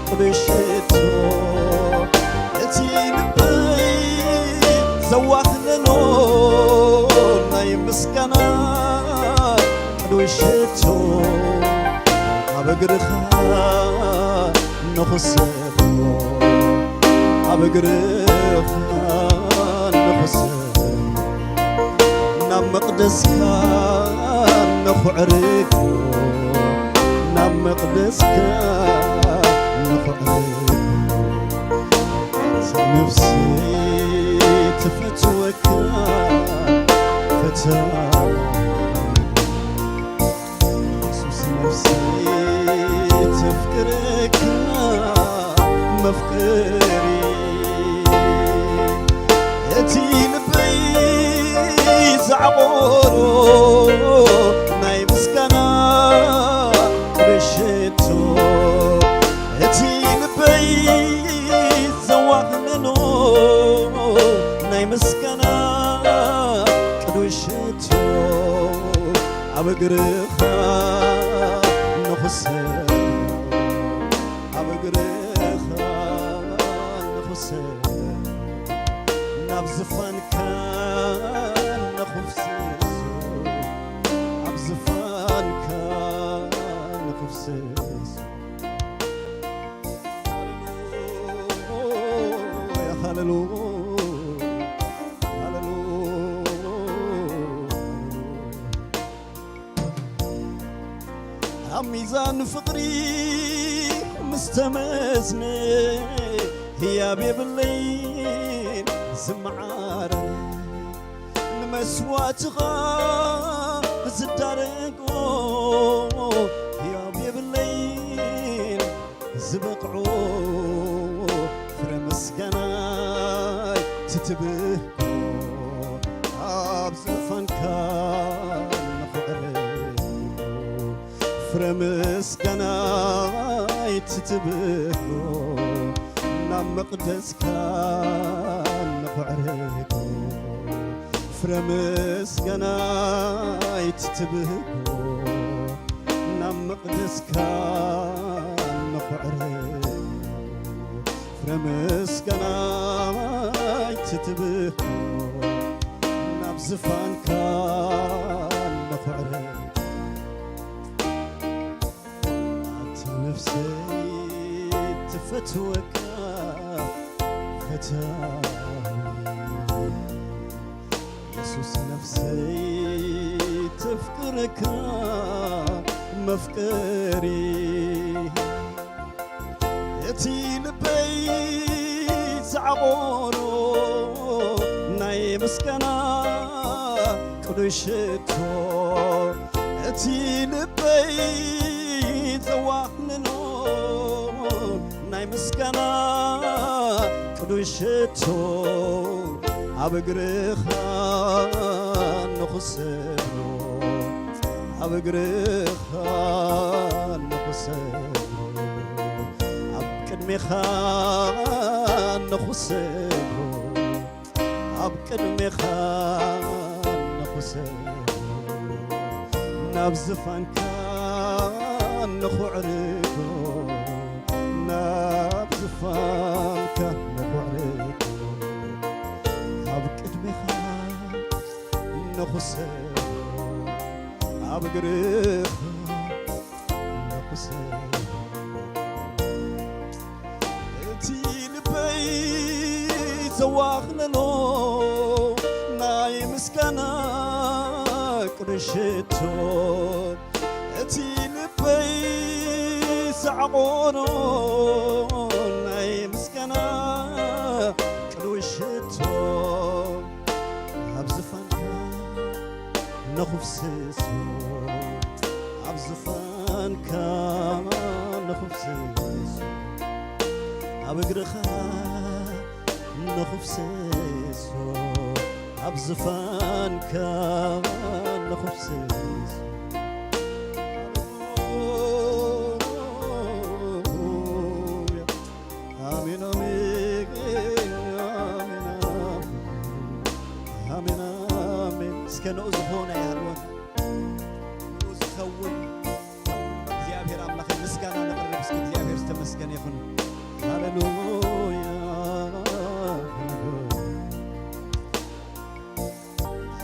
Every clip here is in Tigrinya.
ቅዱስ ሽቶ እቲ ልበይ ዘዋኽለሎ ናይ ምስጋና ቅዱስ ሽቶ ኣብ እግርኻ ንኽሰብሮ ኣብ እግርኻ ንኽሰብሮ ናብ መቕደስካ ንኹዕርግ ናብ መቕደስካ ንኹዕርግ ነፍሲ ትፈትወካ ፈታ የሱስ ነፍሲ ተፍቅረካ መፍቀሪ እቲ ልበይ ዝዓቆሮ ናይ ምስጋና ቅዱስ ሽቶ እቲ ልበይ ዘዋኽለሎ ናይ ምስጋና ቅዱስ ሽቶ ኣብ እግርኻ ንኹሰ ኣብ እግርኻ ንኹሰ ናብ ዝፋንካ ንኹፍስስ ኣብ ዝፋንካ ንኹፍስስ ሃሌሉያ ሃሌሉያ ሃሌሉያ ኣብ ሚዛን ፍቕሪ ምስ ተመዝነ ህያብ የብለይን ዝመዓረ ንመስዋእትኻ ዝዳረጎ ህያብ የብለይን ዝበቕዖ ፍረ ምስጋናይ ትትብህጎ ኣብ ዝፋንካ ንኹዕርግ ፍረ ምስጋናይ ትትብህጎ ናብ መቕደስካ ንኹዕርግ ፍረ ምስጋናይ ትትብህጎ ናብ መቕደስካ ንኹዕርግ ፍረ ምስጋናይ ትትብህጎ ናብ ዝፋንካ ንኹዕርግ ኣቲ ነፍሰይ ትፈትወካ ፈታዊ የሱስ ነፍሰይ ተፍቅረካ መፍቀሪ እቲ ልበይ ዝዓቆሮ ናይ ምስጋና ቅዱስ ሽቶ እቲ ልበይ ዘዋህልሎ ናይ ምስጋና ቅዱስ ሽቶ ኣብ እግርኻ ንኹሰሎ ኣብ እግርኻ ንኹሰሎ ኣብ ቅድሜኻ ንኹሰሎ ኣብ ቅድሜኻ ንኹሰሎ ናብ ዝፋንካ ንኹዕርጎ ናብ ዝፋንካ ንኹዕርጎ ኣብ ቅድሜኻ ንኹሰሎ ኣብ እግርኻ ንኹሰሎ እቲ ልበይ ዘዋኽለሎ ናይ ምስጋና ቅዱስ ሽቶ እቲ ልበይ ዘዕቆሮ ናይ ምስጋና ቅዱስ ሽቶ ኣብ ዝፋንካ ንኹፍስሶ ኣብ ዝፋንካ ንኹፍስሶ ኣብ እግርኻ ንኹፍስሶ ኣብ ዝፋንካ ንኹፍስሶ ሃሌሉያ። ኣሜን፣ ኣሜን፣ ኣሜን፣ ኣሜን፣ ኣሜን። እስከ ንኡ ዝኾነ ይሃልወን። ንኡ ዝኸውን እግዚኣብሔር ኣምላኽ ምስጋና ነቕርብ። እስከ እግዚኣብሔር ዝተመስገነ ይኹን። ሃሌሉያ።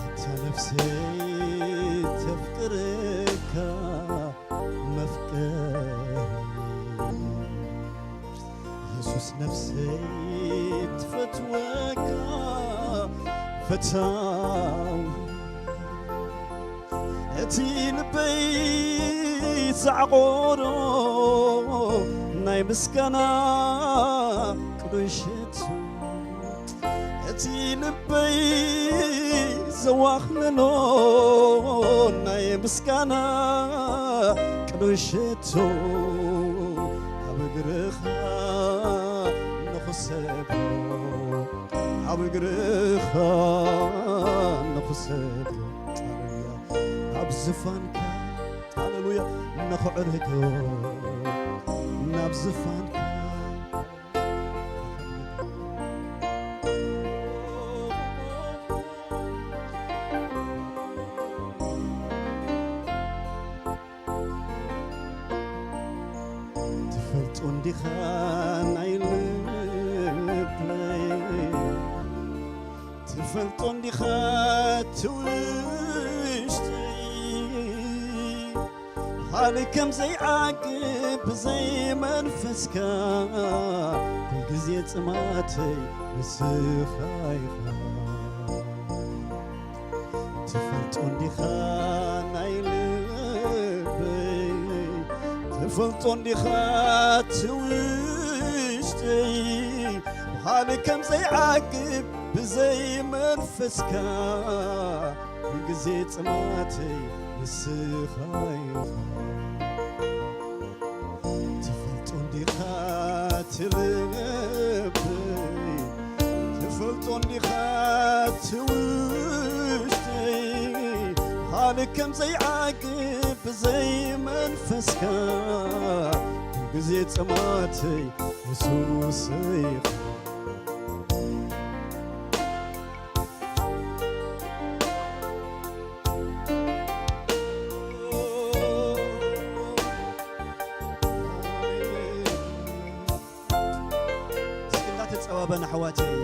ኣታ ነፍሰይ ተፍቅረካ መፍቀሪ የሱስ፣ ነፍሰይ ትፈትወካ ፈታዊ፣ እቲ ልበይ ዝዓቖሮ ናይ ምስጋና ቅዱስ ሽቱ፣ እቲ ልበይ ዘዋኽለሎ ናይ ምስጋና ቅዱስ ሽቱ፣ ኣብ እግርኻ ንኽሰግዶ፣ ኣብ እግርኻ ንኽሰግዶ፣ ሃሌሉያ፣ ኣብ ዝፋንካ፣ ሃሌሉያ፣ ንኽዕርጎ፣ ናብ ዝፋንካ። ትፈልጦ እንዲኻ ናይ ልበይ፣ ትፈልጦ እንዲኻ እቲ ውሽጠይ፣ ካልእ ከም ዘይዓግብ ብዘይ መንፈስካ፣ ኩልግዜ ጽማተይ ንስኻ ኢኻ። ትፈልጦ እንዲኻ ናይ ልበይ፣ ትፈልጦ እንዲኻ እቲ ውሽጠይ፣ ብኻልእ ከም ዘይዓግብ ብዘይ መንፈስካ፣ ኩልግዜ ጽማተይ ንስኻ ኢኻ። ትፈልጦ እንዲኻ እቲ ልበይ፣ ትፈልጦ እንዲኻ እቲ ውሽጠይ፣ ካልእ ከም ዘይዓግብ ብዘይ መንፈስካ፣ ኩልግዜ ጽማተይ የሱሰይ ኢኻ። እስኪ እንዳተጸባበና ኣሕዋተይ፣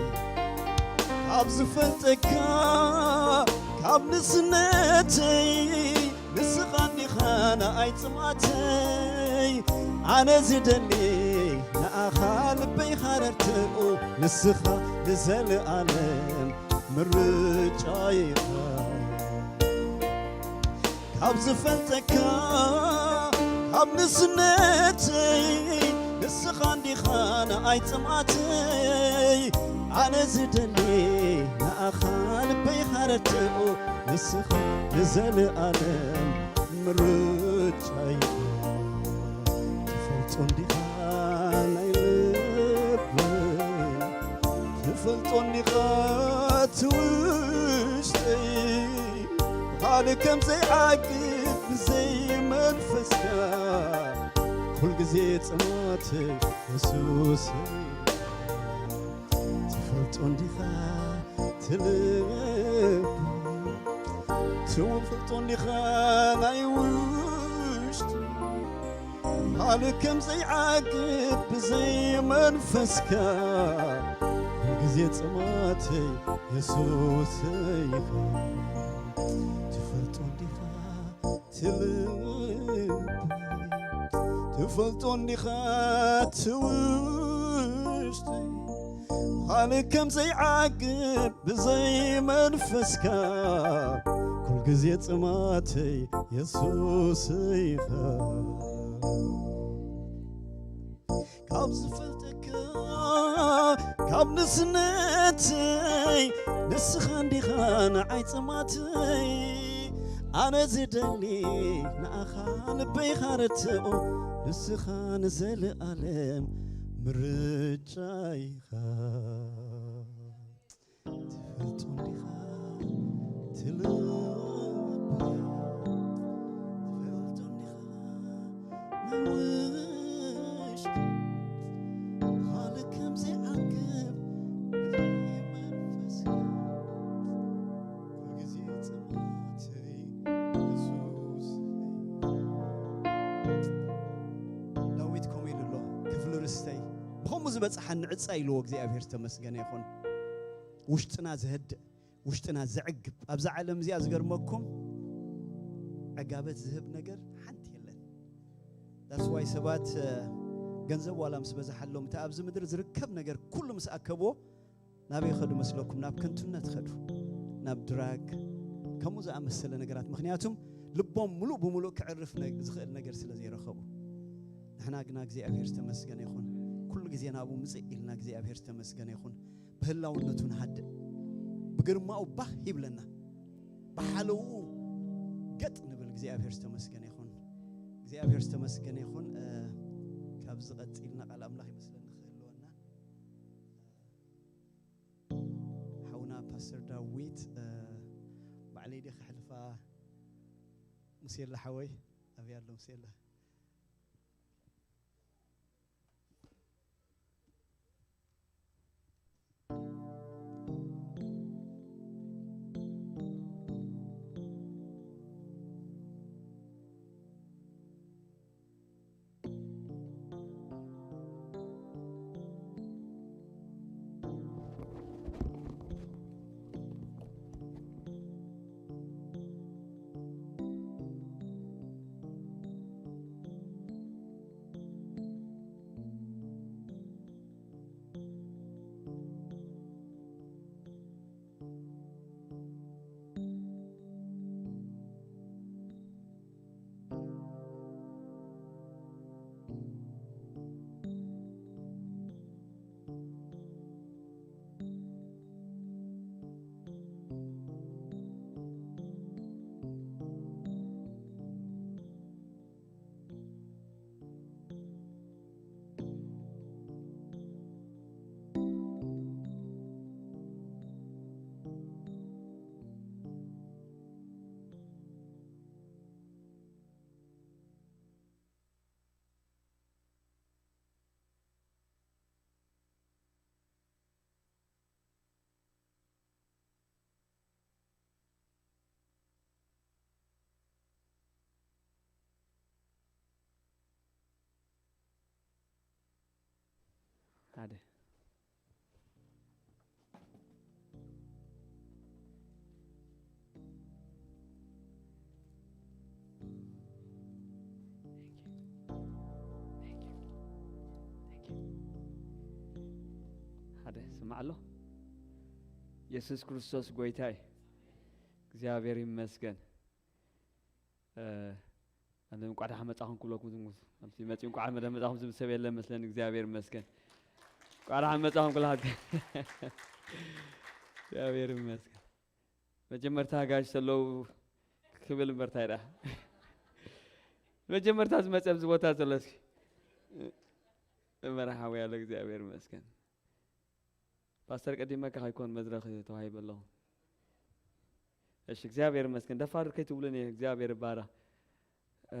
ካብ ዝፈልጠካ ካብ ንስነተይ፣ ንስኻ እንዲኻ ንኣይ ጽምኣተይ፣ ኣነ ዝደሊ ንኣኻ ልበይ ሃረርትኡ፣ ንስኻ ንዘለኣለም ምርጫይ ኢኻ። ካብ ዝፈልጠካ ካብ ንስነተይ፣ ንስኻ እንዲኻ ንኣይ ጽምኣተይ፣ ኣነ ዝደሊ ንኣኻ ልበይ ሃረርትኡ፣ ንስኻ ንዘለኣለም ምርጫይ። ትፈልጦ እንዲኻ ናይ ልበይ፣ ትፈልጦ እንዲኻ እቲ ውሽጠይ፣ ካልእ ከም ዘይዓግብ ብዘይ መንፈስካ፣ ኩልግዜ ጽማተይ የሱሰይ። ትፈልጦ እንዲኻ እቲ ልበይ፣ ትፈልጦ እንዲኻ ናይ ውሽጠይ፣ ካልእ ከም ዘይዓግብ ብዘይ መንፈስካ፣ ኩልግዜ ጽማተይ የሱሰይ ኢኻ። ትፈልጦ እንዲኻ እቲ ልበይ፣ ትፈልጦ እንዲኻ እቲ ውሽጠይ፣ ካልእ ከም ዘይዓግብ ብዘይ መንፈስካ፣ ኩልግዜ ጽማተይ የሱሰይ ኢኻ። ካብ ዝፈልጠካ ካብ ንስነተይ፣ ንስኻ እንዲኻ ንዓይ ጽማተይ፣ ኣነ ዝደሊ ንኣኻ ልበይ ሃረርትኡ፣ ንስኻ ንዘለኣለም ምርጫይ ኢኻ። ትፈልጦ እንዲኻ እቲ ልበይ፣ ትፈልጦ እንዲኻ ናይ ውሽጠይ፣ ካልእ ከም ዘይዓግብ ብዘይ መንፈስካ፣ ኩልግዜ ጽምኣተይ የሱስ። ዳዊት ከምኡ ኢሉ ኣሎ፣ ክፍሊ ርስተይ ብኸምኡ ዝበጽሓኒ ዕጻ ኢልዎ እግዚኣብሔር ዝተመስገነ ይኹን። ውሽጥና ዘህድእ፣ ውሽጥና ዘዕግብ። ኣብዛ ዓለም እዚኣ ዝገርመኩም ዕጋበት ዝህብ ነገር ሓንቲ የለን። That's why ሰባት፣ እ፣ ገንዘብ ዋላ ምስ በዝሓሎም፣ እቲ ኣብዚ ምድሪ ዝርከብ ነገር ኩሉ ምስ ኣከብዎ ናበይ ይኸዱ መስለኩም? ናብ ከንቱነት ይኸዱ፣ ናብ ድራግ፣ ከምኡ ዝኣመሰለ ነገራት። ምኽንያቱም ልቦም ምሉእ ብምሉእ ክዕርፍ ነ-፣ ዝኽእል ነገር ስለ ዘይረኸቡ። ንሕና ግና እግዚኣብሔር ዝተመስገነ ይኹን፣ ኩሉ ግዜ ናብኡ ምጽእ ኢልና እግዚኣብሔር ዝተመስገነ ይኹን። ብህላውነቱ ንሃድእ፣ ብግርማኡ ባህ ይብለና፣ ብሓለውኡ ገጥ ንብል። እግዚኣብሔር ዝተመስገነ ይኹን። እግዚኣብሔር ዝተመስገነ ይኹን። እ፣ ካብዚ ቀጺልና ቃል ኣምላኽ ይመስለኒ ክህልወና። ሓውና ፓስተር ዳዊት፣ እ፣ ባዕለይ ድየ ከሕልፋ? ሙሴላ ሓወይ፣ ኣበይ ኣሎ ሙሴላ? ሓደ። ሓደ፣ ስማዕ ኣሎ። የሱስ ክርስቶስ ጎይታ እዩ። እግዚኣብሔር ይመስገን። እ፣ ኣነ እንቋዕ ደሓን መጻኹም ክብለኩም ዝምጉስ። ኣብቲ መጺኡ እንቋዕ ደሓን መጻኹም ዝብል ሰብ የለን መስለኒ። እግዚኣብሔር ይመስገን። እንቋዕ ደሓን መጻኹም ኩላትኩም። እግዚኣብሔር ይመስገን። መጀመርታ ጋሽ ተለው ክብል እምበር ታይ ደኣ። መጀመርታ ዝመጸ ኣብዚ ቦታ ዘሎ እስኪ። መርሓባ ያለ እግዚኣብሔር ይመስገን። ፓስተር ቀዲመካ ከይኮን መድረኽ ተዋሂበ ኣለኹ። እሺ፣ እግዚኣብሔር ይመስገን። ደፋር ከይትብሉኒ፣ እግዚኣብሔር ይባረኽ። እ፣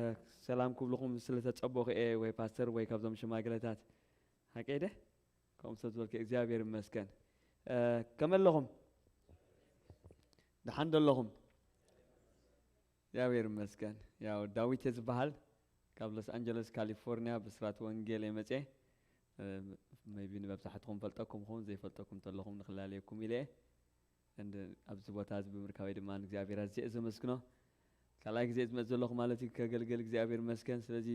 ሰላም ክብልኹም ስለተጸበኹ እየ፣ ወይ ፓስተር ወይ ካብዞም ሽማግለታት። ሓቀይ ደ? ከምኡ ስለ ዝበልከ እግዚኣብሔር ይመስገን። እ፣ ከመይ ኣለኹም? ደሓን ዶ ኣለኹም? እግዚኣብሔር ይመስገን። ያው ዳዊት እየ ዝበሃል። ካብ ሎስ ኣንጀለስ ካሊፎርኒያ ብስራት ወንጌል እየ መፅየ። እ፣ ሜይቢ ንመብዛሕትኹም ፈልጠኩም ኸውን፣ ዘይፈልጠኩም እንተለኹም ንክላለየኩም ኢለ እየ። እንድ-፣ ኣብዚ ቦታ እዚ ብምርካበይ ድማ ንእግዚኣብሔር ኣዝየ እየ ዘመስግኖ። ካልኣይ ግዜ ዝመጽእ ዘለኹ ማለት እዩ፣ ከገልግል እግዚኣብሔር ይመስገን። ስለዚ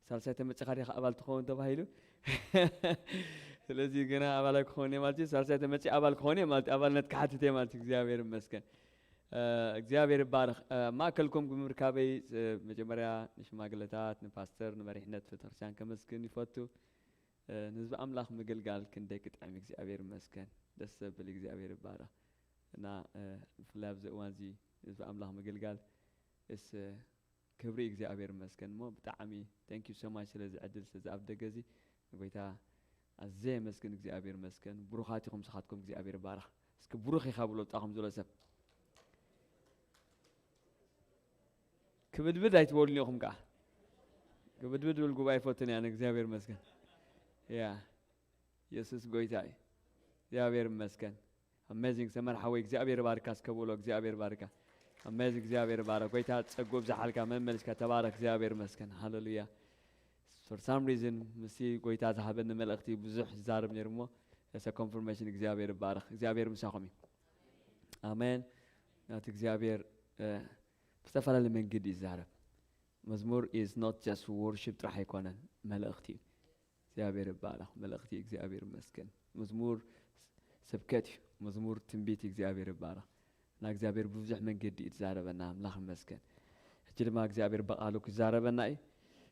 ሳልሳይ ተመጺኻ ዲኻ ኣባል ትኸውን ተባሂሉ። ስለዚ ገና ኣባል ኣይክኸውን እየ ማለት እዩ። ሳልሳይ ተመጺ ኣባል ክኸውን እየ ማለት እዩ። ኣባልነት ክሓትት እየ ማለት እዩ። እግዚኣብሔር ይመስገን። እ፣ እግዚኣብሔር ይባረኽ። እ፣ ማእከልኩም ብምርካበይ፣ እ፣ መጀመርያ ንሽማግለታት፣ ንፓስተር፣ ንመሪሕነት ቤተክርስትያን ከመስግን ይፈቱ። እ፣ ንህዝቢ ኣምላኽ ምግልጋል ክንደይ ክጥዕም እዩ። እግዚኣብሔር ይመስገን። ደስ ዘብል እዩ። እግዚኣብሔር ይባረኽ። እና፣ እ፣ ብፍላይ ኣብዚ እዋን እዚ ህዝቢ ኣምላኽ ምግልጋል እስ ክብሪ እግዚኣብሔር ይመስገን። እሞ ብጣዕሚ thank you so much ስለዚ ዕድል፣ ስለዚ ኣብ ደገ እዚ ንጎይታ ኣዝየ የመስግን። እግዚኣብሔር ይመስገን። ብሩኻት ኢኹም ንስኻትኩም። እግዚኣብሔር ይባረኽ። እስኪ ብሩኽ ኢኻ ብሎ ብጣኹም ዘሎ ሰብ። ክብድብድ ኣይትበሉን ኢኹም ከኣ። ክብድብድ ብል ጉባኤ ይፈትን እያ፣ ንእግዚኣብሔር ይመስገን። ያ፣ የሱስ ጎይታ እዩ። እግዚኣብሔር ይመስገን። ኣሜዚንግ ሰመር ሓወይ፣ እግዚኣብሔር ባርካ እስከ ብሎ፣ እግዚኣብሔር ባርካ። ኣሜዚንግ፣ እግዚኣብሔር ባርካ። ጎይታ ጸጉ ብዝሓልካ፣ መመልስካ፣ ተባረክ፣ እግዚኣብሔር ይመስገን። ሃሌሉያ። እሱ For some reason ምስቲ ጎይታ ዝሃበኒ መልእኽቲ ብዙሕ ይዛረብ ነይሩ እሞ፣ it's a confirmation። እግዚኣብሔር ይባረኽ። እግዚኣብሔር ምሳኹም እዩ። ኣሜን። ናቲ እግዚኣብሔር እ፣ ብዝተፈላለየ መንገዲ ይዛረብ። መዝሙር is not just worship ጥራሕ ኣይኮነን፣ መልእኽቲ እዩ። እግዚኣብሔር ይባረኽ። መልእኽቲ እዩ። እግዚኣብሔር ይመስገን። መዝሙር ስብከት እዩ። መዝሙር ትንቢት እዩ። እግዚኣብሔር ይባረኽ። እና እግዚኣብሔር ብብዙሕ መንገዲ እዩ ዝዛረበና። ኣምላኽ ይመስገን። ሕጂ ድማ እግዚኣብሔር ብቓሉ ክዛረበና እዩ።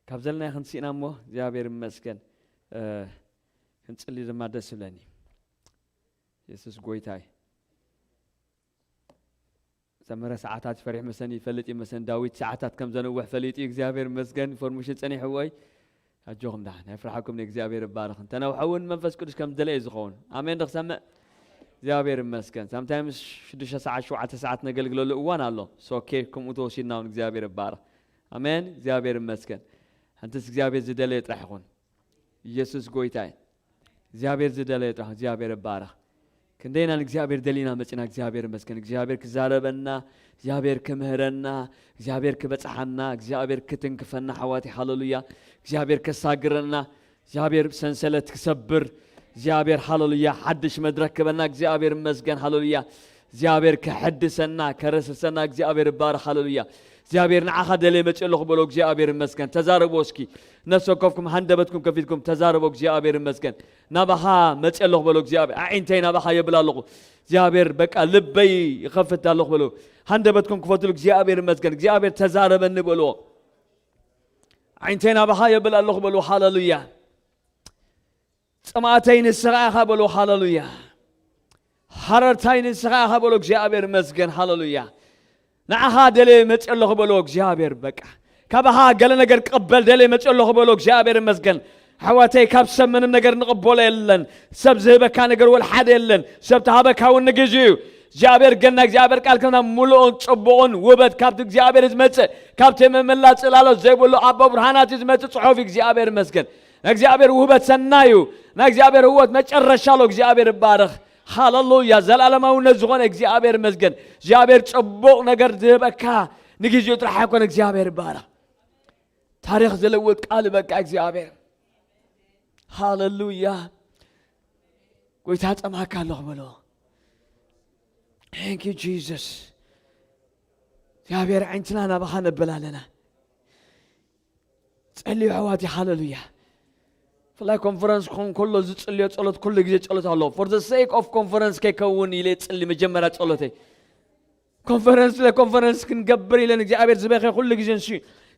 ካብ ዘለናዮ ክንስኢና እሞ እግዚኣብሔር ይመስገን። እ፣ ክንጽሊ ድማ ደስ ይብለኒ። የሱስ ጎይታ እዩ። ዘመረ ሰዓታት ፈሪሕ መሰን ይፈልጥ ይመሰን። ዳዊት ሰዓታት ከም ዘንውሕ ፈሊጡ እዩ። እግዚኣብሔር ይመስገን። ኢንፎርሜሽን ጸኒሕዎ እዩ። ኣጆኹም ደሓን ኣይፍርሓኩም። ንእግዚኣብሔር ይባረኽ። እንተነውሐ እውን መንፈስ ቅዱስ ከም ዝደለየ ዝኸውን። ኣሜን። ዶ ክሰምዕ? እግዚኣብሔር ይመስገን። ሳምታይምስ ሽዱሽተ ሰዓት፣ ሸውዓተ ሰዓት ነገልግለሉ እዋን ኣሎ። ሶኬ ከምኡ ተወሲድና እውን እግዚኣብሔር ይባረኽ። ኣሜን። እግዚኣብሔር ይመስገን። ሓንትስ እግዚኣብሔር ዝደለየ ጥራሕ ይኹን። ኢየሱስ ጎይታ እዩ። እግዚኣብሔር ዝደለየ ጥራሕ። እግዚኣብሔር ይባረኽ። ክንደይና ንእግዚኣብሔር ደሊና መጺና። እግዚኣብሔር ይመስገን። እግዚኣብሔር ክዛረበና፣ እግዚኣብሔር ክምህረና፣ እግዚኣብሔር ክበጽሓና፣ እግዚኣብሔር ክትንክፈና፣ ሓዋቲ ሃሌሉያ። እግዚኣብሔር ከሳግረና፣ እግዚኣብሔር ሰንሰለት ክሰብር፣ እግዚኣብሔር ሃሌሉያ ሓድሽ መድረክ ክበና። እግዚኣብሔር ይመስገን። ሃሌሉያ። እግዚኣብሔር ከሐድሰና፣ ከረስርሰና እግዚኣብሔር ይባረኽ። ሃሌሉያ። እግዚኣብሔር ንዓኻ ደልየ መፅእ ኣለኹ በሎ። እግዚኣብሔር ይመስገን። ተዛረቦ እስኪ። ነፍሲ ወከፍኩም ሃንደበትኩም ከፊትኩም ተዛረቦ። እግዚኣብሔር ይመስገን። ናባኻ መፅእ ኣለኹ በሎ። እግዚኣብሔር ኣዒንተይ ናባኻ የብል ኣለኹ። እግዚኣብሔር በቃ ልበይ ይኸፍት ኣለኹ በሎ። ሃንደበትኩም ክፈትሉ። እግዚኣብሔር ይመስገን። እግዚኣብሔር ተዛረበኒ በሎ። ኣዒንተይ ናባኻ የብል ኣለኹ በሎ። ሃሌሉያ። ጽምኣተይ ንስኻ ኢኻ በሎ። ሃሌሉያ። ሃረርታይ ንስኻ ኢኻ በሎ። እግዚኣብሔር ይመስገን። ሃሌሉያ። ንዓኻ ደልየ መጽእ ኣለኹ በሎ። እግዚኣብሔር በቃ ካባኻ ገለ ነገር ክቕበል ደልየ መጽእ ኣለኹ በሎ። እግዚኣብሔር ይመስገን። ኣሕዋተይ፣ ካብ ሰብ ምንም ነገር ንቕበሎ የለን። ሰብ ዝህበካ ነገር ወላ ሓደ የለን። ሰብ ተሃበካ እውን ንግዜኡ እዩ። እግዚኣብሔር ግን ናይ እግዚኣብሔር ቃል ከምና ምሉእን ጽቡቕን ውህበት ካብቲ እግዚኣብሔር ዝመጽእ፣ ካብቲ ምምላእ ጽላሎት ዘይብሉ ኣቦ ብርሃናት ዝመጽእ ጽሑፍ እዩ። እግዚኣብሔር ይመስገን። ናይ እግዚኣብሔር ውህበት ሰናይ እዩ። ናይ እግዚኣብሔር ህይወት መጨረሻ ኣሎ። እግዚኣብሔር ይባረኽ። ሃሌሉያ። ዘላለማውነት ዝኾነ እግዚኣብሔር ይመስገን። እግዚኣብሔር ጽቡቕ ነገር ዝህበካ ንግዜኡ ጥራሕ ኣይኮነ። እግዚኣብሔር ይባረኽ። ታሪኽ ዝለውጥ ቃል በቃ እግዚኣብሔር። ሃሌሉያ። ጎይታ ጸማካ ኣለኹ በሎ። Thank you Jesus። እግዚኣብሔር ዓይንትና ናባኻ ነብል ኣለና። ጸልዩ ኣሕዋት። ሃሌሉያ። ብፍላይ ኮንፈረንስ ክኸውን ከሎ ዝጽልዮ ጸሎት ኩሉ ግዜ ጸሎት ኣሎ። For the sake of conference ከይከውን ኢለ ጽሊ መጀመርያ ጸሎተይ። ኮንፈረንስ ለኮንፈረንስ ክንገብር ኢለን እግዚኣብሔር ዝበኸ ኩሉ ግዜ ንሱ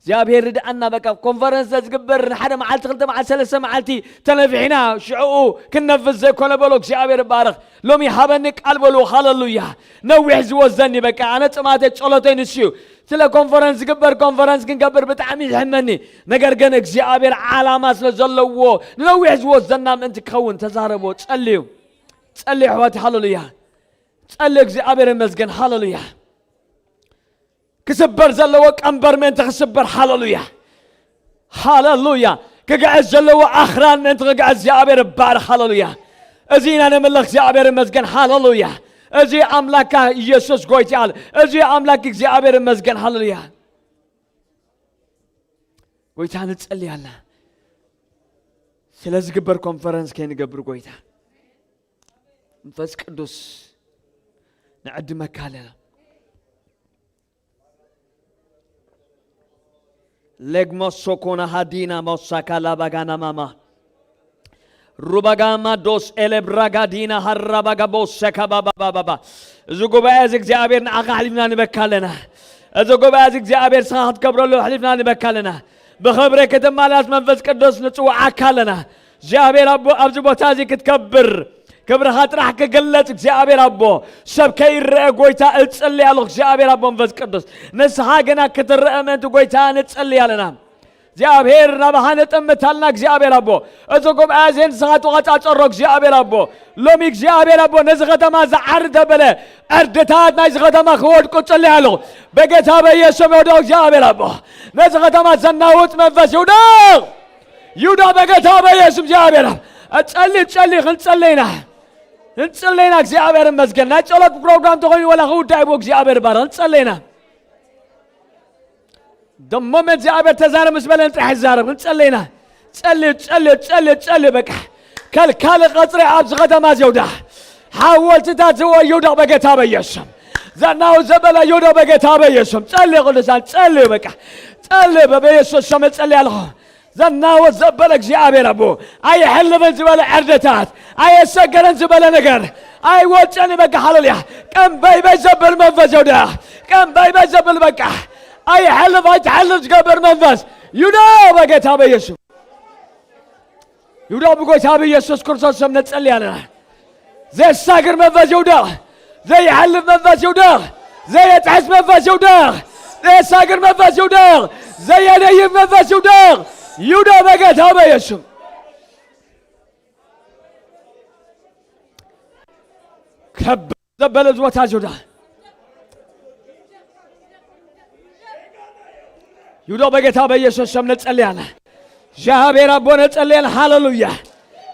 እግዚኣብሔር ርድኣና። በቃ ኮንፈረንስ ለዝግበር ንሓደ መዓልቲ ክልተ መዓልቲ ሰለስተ መዓልቲ ተነፊሕና ሽዕኡ ክንነፍስ ዘይኮነ በሎ። እግዚኣብሔር ይባረኽ። ሎሚ ሃበኒ ቃል በሎ። ሃሌሉያ። ነዊሕ ዝወዘኒ በቃ ኣነ ጽማተይ ጸሎተይ ንሱ እዩ። ስለ ኮንፈረንስ ዝግበር ኮንፈረንስ ክንገብር ብጣዕሚ ይሕመኒ። ነገር ግን እግዚኣብሔር ዓላማ ስለ ዘለዎ ንነዊሕ ዝወዘና ምእንቲ ክኸውን ተዛረቦ። ጸልዩ። ጸልዩ ኣሕዋት። ሃሌሉያ። ጸልዩ። እግዚኣብሔር ይመስገን። ሃሌሉያ። ክስበር ዘለዎ ቀንበር ምእንቲ ክስበር። ሃሌሉያ። ሃሌሉያ። ክግዕዝ ዘለዎ ኣኽራን ምእንቲ ክግዕዝ እግዚኣብሔር ይባረኽ። ሃሌሉያ። እዚ ኢና ነምልኽ። እግዚኣብሔር ይመስገን። ሃሌሉያ። እዚ ኣምላካ ኢየሱስ ጎይታ ይበሃል። እዚ ኣምላክ እግዚኣብሔር ይመስገን። ሃሌሉያ። ጎይታ ንጸልያልና ስለ ዝግበር ኮንፈረንስ ከይንገብር ጎይታ መንፈስ ቅዱስ ንዕድመካ ኣለና። ሌግሞሶኮና ሃዲና ሞሳካ ላባጋና ማማ ሩባጋማ ዶስ ኤሌብራጋዲና ሃራባጋ ቦሰካ ባባባባባ። እዚ ጉባኤ እዚ እግዚኣብሔር ንዓኻ ኣሕሊፍና ንበካ ኣለና። እዚ ጉባኤ እዚ እግዚኣብሔር ስኻ ክትከብረሉ ኣሕሊፍና ንበካ ኣለና። ብኽብሪ ክትመላለስ መንፈስ ቅዱስ ንጽውዓካ ኣለና። እግዚኣብሔር ኣቦ ኣብዚ ቦታ እዚ ክትከብር ክብርኻ ጥራሕ ክግለጽ እግዚኣብሔር ኣቦ ሰብ ከይረአ ጎይታ እጽሊ ኣለኹ። እግዚኣብሔር ኣቦ መንፈስ ቅዱስ ንስኻ ግና ክትረአ ምእንቲ ጎይታ ንጽሊ ኣለና። እግዚኣብሔር ናባኻ ነጠምታልና እግዚኣብሔር ኣቦ። እዚ ጉባኤ እዚ ንስኻ ተቆጻጸሮ እግዚኣብሔር ኣቦ። ሎሚ እግዚኣብሔር ኣቦ ነዚ ከተማ ዝዓር ተበለ ዕርድታት ናይዚ ከተማ ክወድቁ እጽሊ ኣለኹ። በጌታ በኢየሱስ ይውደቕ እግዚኣብሔር ኣቦ። ነዚ ከተማ ዘናውጽ መንፈስ ይውደቕ። ይውደቕ በጌታ በኢየሱስ እግዚኣብሔር ኣቦ። ጸሊ ጸሊ ክንጸሊ ኢና። ክንጸሊ ኢና እግዚኣብሔር ይመስገን። ናይ ጸሎት ፕሮግራም ተኾይኑ ወላ ክውዳእ ይቦ እግዚኣብሔር ይባረኽ። ክንጸሊ ኢና። ደሞ መን እግዚኣብሔር ተዛረብ ምስ በለን ጥራሕ ይዛረብ። ክንጸሊ ኢና። ጸልዩ፣ ጸልዩ፣ ጸልዩ፣ ጸልዩ፣ በቃ። ከልካሊ ቀጽሪ ኣብዚ ከተማ እዚ ይውደቕ። ሓወልትታት ዝወ-፣ ይውደቕ በጌታ በኢየሱስ ስም። ዘናው ዘበለ ይውደቕ በጌታ በኢየሱስ ስም። ጸልዩ ቅዱሳን፣ ጸልዩ በቃ። ጸልዩ በ-፣ በኢየሱስ ስም እጸልይ ኣለኹ። ዘናው ዘበለ እግዚኣብሔር ኣቦ፣ ኣይሕልፍን ዝበለ ዕርድታት፣ ኣየሰገረን ዝበለ ነገር፣ ኣይወጸን በቃ። ሃሌሉያ። ቀም በይበይ ዘብል መንፈስ ይውደቕ። ቀም በይበይ ዘብል በቃ። ኣይሕልፍ ኣይትሕልፍ ዝገብር መንፈስ ይውደቕ በጌታ በኢየሱስ። ይውደቕ ብጎይታ ብኢየሱስ ክርስቶስ ስም ነጸሊ ኣለና። ዘሳግር መንፈስ ይውደቕ። ዘይሓልፍ መንፈስ ይውደቕ። ዘየጥሕስ መንፈስ ይውደቕ። ዘየሳግር መንፈስ ይውደቕ። ዘየደይብ መንፈስ ይውደቕ። ይውደቕ በጌታ በኢየሱስ ስም። ከብ ዘበለ ዝወታ ዙዳ ይውደቕ በጌታ በኢየሱስ ስም ነጸልያና። እግዚኣብሔር ኣቦ ነጸልያና። ሃሌሉያ።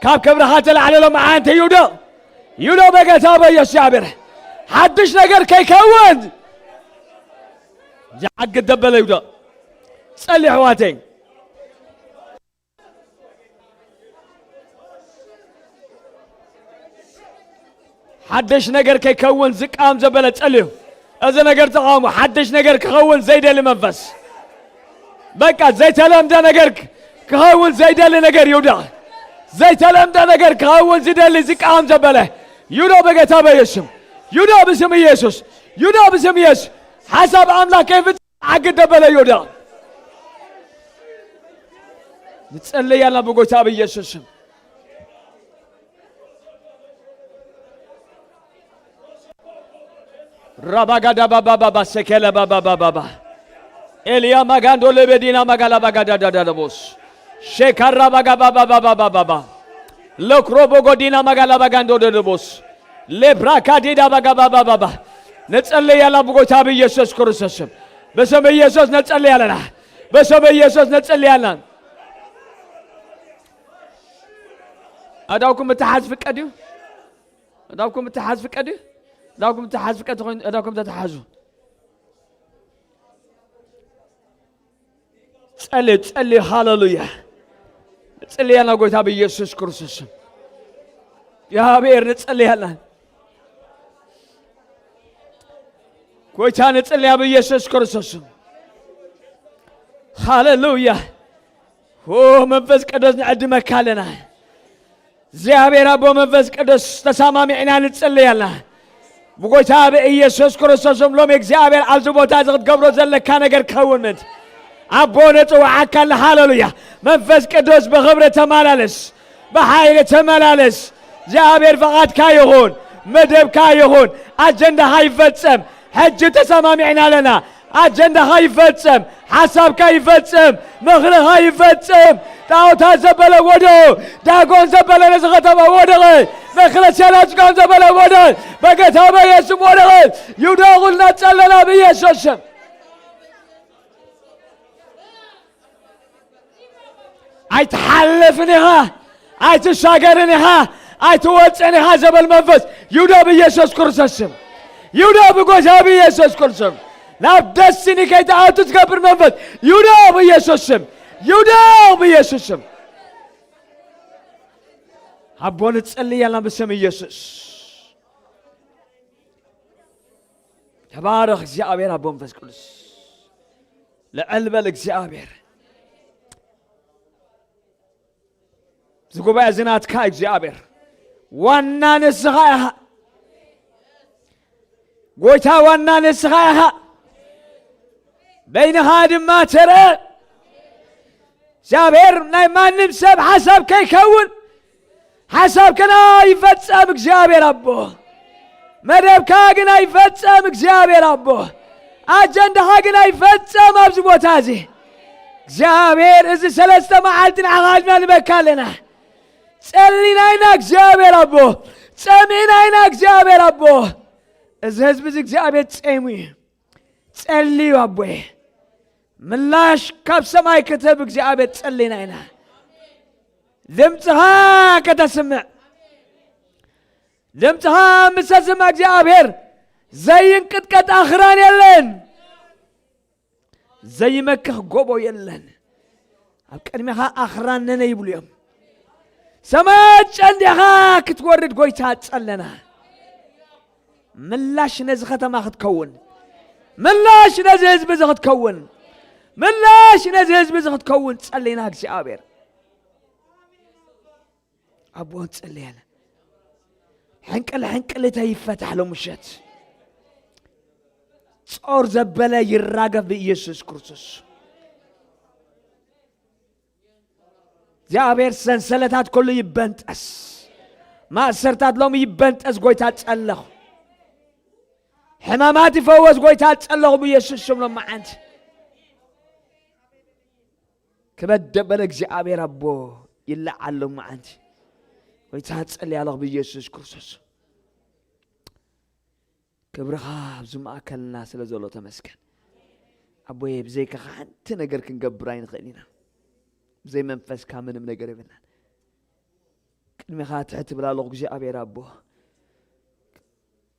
ካብ ክብርኻ ተላዕለሎም ዓንቲ ይውደቕ። ይውደቕ በጌታ በኢየሱስ እግዚኣብሔር። ሓድሽ ነገር ከይከውን ዝሓግድ ዘበለ ይውደቕ። ጸልዩ ኣሕዋተይ። ሓድሽ ነገር ከይከውን ዝቃወም ዘበለ ጸልዩ። እዚ ነገር ተቓውሞ። ሓድሽ ነገር ክኸውን ዘይደሊ መንፈስ። በቃ ዘይተለምደ ነገር ክ-፣ ክኸውን ዘይደሊ ነገር ይውደቕ። ዘይተለምደ ነገር ክኸውን ዝደሊ ዝቃወም ዘበለ ይውደቕ በጌታ በኢየሱስ ስም። ይውደቕ ብስም ኢየሱስ። ይውደቕ ብስም ኢየሱስ። ሓሳብ ኣምላኽ ከይፍጽም ዓግድ ደበለ ይሁዳ። ንጸልይ ያልና ብጎይታ ብኢየሱስ ስም። ራባጋዳ ባባ ባባ ሰከለ ባባ ባባ ባ። ኤልያ ማጋንዶ ለበዲና ማጋላ ባጋዳ ዳዳ ለቦስ። ሼካራ ባጋ ባባ ባባ ባባ ባ። ለክሮ ቦጎዲና ማጋላ ባጋንዶ ደደቦስ። ሌብራካዲዳ ባጋ ባባ ባባ። ንጸልይ ያልና ብጎይታ ብኢየሱስ ክርስቶስ ስም። በስም ኢየሱስ ነጸልይ ኣለና። በስም ኢየሱስ ነጸልይ ኣለና። ኣዳውኩም ምትሓዝ ፍቀድ እዩ። ኣዳውኩም ምትሓዝ ፍቀድ እዩ። ኣዳውኩም ምትሓዝ ፍቀድ ተኾይኑ ኣዳውኩም ተተሓዙ። ጸልዩ፣ ጸልዩ፣ ሃሌሉያ። ንጽልያና ጎይታ ብኢየሱስ ክርስቶስ ስም። እግዚኣብሔር ንጽልያና። ጎይታ ንጽልያ ብኢየሱስ ክርስቶስ ስም። ሃሌሉያ። ኦ መንፈስ ቅዱስ ንዕድመካ ኣለና። እግዚኣብሔር ኣቦ መንፈስ ቅዱስ ተሰማሚዕና ንጽልይ ኣለና። ብጎይታ ብኢየሱስ ክርስቶስም ሎም እግዚኣብሔር ኣብዚ ቦታ እዚ ክትገብሮ ዘለካ ነገር ክኸውን ምእንቲ ኣቦ ነጽውዓካ ኣለና። ሃሌሉያ። መንፈስ ቅዱስ ብኽብሪ ተመላለስ፣ ብሓይሊ ተመላለስ። እግዚኣብሔር ፍቓድካ ይኹን፣ መደብካ ይኹን፣ ኣጀንዳኻ ይፈጸም። ሕጂ ተሰማሚዕና ኣለና። ኣጀንዳኻ ይፈጸም፣ ሓሳብካ ይፈጸም፣ ምኽርኻ ይፈጸም። ጣዖታት ዘበለ ወደቑ፣ ዳጎን ዘበለ ነዚ ከተማ ወደቐ፣ መኽረስያና ጽጋም ዘበለ ወደቐ፣ በጌታ በኢየሱስ ወደቐ። ይውደቑልና ጸለና ብኢየሱስ ስም። ኣይትሓልፍን ኢኻ፣ ኣይትሻገርን ኢኻ፣ ኣይትወፅን ኢኻ ዘበል መንፈስ ይውደቕ ብኢየሱስ ክርስቶስ ስም። ይውደቕ ብጎይታ ብኢየሱስ ክርስቶስ ስም። ናብ ደስቲኒ ከይትኣቱ ዝገብር መንፈስ ይውደቕ ብኢየሱስ ስም። ይውደቕ ብኢየሱስ ስም። ኣቦ ንጸልይ ኣለና ብስም ኢየሱስ። ተባረኽ እግዚኣብሔር ኣቦ መንፈስ ቅዱስ። ልዕል በል እግዚኣብሔር። እዚ ጉባኤ እዚ ናትካ እዩ እግዚኣብሔር። ዋና ንስኻ ኢኻ። ጎይታ ዋና ንስኻ ኢኻ። በይንኻ ድማ ትርአ። እግዚኣብሔር ናይ ማንም ሰብ ሓሳብ ከይከውን ሓሳብክና ይፈጸም እግዚኣብሔር ኣቦ። መደብካ ግና ይፈጸም እግዚኣብሔር ኣቦ። ኣጀንዳኻ ግና ይፈጸም ኣብዚ ቦታ እዚ። እግዚኣብሔር እዚ ሰለስተ መዓልቲ ንዓኻ ኣድናንበካ ኣለና። ጸሊና ኢና እግዚኣብሔር ኣቦ። ጸሚእና ኢና እግዚኣብሔር ኣቦ። እዚ ህዝቢ እዚ እግዚኣብሔር ጸይሙ እዩ። ጸልዩ ኣቦየ። ምላሽ ካብ ሰማይ ክትህብ እግዚኣብሔር ጸሊና ኢና። ድምፅኻ ከተስምዕ። ድምፅኻ ምስ ተስምዕ እግዚኣብሔር ዘይንቅጥቀጥ ኣኽራን የለን። ዘይመክኽ ጎቦ የለን። ኣብ ቅድሜኻ ኣኽራን ነነ ይብሉ እዮም። ሰማያት ጨንዲኻ ክትወርድ ጎይታ ጸለና። ምላሽ ነዚ ከተማ ክትከውን፣ ምላሽ ነዚ ህዝቢ እዚ ክትከውን፣ ምላሽ ነዚ ህዝቢ እዚ ክትከውን ጸሊና እግዚኣብሔር። ኣቦ ንጽልየን። ሕንቅል ሕንቅልተይ ይፈታሕ ሎምሸት። ጾር ዘበለ ይራገፍ ብኢየሱስ ክርስቶስ። እግዚኣብሔር ሰንሰለታት ኩሉ ይበንጠስ። ማእሰርታት ሎሚ ይበንጠስ ጎይታ ጸለኹ። ሕማማት ይፈወስ ጎይታ ጸለኹ ብኢየሱስ ስም ሎመዓንቲ። ክበድ ደበለ እግዚኣብሔር ኣቦ ይለዓል ሎመዓንቲ። ጎይታ ጸልያ ኣለኹ ብኢየሱስ ክርስቶስ። ክብርኻ ኣብዚ ማእከልና ስለ ዘሎ ተመስገን። ኣቦየ ብዘይካኻ ሓንቲ ነገር ክንገብር ኣይንኽእል ኢና። ብዘይ መንፈስካ ምንም ነገር የብልናን። ቅድሜኻ ትሕት ብላ ኣለኹ እግዚኣብሔር ኣቦ።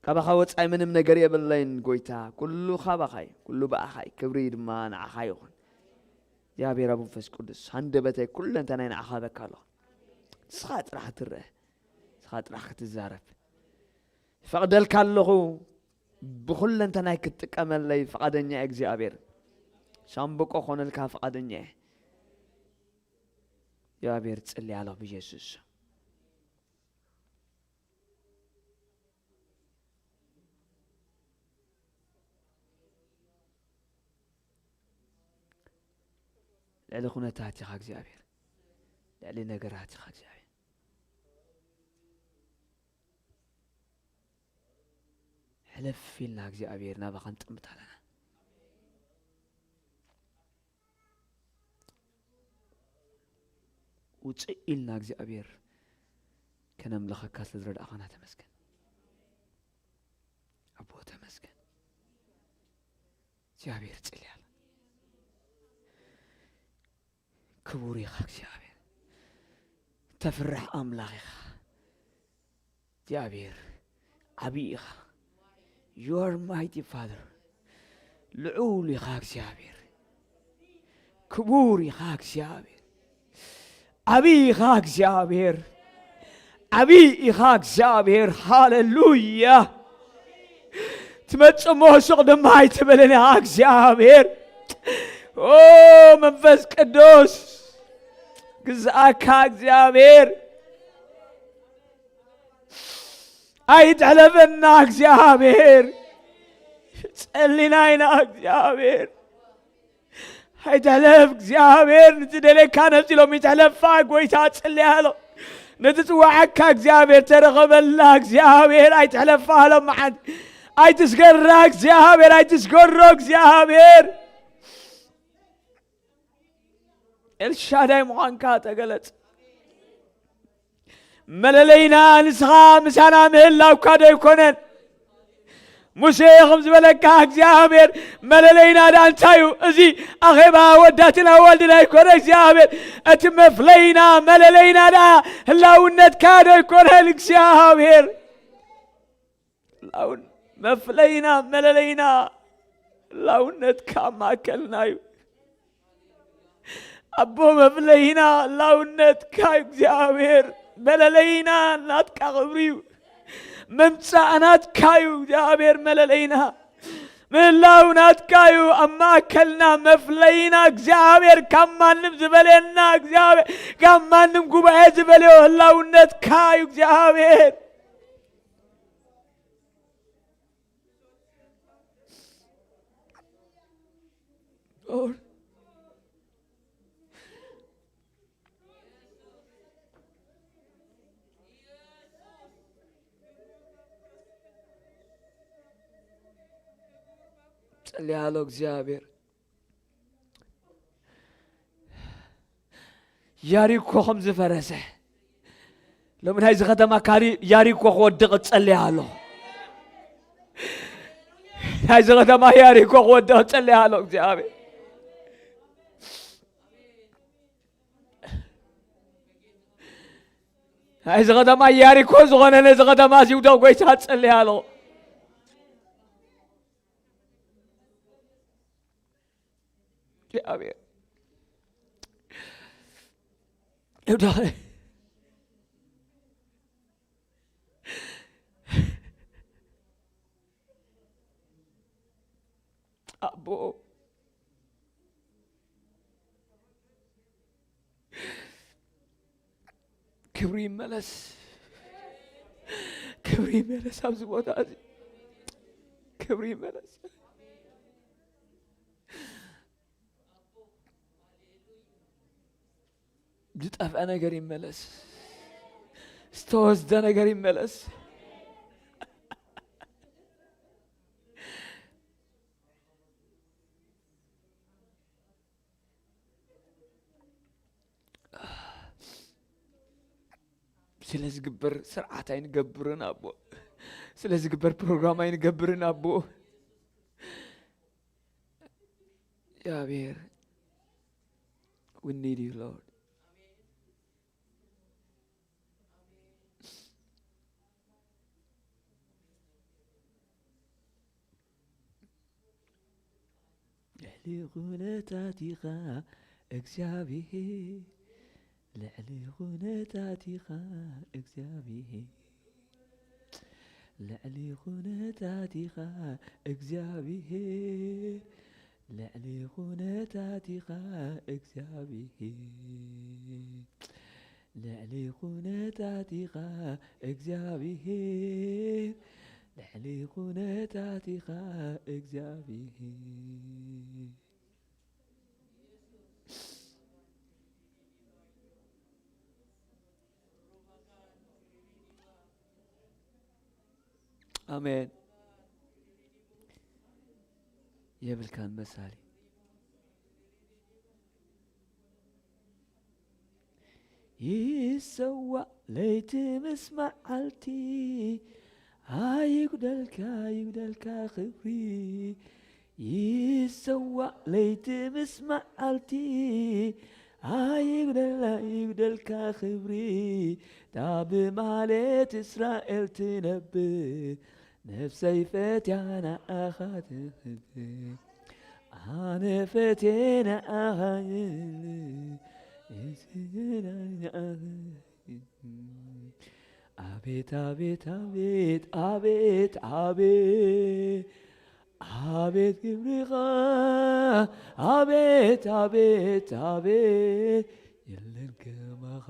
ካባኻ ወጻኢ ምንም ነገር የብለይን ጎይታ። ኩሉ ካባኻ እዩ፣ ኩሉ ብኣኻ እዩ። ክብሪ ድማ ንዓኻ ይኹን። እግዚኣብሔር ኣብ መንፈስ ቅዱስ ሃንደበተይ ኩለንተናይ ንዓኻ በካ ኣለኹ። ንስኻ ጥራሕ ትረአ፣ ንስኻ ጥራሕ ክትዛረብ። ፈቕደልካ ኣለኹ፣ ብኹለንተናይ ክትጥቀመለይ ፍቓደኛ እየ እግዚኣብሔር። ሻምብቆ ኮነልካ ፍቓደኛ እየ። እግዚኣብሔር ጽልያ ኣለኹ ብኢየሱስ። ልዕሊ ኩነታት ኢኻ እግዚኣብሔር፣ ልዕሊ ነገራት ኢኻ እግዚኣብሔር። ሕልፍ ኢልና እግዚኣብሔር ናባኻ ንጥምት ኣለና። ውፅእ ኢልና እግዚኣብሔር ከነምልኸካ ስለ ዝረዳእኻና ተመስገን። ኣቦ ተመስገን። እግዚኣብሔር ጽልያል። ክቡር ኢኻ እግዚኣብሔር። ተፍርሕ ኣምላኽ ኢኻ። እግዚኣብሔር ዓብዪ ኢኻ። You are mighty Father። ልዑል ኢኻ እግዚኣብሔር። ክቡር ኢኻ እግዚኣብሔር። ዓብዪ ኢኻ እግዚኣብሔር። ዓብዪ ኢኻ እግዚኣብሔር። ሃሌሉያ። ትመጽእ እሞ ስቕ ድማ ኣይትበለና እግዚኣብሔር። ኦ መንፈስ ቅዱስ ግዝኣካ እግዚኣብሔር። ኣይትሕለፈና እግዚኣብሔር። ጸሊና ኢና እግዚኣብሔር። ኣይትሕለፍ እግዚኣብሔር። ንትደልየካ ነብሲ ሎሚ ትሕለፋ ጎይታ ጽልያ ኣሎ። ነቲ ጽዋዓካ እግዚኣብሔር ተረኸበላ እግዚኣብሔር። ኣይትሕለፋ ሎም መዓንቲ። ኣይትስገራ እግዚኣብሔር። ኣይትስገሮ እግዚኣብሔር። ኤልሻዳይ ምዃንካ ተገለጽ። መለለይና ንስኻ ምሳና ምህላውካ ዶ ኣይኮነን? ሙሴ ከም ዝበለካ እግዚኣብሔር መለለይና ደኣ እንታይ እዩ? እዚ ኣኼባ ኣወዳትን ኣዋልድን ኣይኮነ እግዚኣብሔር፣ እቲ መፍለይና መለለይና ደኣ ህላውነትካ ዶ ኣይኮነን እግዚኣብሔር? ህላውን-፣ መፍለይና መለለይና ህላውነትካ ኣብ ማእከልና እዩ። ኣቦ መፍለይና ህላውነትካ እዩ እግዚኣብሔር፣ መለለይና ናትካ ክብሪ እዩ። ምምጻእ ናትካ እዩ እግዚኣብሔር፣ መለለይና ምህላው ናትካ እዩ። ኣብ ማእከልና መፍለይና እግዚኣብሔር፣ ካብ ማንም ዝበለየና እግዚኣብሔር፣ ካብ ማንም ጉባኤ ዝበለዮ ህላውነትካ እዩ እግዚኣብሔር። ጸልያሎ እግዚኣብሔር። ያሪኮ ከም ዝፈረሰ ሎሚ ናይዚ ከተማ ካሪ-፣ ያሪኮ ክወድቕ እጸልይ ኣለኹ። ናይዚ ከተማ ያሪኮ ክወድቕ እጸልይ ኣለኹ እግዚኣብሔር። ናይዚ ከተማ ያሪኮ ዝኾነ ነዚ ከተማ እዚ ውደቕ ጎይታ እጸልይ ኣለኹ። እግዚኣብሔር እብዳ ኣቦ ክብሪ ይመለስ፣ ክብሪ ይመለስ ኣብዚ ቦታ እዚ ክብሪ ይመለስ። ዝጠፍአ ነገር ይመለስ፣ ዝተወስደ ነገር ይመለስ። ስለ ዝግበር ስርዓት ኣይንገብርን ኣቦ፣ ስለ ዝግበር ፕሮግራም ኣይንገብርን ኣቦ። እግዚኣብሔር፣ we need you, Lord. ልዕሊ ኩነታት ኢኻ እግዚኣብሔር፣ ልዕሊ ኩነታት ኢኻ እግዚኣብሔር፣ ልዕሊ ኩነታት ኢኻ እግዚኣብሔር፣ ልዕሊ ኩነታት ኢኻ እግዚኣብሔር፣ ልዕሊ ኩነታት ኢኻ እግዚኣብሔር፣ ልዕሊ ኩነታት ኢኻ እግዚኣብሔር። ኣሜን። የብልካን መሳሊ። ይሰዋእ ለይቲ ምስ መዓልቲ፣ ኣይጉደልካ፣ ኣይጉደልካ ክብሪ። ይሰዋእ ለይቲ ምስ መዓልቲ፣ ኣይጉደል፣ ኣይጉደልካ ክብሪ። እታ ብማህሌት እስራኤል ትነብር፣ ነፍሰይ ፈትያ ንኣኻ ትኽብር። ኣነ ፈትየ ንኣኻ ኣቤት፣ ኣቤት፣ ኣቤት፣ ኣቤት፣ ኣቤት፣ ኣቤት ግብርኻ፣ ኣቤት፣ ኣቤት፣ ኣቤት፣ የለን ከማኻ።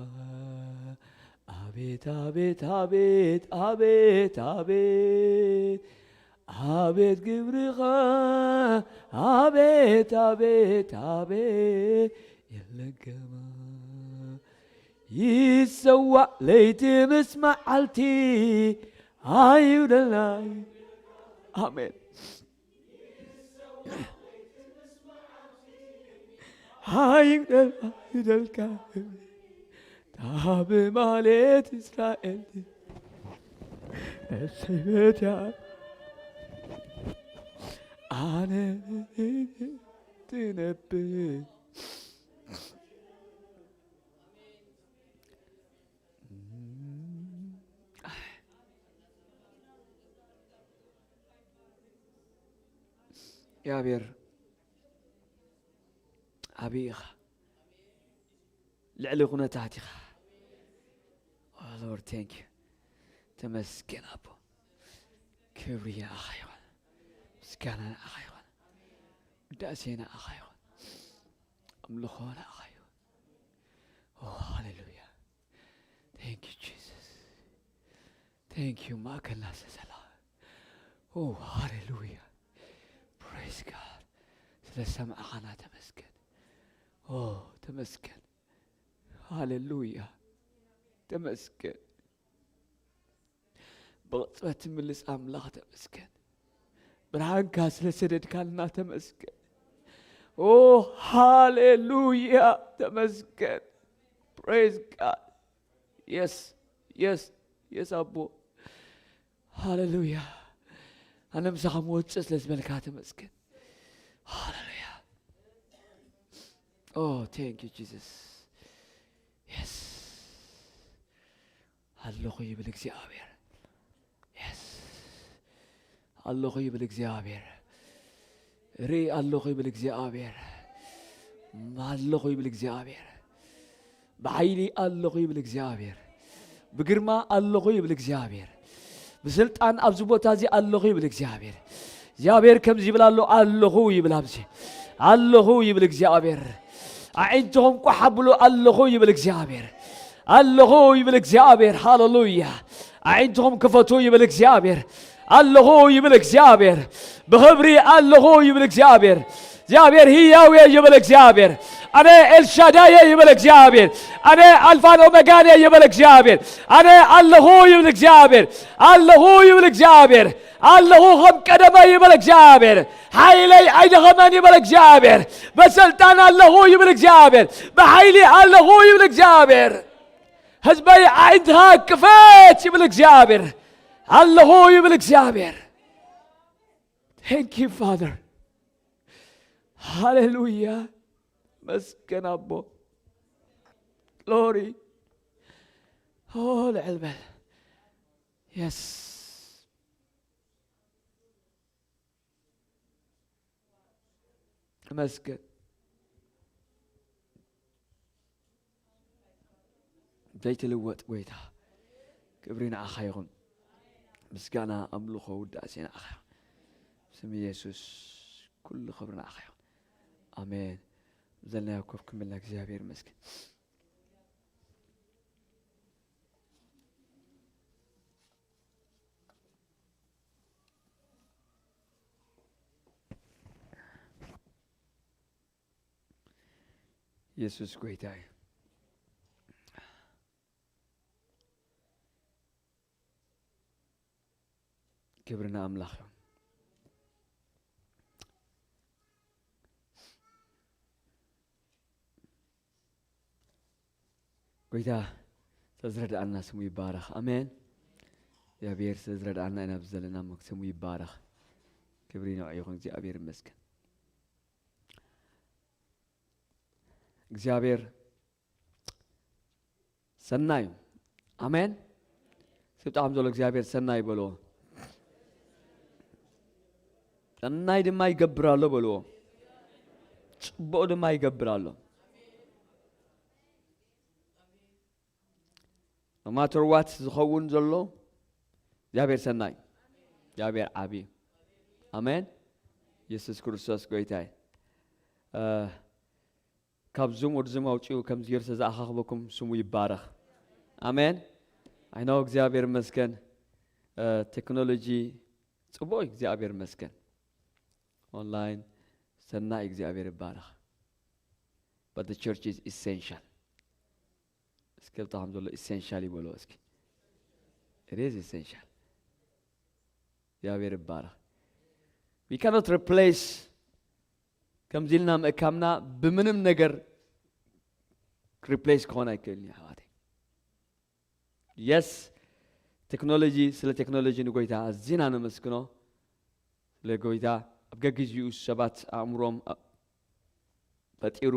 ኣቤት፣ ኣቤት፣ ኣቤት፣ ኣቤት፣ ኣቤት፣ ኣቤት ግብርኻ፣ ኣቤት፣ ኣቤት፣ ኣቤት፣ የለን ከማኻ። ይሰዋእ ለይቲ ምስ መዓልቲ፣ ኣይጉደልና። ኣሜን። ኣይጉደል፣ ኣይጉደልካ። እታ ብማህሌት እስራኤል እሰይ ፈትያ ኣነ ትነብር። እግዚኣብሔር ዓብዪ ኢኻ፣ ልዕሊ ኩነታት ኢኻ። Oh Lord, thank you። ተመስገን ኣቦ፣ ክብሪ ንኣኻ ይኹን፣ ምስጋና ንኣኻ ይኹን፣ ውዳሴ ንኣኻ ይኹን፣ ኣምልኾ ንኣኻ ይኹን። Oh ሃሌሉያ። Thank you Jesus። Thank you ማእከልና ስለዘላ። Oh ሃሌሉያ። Praise God። ስለ ሰማዕኻና ተመስገን። Oh ተመስገን። ሃሌሉያ። ተመስገን። ብቕጽበት ትምልስ ኣምላኽ ተመስገን። ብርሃንካ ስለ ሰደድካልና ተመስገን። Oh ሃሌሉያ። ተመስገን። Praise God። Yes፣ yes፣ yes ኣቦ። ሃሌሉያ። ኣነ ምሳኻ ምወፅእ ስለ ዝበልካ ተመስገን። ሃሌሉያ። Oh thank you Jesus። Yes። ኣለኹ ይብል እግዚኣብሔር። Yes። ኣለኹ ይብል እግዚኣብሔር። ርኢ ኣለኹ ይብል እግዚኣብሔር። ኣለኹ ይብል እግዚኣብሔር። ብሓይሊ ኣለኹ ይብል እግዚኣብሔር። ብግርማ ኣለኹ ይብል እግዚኣብሔር። ብስልጣን ኣብዚ ቦታ እዚ ኣለኹ ይብል እግዚኣብሔር። እግዚኣብሔር ከምዚ ይብል ኣሎ፣ ኣለኹ ይብል፣ ኣብዚ ኣለኹ ይብል እግዚኣብሔር። ኣዒንትኹም ቋሕ ኣብሉ፣ ኣለኹ ይብል እግዚኣብሔር። ኣለኹ ይብል እግዚኣብሔር። ሃሌሉያ። ኣዒንትኹም ክፈቱ ይብል እግዚኣብሔር። ኣለኹ ይብል እግዚኣብሔር። ብኽብሪ ኣለኹ ይብል እግዚኣብሔር። እግዚኣብሔር ህያው እየ ይብል እግዚኣብሔር። ኣነ ኤልሻዳይ እየ ይብል እግዚኣብሔር። ኣነ ኣልፋን ኦሜጋን እየ ይብል እግዚኣብሔር። ኣነ ኣለኹ ይብል እግዚኣብሔር። ኣለኹ ይብል እግዚኣብሔር። ኣለኹ ከም ቀደመ ይብል እግዚኣብሔር። ሓይለይ ኣይደኸመን ይብል እግዚኣብሔር። በሰልጣን ኣለኹ ይብል እግዚኣብሔር። ብሓይሊ ኣለኹ ይብል እግዚኣብሔር። ህዝበይ ኣዒንትኻ ክፈት ይብል እግዚኣብሔር። ኣለኹ ይብል እግዚኣብሔር። Thank you, Father. ሃሌሉያ። መስገን ኣቦ። ግሎሪ። ኦ፣ ልዕል በል። የስ። ተመስገን። ዘይትልወጥ ጎይታ፣ ክብሪ ንዓኻ ይኹን። ምስጋና፣ ኣምልኾ፣ ውዳሴ ንዓኻ ይኹን። ስም ኢየሱስ፣ ኩሉ ክብሪ ንዓኻ ይኹን። ኣሜን። ዘለናዮ ኮፍ ክንብል ኢና። እግዚኣብሔር ይመስገን። የሱስ ጎይታ እዩ። ክብሪ ንኣምላኽ እዩ። ጎይታ ስለ ዝረድኣና ስሙ ይባረኽ። ኣሜን። እግዚኣብሔር ስለ ዝረድኣና ኢና ኣብዚ ዘለና እሞ ስሙ ይባረኽ። ክብሪ ንዕኡ ይኹን። እግዚኣብሔር ይመስገን። እግዚኣብሔር ሰናይ እዩ። ኣሜን። ስብጣም ዘሎ እግዚኣብሔር ሰናይ በልዎ። ሰናይ ድማ ይገብር ኣሎ በልዎ። ጽቡቕ ድማ ይገብር ኣሎ። No matter what ዝኸውን ዘሎ እግዚኣብሔር ሰናይ፣ እግዚኣብሔር ዓቢ። ኣሜን። የሱስ ክርስቶስ ጎይታይ። እ፣ ካብ ዙም ወደ ዙም ኣውጺኡ ከምዚ ገይሩ ስለ ዝኣኻኽበኩም ስሙ ይባረኽ። ኣሜን። I know እግዚኣብሔር ይመስገን። እ፣ ቴክኖሎጂ ጽቡቕ እዩ፣ እግዚኣብሔር ይመስገን። ኦንላይን ሰናይ፣ እግዚኣብሔር ይባረኽ። But the church is essential። እስኪ ኣብታ ከም ዘሎ ኢሴንሻል ይበሎ እስኪ። It is essential። እግዚኣብሔር ይባረኽ። We cannot replace፣ ከምዚ ኢልና ምእካምና ብምንም ነገር ሪፕሌስ ክኾን ኣይክእልን እዩ ኣሕዋተይ። የስ፣ ቴክኖሎጂ፣ ስለ ቴክኖሎጂ ንጎይታ ኣዚና ነመስግኖ። ስለ ጎይታ ኣብ ገግዜኡ ሰባት ኣእምሮም ኣ-፣ ፈጢሩ፣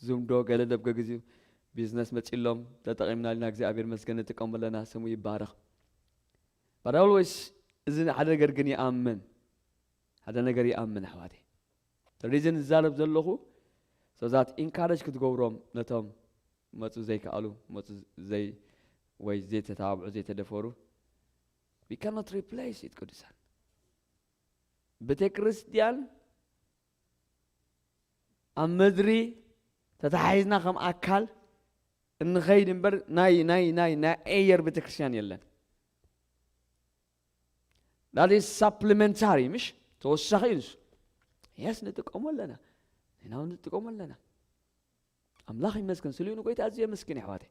ዙም ዶ ገለ ዶ ኣብ ገግዜኡ ቢዝነስ መጺሎም ተጠቒምና ኣለና። እግዚኣብሔር ይመስገን ንጥቀሙ ኣለና፣ ስሙ ይባረኽ። But always እዚ ሓደ ነገር ግን ይኣምን፣ ሓደ ነገር ይኣምን ኣሕዋተይ። The reason ዝዛረብ ዘለኹ so that ኢንካሬጅ ክትገብሮም ነቶም መጹ ዘይከኣሉ፣ መጹ ዘይ-፣ ወይ ዘይተተባብዑ፣ ዘይተደፈሩ። We cannot replace it ቅዱሳን። ቤተ ክርስቲያን ኣብ ምድሪ ተታሒዝና ከም ኣካል እንኸይድ እምበር ናይ፣ ናይ፣ ናይ፣ ናይ ኤየር ቤተ ክርስቲያን የለን። That is supplementary፣ ምሽ ተወሳኺ እዩ ንሱ። የስ ንጥቀሞ ኣለና። ንሕና እውን ንጥቀሞ ኣለና። ኣምላኽ ይመስገን፣ ስሊኡ ንጎይታ ኣዝዩ የመስግን፣ ኣሕዋተይ።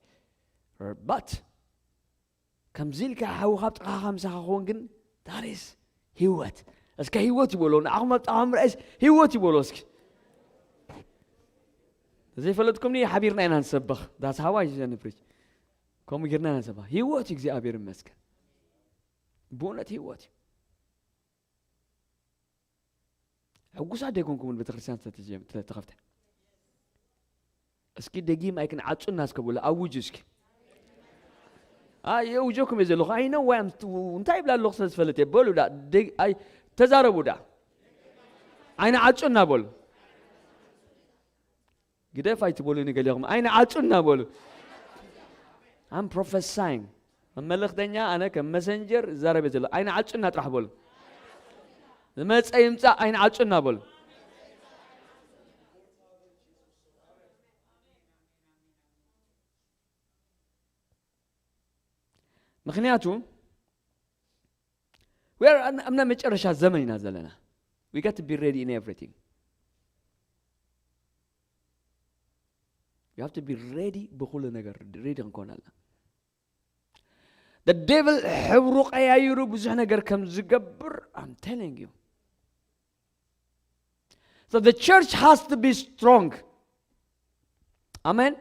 But ከምዚ ኢልካ ሓውኻ ኣብ ጥቓኻ ምሳኻ ክኸውን ግን፣ that is ህይወት። እስከ ህይወት ይበሎ፣ ንዓኹም ኣብ ጥቓኹም ምርኣይስ ህይወት ይበሎ እስኪ። ዘይፈለጥኩምኒ ሓቢርና ኢና ንሰብኽ። That's how I preach። ከምኡ ጌርና ኢና ንሰብኽ። ህይወት እዩ፣ እግዚኣብሔር ይመስገን። ብእውነት ህይወት እዩ። ሕጉሳት ዶ ኣይኮንኩምን ቤተክርስትያን ስለተጀም-፣ ስለተኸፍተ? እስኪ ደጊም ኣይክንዓጹና እስከ በሉ፣ ኣውጁ እስኪ። ኣይ፣ የውጀኩም እየ ዘለኹ። ኣይ ነው ወይ ኣም-፣ እንታይ ይብላ ኣለኹ ስለ ዝፈልጥ እየ። በሉ ዳ፣ ደግ-፣ ኣይ፣ ተዛረቡ ዳ። ኣይንዓጹና በሉ። ግደፍ ኣይትበሉኒ ገሊኹም፣ ኣይንዓጹ እናበሉ። I'm prophesying። ከም መልእኽተኛ ኣነ ከም መሰንጀር ዝዛረብ እየ ዘሎ። ኣይንዓጹ እና ጥራሕ በሉ። ዝመጸ ይምጻእ ኣይንዓጹ እና በሉ። ምኽንያቱ we are ኣብ ናይ መጨረሻ ዘመን ኢና ዘለና። We got to be ready in everything. You have to be ready ብኹሉ ነገር ready ክንኮን ኣለና። The devil ሕብሩ ቀያይሩ ብዙሕ ነገር ከም ዝገብር I'm telling you. So the church has to be strong. ኣሜን።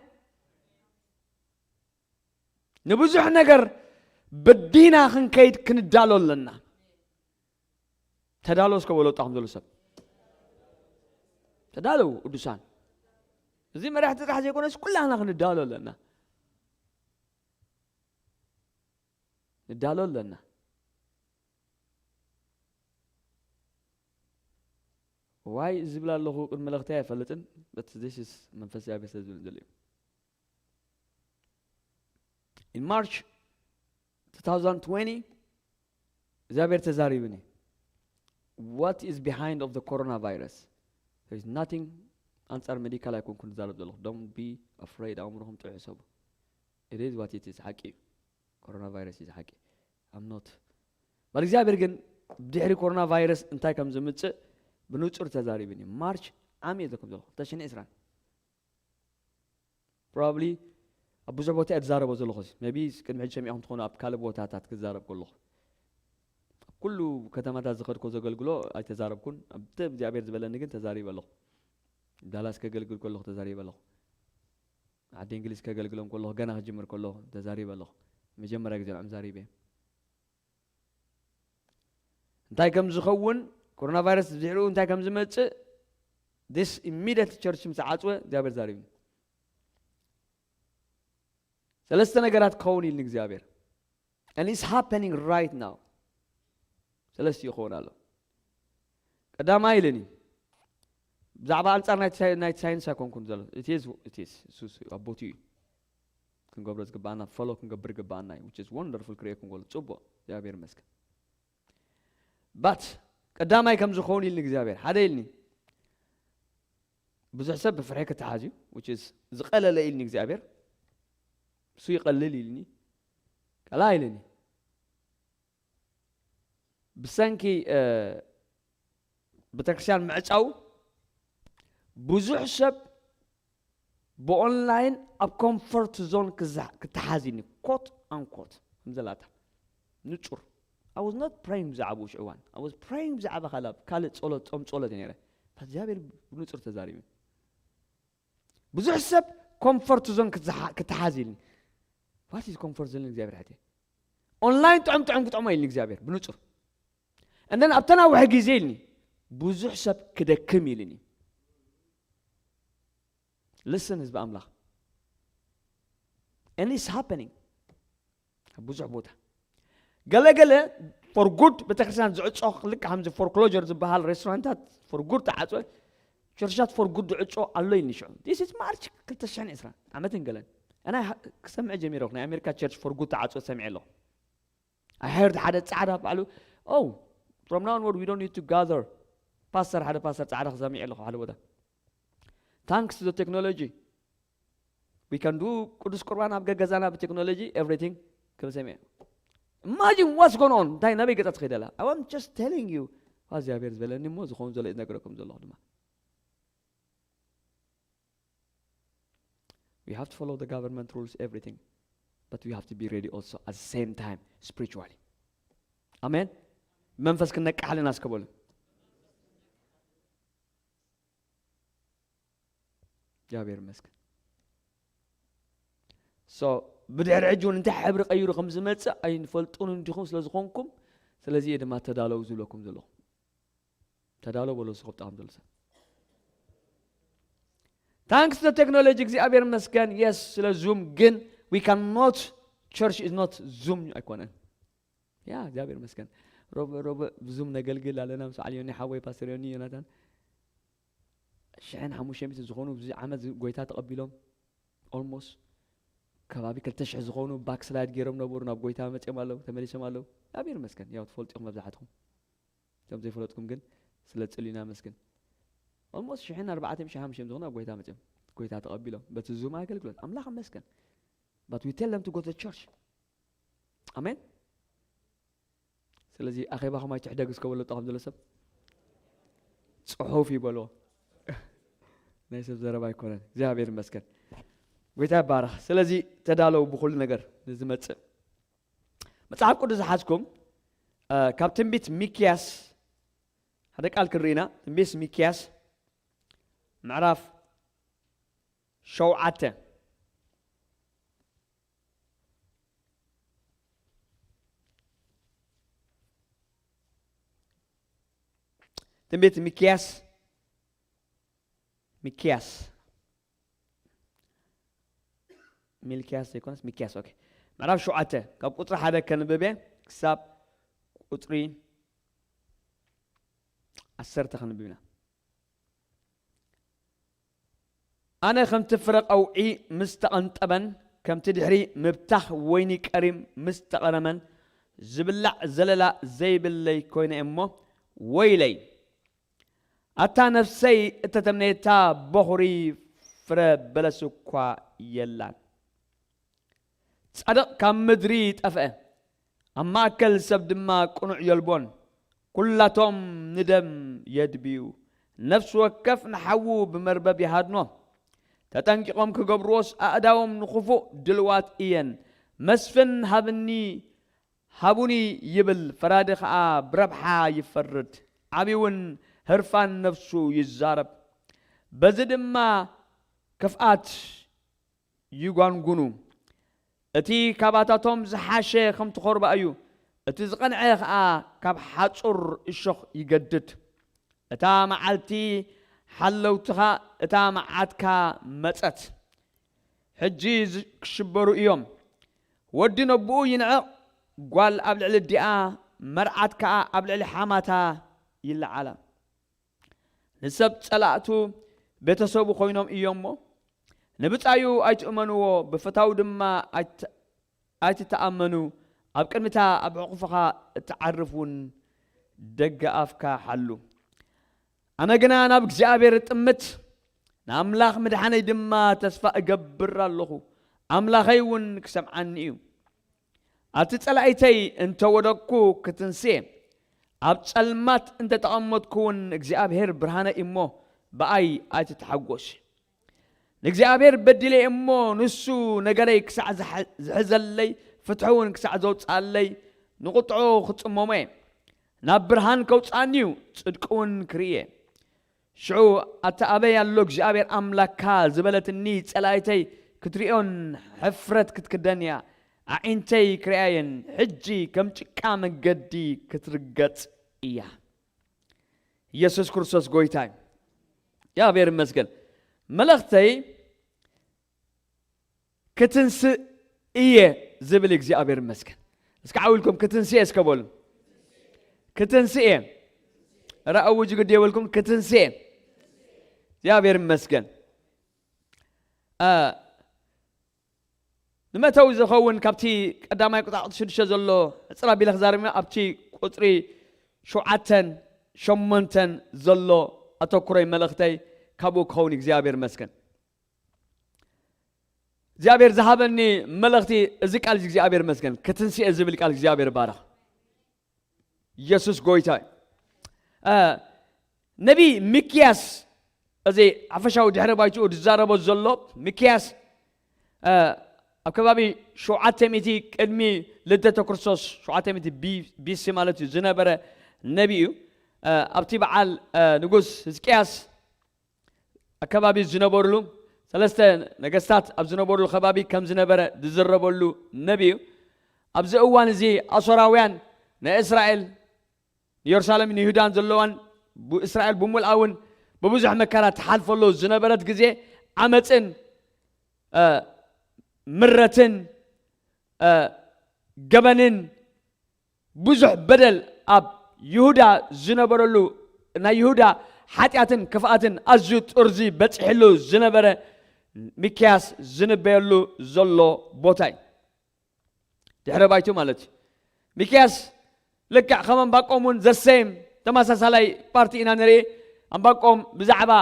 ንብዙሕ ነገር በዲና ክንከይድ ክንዳሎ ኣለና። ተዳሎ እስከ በሎ ጣኹም ዘሎ ሰብ። ተዳለው ቅዱሳን። እዚ መራሕቲ ጥራሕ ዘይኮነስ ኩላህና ክንዳሎ ኣለና። ንዳሎ ኣለና። ዋይ ዝብል ኣለኹ ቅድሚ ለኽታይ ኣይፈልጥን። But this is መንፈስ እግዚኣብሔር ስለ ዝብል ዘሎ እዩ። In March two thousand twenty እግዚኣብሔር ተዛሪብኒ። What is behind of the coronavirus? There is nothing። ኣንጻር ሜዲካል ኣይኮንኩን ዝዛረብ ዘለኹ። Don't be afraid። ኣእምሮኹም ጥዑይ ሕሰቡ። It is what it is። ሓቂ እዩ። ኮሮና ቫይረስ እዩ ሓቂ። I'm not። በል እግዚኣብሔር ግን ድሕሪ ኮሮና ቫይረስ እንታይ ከም ዝምጽእ ብንጹር ተዛሪብኒ። ማርች ዓም እየ ዘኩም ዘለኹ ክልተ ሽሕን ዕስራን። Probably ኣብ ብዙሕ ቦታ እየ ዝዛረቦ ዘለኹ። Maybe ቅድሚ ሕጂ ሰሚዕኹም ትኾኑ ኣብ ካልእ ቦታታት ክዛረብ ከለኹ። ኣብ ኩሉ ከተማታት ዝኸድኮ ዘገልግሎ ኣይተዛረብኩን። ኣብቲ እግዚኣብሔር ዝበለኒ ግን ተዛሪበ ኣለኹ። ዳላስ ከገልግል ከለኹ ተዛሪበ ኣለኹ። ዓዲ እንግሊዝ ከገልግሎም ከለኹ፣ ገና ክጅምር ከለኹ ተዛሪበ ኣለኹ። መጀመርያ ግዜ ንዕም ዛሪበ። እንታይ ከም ዝኸውን፣ ኮሮና ቫይረስ ድሕሪኡ እንታይ ከም ዝመጽእ፣ this immediate ቸርች ምስ ዓጽወ እግዚኣብሔር ዛሪብኒ። ሰለስተ ነገራት ክኸውን ኢልኒ እግዚኣብሔር። And it's happening right now. ሰለስቲኡ ይኸውን ኣሎ። ቀዳማይ ኢልኒ፣ ብዛዕባ ኣንጻር ናይ ሳይ-፣ ናይ ሳይንስ ኣይኮንኩን ዘሎ። It is፣ it is። እሱ፣ እሱ ኣብ ቦትኡ እዩ። ክንገብሮ ዝግባኣና፣ ፎሎ ክንገብር ዝግባኣና እዩ። Which is wonderful ክርእየኩም ከሎ። ጽቡቕ፣ እግዚኣብሔር ይመስገን። But ቀዳማይ ከም ዝኸውን ኢልኒ እግዚኣብሔር። ሓደ ኢልኒ፣ ብዙሕ ሰብ ብፍርሒ ክተሓዝ እዩ። Which is ዝቐለለ ኢልኒ እግዚኣብሔር። እሱ ይቐልል ኢልኒ። ካልኣይ ኢልኒ፣ ብሰንኪ፣ እ፣ ቤተክርስትያን ምዕጻው ብዙሕ ሰብ ብኦንላይን ኣብ ኮምፎርት ዞን ክዛ-፣ ክተሓዝ ኢልኒ። ኮት ኣን ኮት። ከም ዘላታ። ንጹር። I was not praying ብዛዕባኡ ሽዑ እዋን። I was praying ብዛዕባ ካልእ፣ ካልእ ጸሎት፣ ጾም ጸሎት እዩ ነይረ። እግዚኣብሔር ብንጹር ተዛሪቡ። ብዙሕ ሰብ ኮምፎርት ዞን ክትሓ-፣ ክትሓዝ ኢልኒ። What is ኮምፎርት ዞን እግዚኣብሔር ሕትየ? ኦንላይን ጥዑም ጥዑም ክጥዕሞ ኢልኒ እግዚኣብሔር ብንጹር። And then ኣብታ ነዊሕ ግዜ ኢልኒ ብዙሕ ሰብ ክደክም ኢልኒ። Listen ህዝቢ ኣምላኽ። And it's happening። ኣብ ብዙሕ ቦታ። ገለ ገለ for good ቤተክርስትያን ዝዕጾ ልክዕ ከምዚ ፎርክሎጀር ዝበሃል ሬስቶራንታት for good ተዓጽወ፣ ቸርቻት for good ዝዕጾ ኣሎ ኢልኒ ሽዑ። This is ማርች ክልተ ሽሕን ዕስራን ዓመትን ገለን። ኣነ ክሰምዕ ጀሚረ፣ ናይ ኣሜሪካ ቸርች for good ተዓጽወ ሰሚዐ ኣለኹ። I heard ሓደ ጻዕዳ ባዕሉ፣ "Oh, from now onward we don't need to gather." ፓስተር፣ ሓደ ፓስተር ጻዕዳ ክሰምዕ ኣለኹ ሓደ ቦታ። Thanks to the technology. We can do ቅዱስ ቁርባን ኣብ ገገዛና ብቴክኖሎጂ everything ክብል ሰሚዐ። Imagine what's going on። እንታይ ናበይ ገጻ ትኸይድ ኣላ? I am just telling you። እግዚኣብሔር ዝበለኒ እሞ ዝኸውን ዘሎ እየ ዝነግረኩም ዘለኹ ድማ። We have to follow the government rules, everything. But we have to be ready also at the same time spiritually. ኣሜን። መንፈስ ክነቃሕ ኣለና እስከ በሉ። እግዚኣብሔር ይመስገን። So ብድሕሪ ሕጂ እውን እንታይ ሕብሪ ቀይሩ ከም ዝመጽእ ኣይንፈልጡን እንዲኹም ስለ ዝኾንኩም፣ ስለዚ እየ ድማ ተዳለዉ ዝብለኩም ዘለኹ። ተዳሎ በሎ፣ ስኸብጣኹም ዘሎ ሰብ። Thanks to technology፣ እግዚኣብሔር ይመስገን። Yes፣ ስለ ዙም ግን we cannot፣ church is not ዙም ኣይኮነን። ያ፣ እግዚኣብሔር ይመስገን። ሮብ፣ ሮብ ዙም ነገልግል ኣለና ምስ በዓል ዮኒ ሓወይ፣ ፓስተር ዮኒ፣ ዮናታን። ሽሕን ሓሙሽተ ሚእትን ዝኾኑ ብዙ ዓመት ዝ- ጎይታ ተቐቢሎም፣ ኦልሞስት ከባቢ ክልተ ሽሕ ዝኾኑ ባክስላይድ ገይሮም ነበሩ፣ ናብ ጎይታ መጺኦም ኣለዉ፣ ተመሊሶም ኣለዉ። እግዚኣብሔር ይመስገን። ያው ትፈልጡ ኢኹም መብዛሕትኹም። እቶም ዘይፈለጥኩም ግን ስለ ትጽልዩና መስገን። ኦልሞስት ሽሕን ኣርባዕተ ሚእትን ሓሙሽተ ሚእትን ዝኾኑ ኣብ ጎይታ መጺኦም፣ ጎይታ ተቐቢሎም በቲ ዙም ኣገልግሎት። ኣምላኽ ይመስገን። But we tell them to go to church. ኣሜን። ስለዚ ኣኼባኹም ኣይትሕደግስ ከበሎ ጠቐም ዘሎ ሰብ ጽሑፍ ይበልዎ። ናይ ሰብ ዘረባ ኣይኮነን። እግዚኣብሔር ይመስገን። ጎይታ ይባረኽ። ስለዚ ተዳለው ብኹሉ ነገር ንዝመጽእ። መጽሓፍ ቅዱስ ዝሓዝኩም እ፣ ካብ ትንቢት ሚክያስ ሓደ ቃል ክንርኢና። ትንቢት ሚክያስ ምዕራፍ ሸውዓተ። ትንቢት ሚክያስ፣ ሚክያስ፣ ሚልክያስ ዘይኮነስ ሚክያስ። ኦኬ። ምዕራፍ ሸውዓተ ካብ ቁጽሪ ሓደ ከንብብ እየ ክሳብ ቁጽሪ ዓሰርተ ከንብብ ኢና። ኣነ ከምቲ ፍረ ቀውዒ ምስ ተቐንጠበን ከምቲ ድሕሪ ምብታኽ ወይኒ ቀሪም ምስ ተቐረመን ዝብላዕ ዘለላ ዘይብለይ ኮይነ እሞ ወይለይ። ኣታ ነፍሰይ እተተምነየታ በኹሪ ፍረ በለስ እኳ የላን። ጻድቕ ካብ ምድሪ ጠፍአ፣ ኣብ ማእከል ሰብ ድማ ቅኑዕ የልቦን። ኩላቶም ንደም የድብዩ፣ ነፍሲ ወከፍ ንሓዉ ብመርበብ ይሃድኖ። ተጠንቂቖም ክገብርዎስ ኣእዳዎም ንኽፉእ ድልዋት እየን። መስፍን ሃብኒ፣ ሃቡኒ ይብል፣ ፈራዲ ኸኣ ብረብሓ ይፈርድ፣ ዓብዪ እውን ህርፋን ነፍሱ ይዛረብ። በዚ ድማ ክፍኣት ይጓንጉኑ። እቲ ካባታቶም ዝሓሸ ከም ትኾርባ እዩ፣ እቲ ዝቐንዐ ኸኣ ካብ ሓጹር እሾኽ ይገድድ። እታ መዓልቲ ሓለውትኻ፣ እታ መዓትካ መጸት። ሕጂ ዝ- ክሽበሩ እዮም። ወዲ ነቦኡ ይንዕቕ፣ ጓል ኣብ ልዕሊ ኣዲኣ፣ መርዓት ከኣ ኣብ ልዕሊ ሓማታ ይለዓላ። ንሰብ ጸላእቱ ቤተሰቡ ኮይኖም እዮም እሞ፣ ንብጻዩ ኣይትእመንዎ፣ ብፈታዊ ድማ ኣይት- ኣይትተኣመኑ። ኣብ ቅድሚታ ኣብ ሕቑፍኻ እትዓርፍ እውን ደገ ኣፍካ ሓሉ። ኣነ ግና ናብ እግዚኣብሔር እጥምት፣ ንኣምላኽ ምድሓነይ ድማ ተስፋ እገብር ኣለኹ። ኣምላኸይ እውን ክሰምዓኒ እዩ። ኣብቲ ጸላኢተይ እንተ ወደቅኩ ክትንስኤ፣ ኣብ ጸልማት እንተ ተቐመጥኩ እውን እግዚኣብሔር ብርሃነይ እሞ ብኣይ ኣይትተሓጎስ። ንእግዚኣብሔር በዲለ እሞ ንሱ ነገረይ ክሳዕ ዝሐ- ዝሕዘለይ፣ ፍትሒ እውን ክሳዕ ዘውፅኣለይ ንቁጥዑ ክጽመሞ እየ። ናብ ብርሃን ከውፅኣኒ እዩ፣ ጽድቂ እውን ክርኢ እየ። ሽዑ ኣታ ኣበይ ኣሎ እግዚኣብሔር ኣምላክካ ዝበለትኒ ጸላኢተይ ክትርእዮን ሕፍረት ክትክደን እያ። ኣዒንተይ ክርእያ እየን፣ ሕጂ ከም ጭቃ መንገዲ ክትርገጽ እያ። ኢየሱስ ክርስቶስ ጎይታ እዩ። እግዚኣብሔር ይመስገን። መልእኽተይ ክትንስእ እየ ዝብል እግዚኣብሔር ይመስገን። እስኪ ዓው ኢልኩም ክትንስእ እየ እስከ በሉ። ክትንስእ እየ። ራእው ጅግድ የበልኩም ክትንስእ እየ። እግዚኣብሔር ይመስገን። አ፣ ንመእተዊ ዝኸውን ካብቲ ቀዳማይ ቁጥሪ ሽዱሽተ ዘሎ ሕጽር ኣቢለ ክዛረብ እየ። ኣብቲ ቁጽሪ ሸውዓተን ሸሞንተን ዘሎ ኣተኩሮይ መልእኽተይ ካብኡ ክኸውን እግዚኣብሔር ይመስገን። እግዚኣብሔር ዝሃበኒ መልእኽቲ እዚ ቃል እዚ እግዚኣብሔር ይመስገን። ክትንስኤ ዝብል ቃል እግዚኣብሔር ባረኽ። ኢየሱስ ጎይታ እዩ። እ፣ ነቢ ሚክያስ፣ እዚ ሓፈሻዊ ድሕረ ባይትኡ ዝዛረቦ ዘሎ ሚክያስ፣ እ፣ ኣብ ከባቢ ሸውዓተ ሚእቲ ቅድሚ ልደተ ክርስቶስ፣ ሸውዓተ ሚእቲ ቢ- ቢሲ ማለት እዩ፣ ዝነበረ ነቢ እዩ። እ፣ ኣብቲ በዓል፣ እ፣ ንጉስ ህዝቅያስ ኣከባቢ ዝነበሩሉ፣ ሰለስተ ነገስታት ኣብ ዝነበሩሉ ከባቢ ከም ዝነበረ ዝዝረበሉ ነቢ እዩ። ኣብዚ እዋን እዚ ኣሶራውያን ንእስራኤል፣ ንየሩሳሌም፣ ንይሁዳን ዘለዋን ቡ- እስራኤል ብምልኣውን ብብዙሕ መከራ ትሓልፈሉ ዝነበረት ግዜ ዓመፅን፣ እ፣ ምረትን፣ እ፣ ገበንን ብዙሕ በደል ኣብ ይሁዳ ዝነበረሉ፣ ናይ ይሁዳ ሓጢኣትን ክፍኣትን ኣዝዩ ጥርዚ በፂሕሉ ዝነበረ ሚክያስ ዝንበየሉ ዘሎ ቦታ እዩ። ድሕረ ባይቱ ማለት እዩ። ሚክያስ ልክዕ ከም ኣንባቆም እውን ዘሰይም ተመሳሳላይ ፓርቲ ኢና ንርኢ። ኣንባቆም ብዛዕባ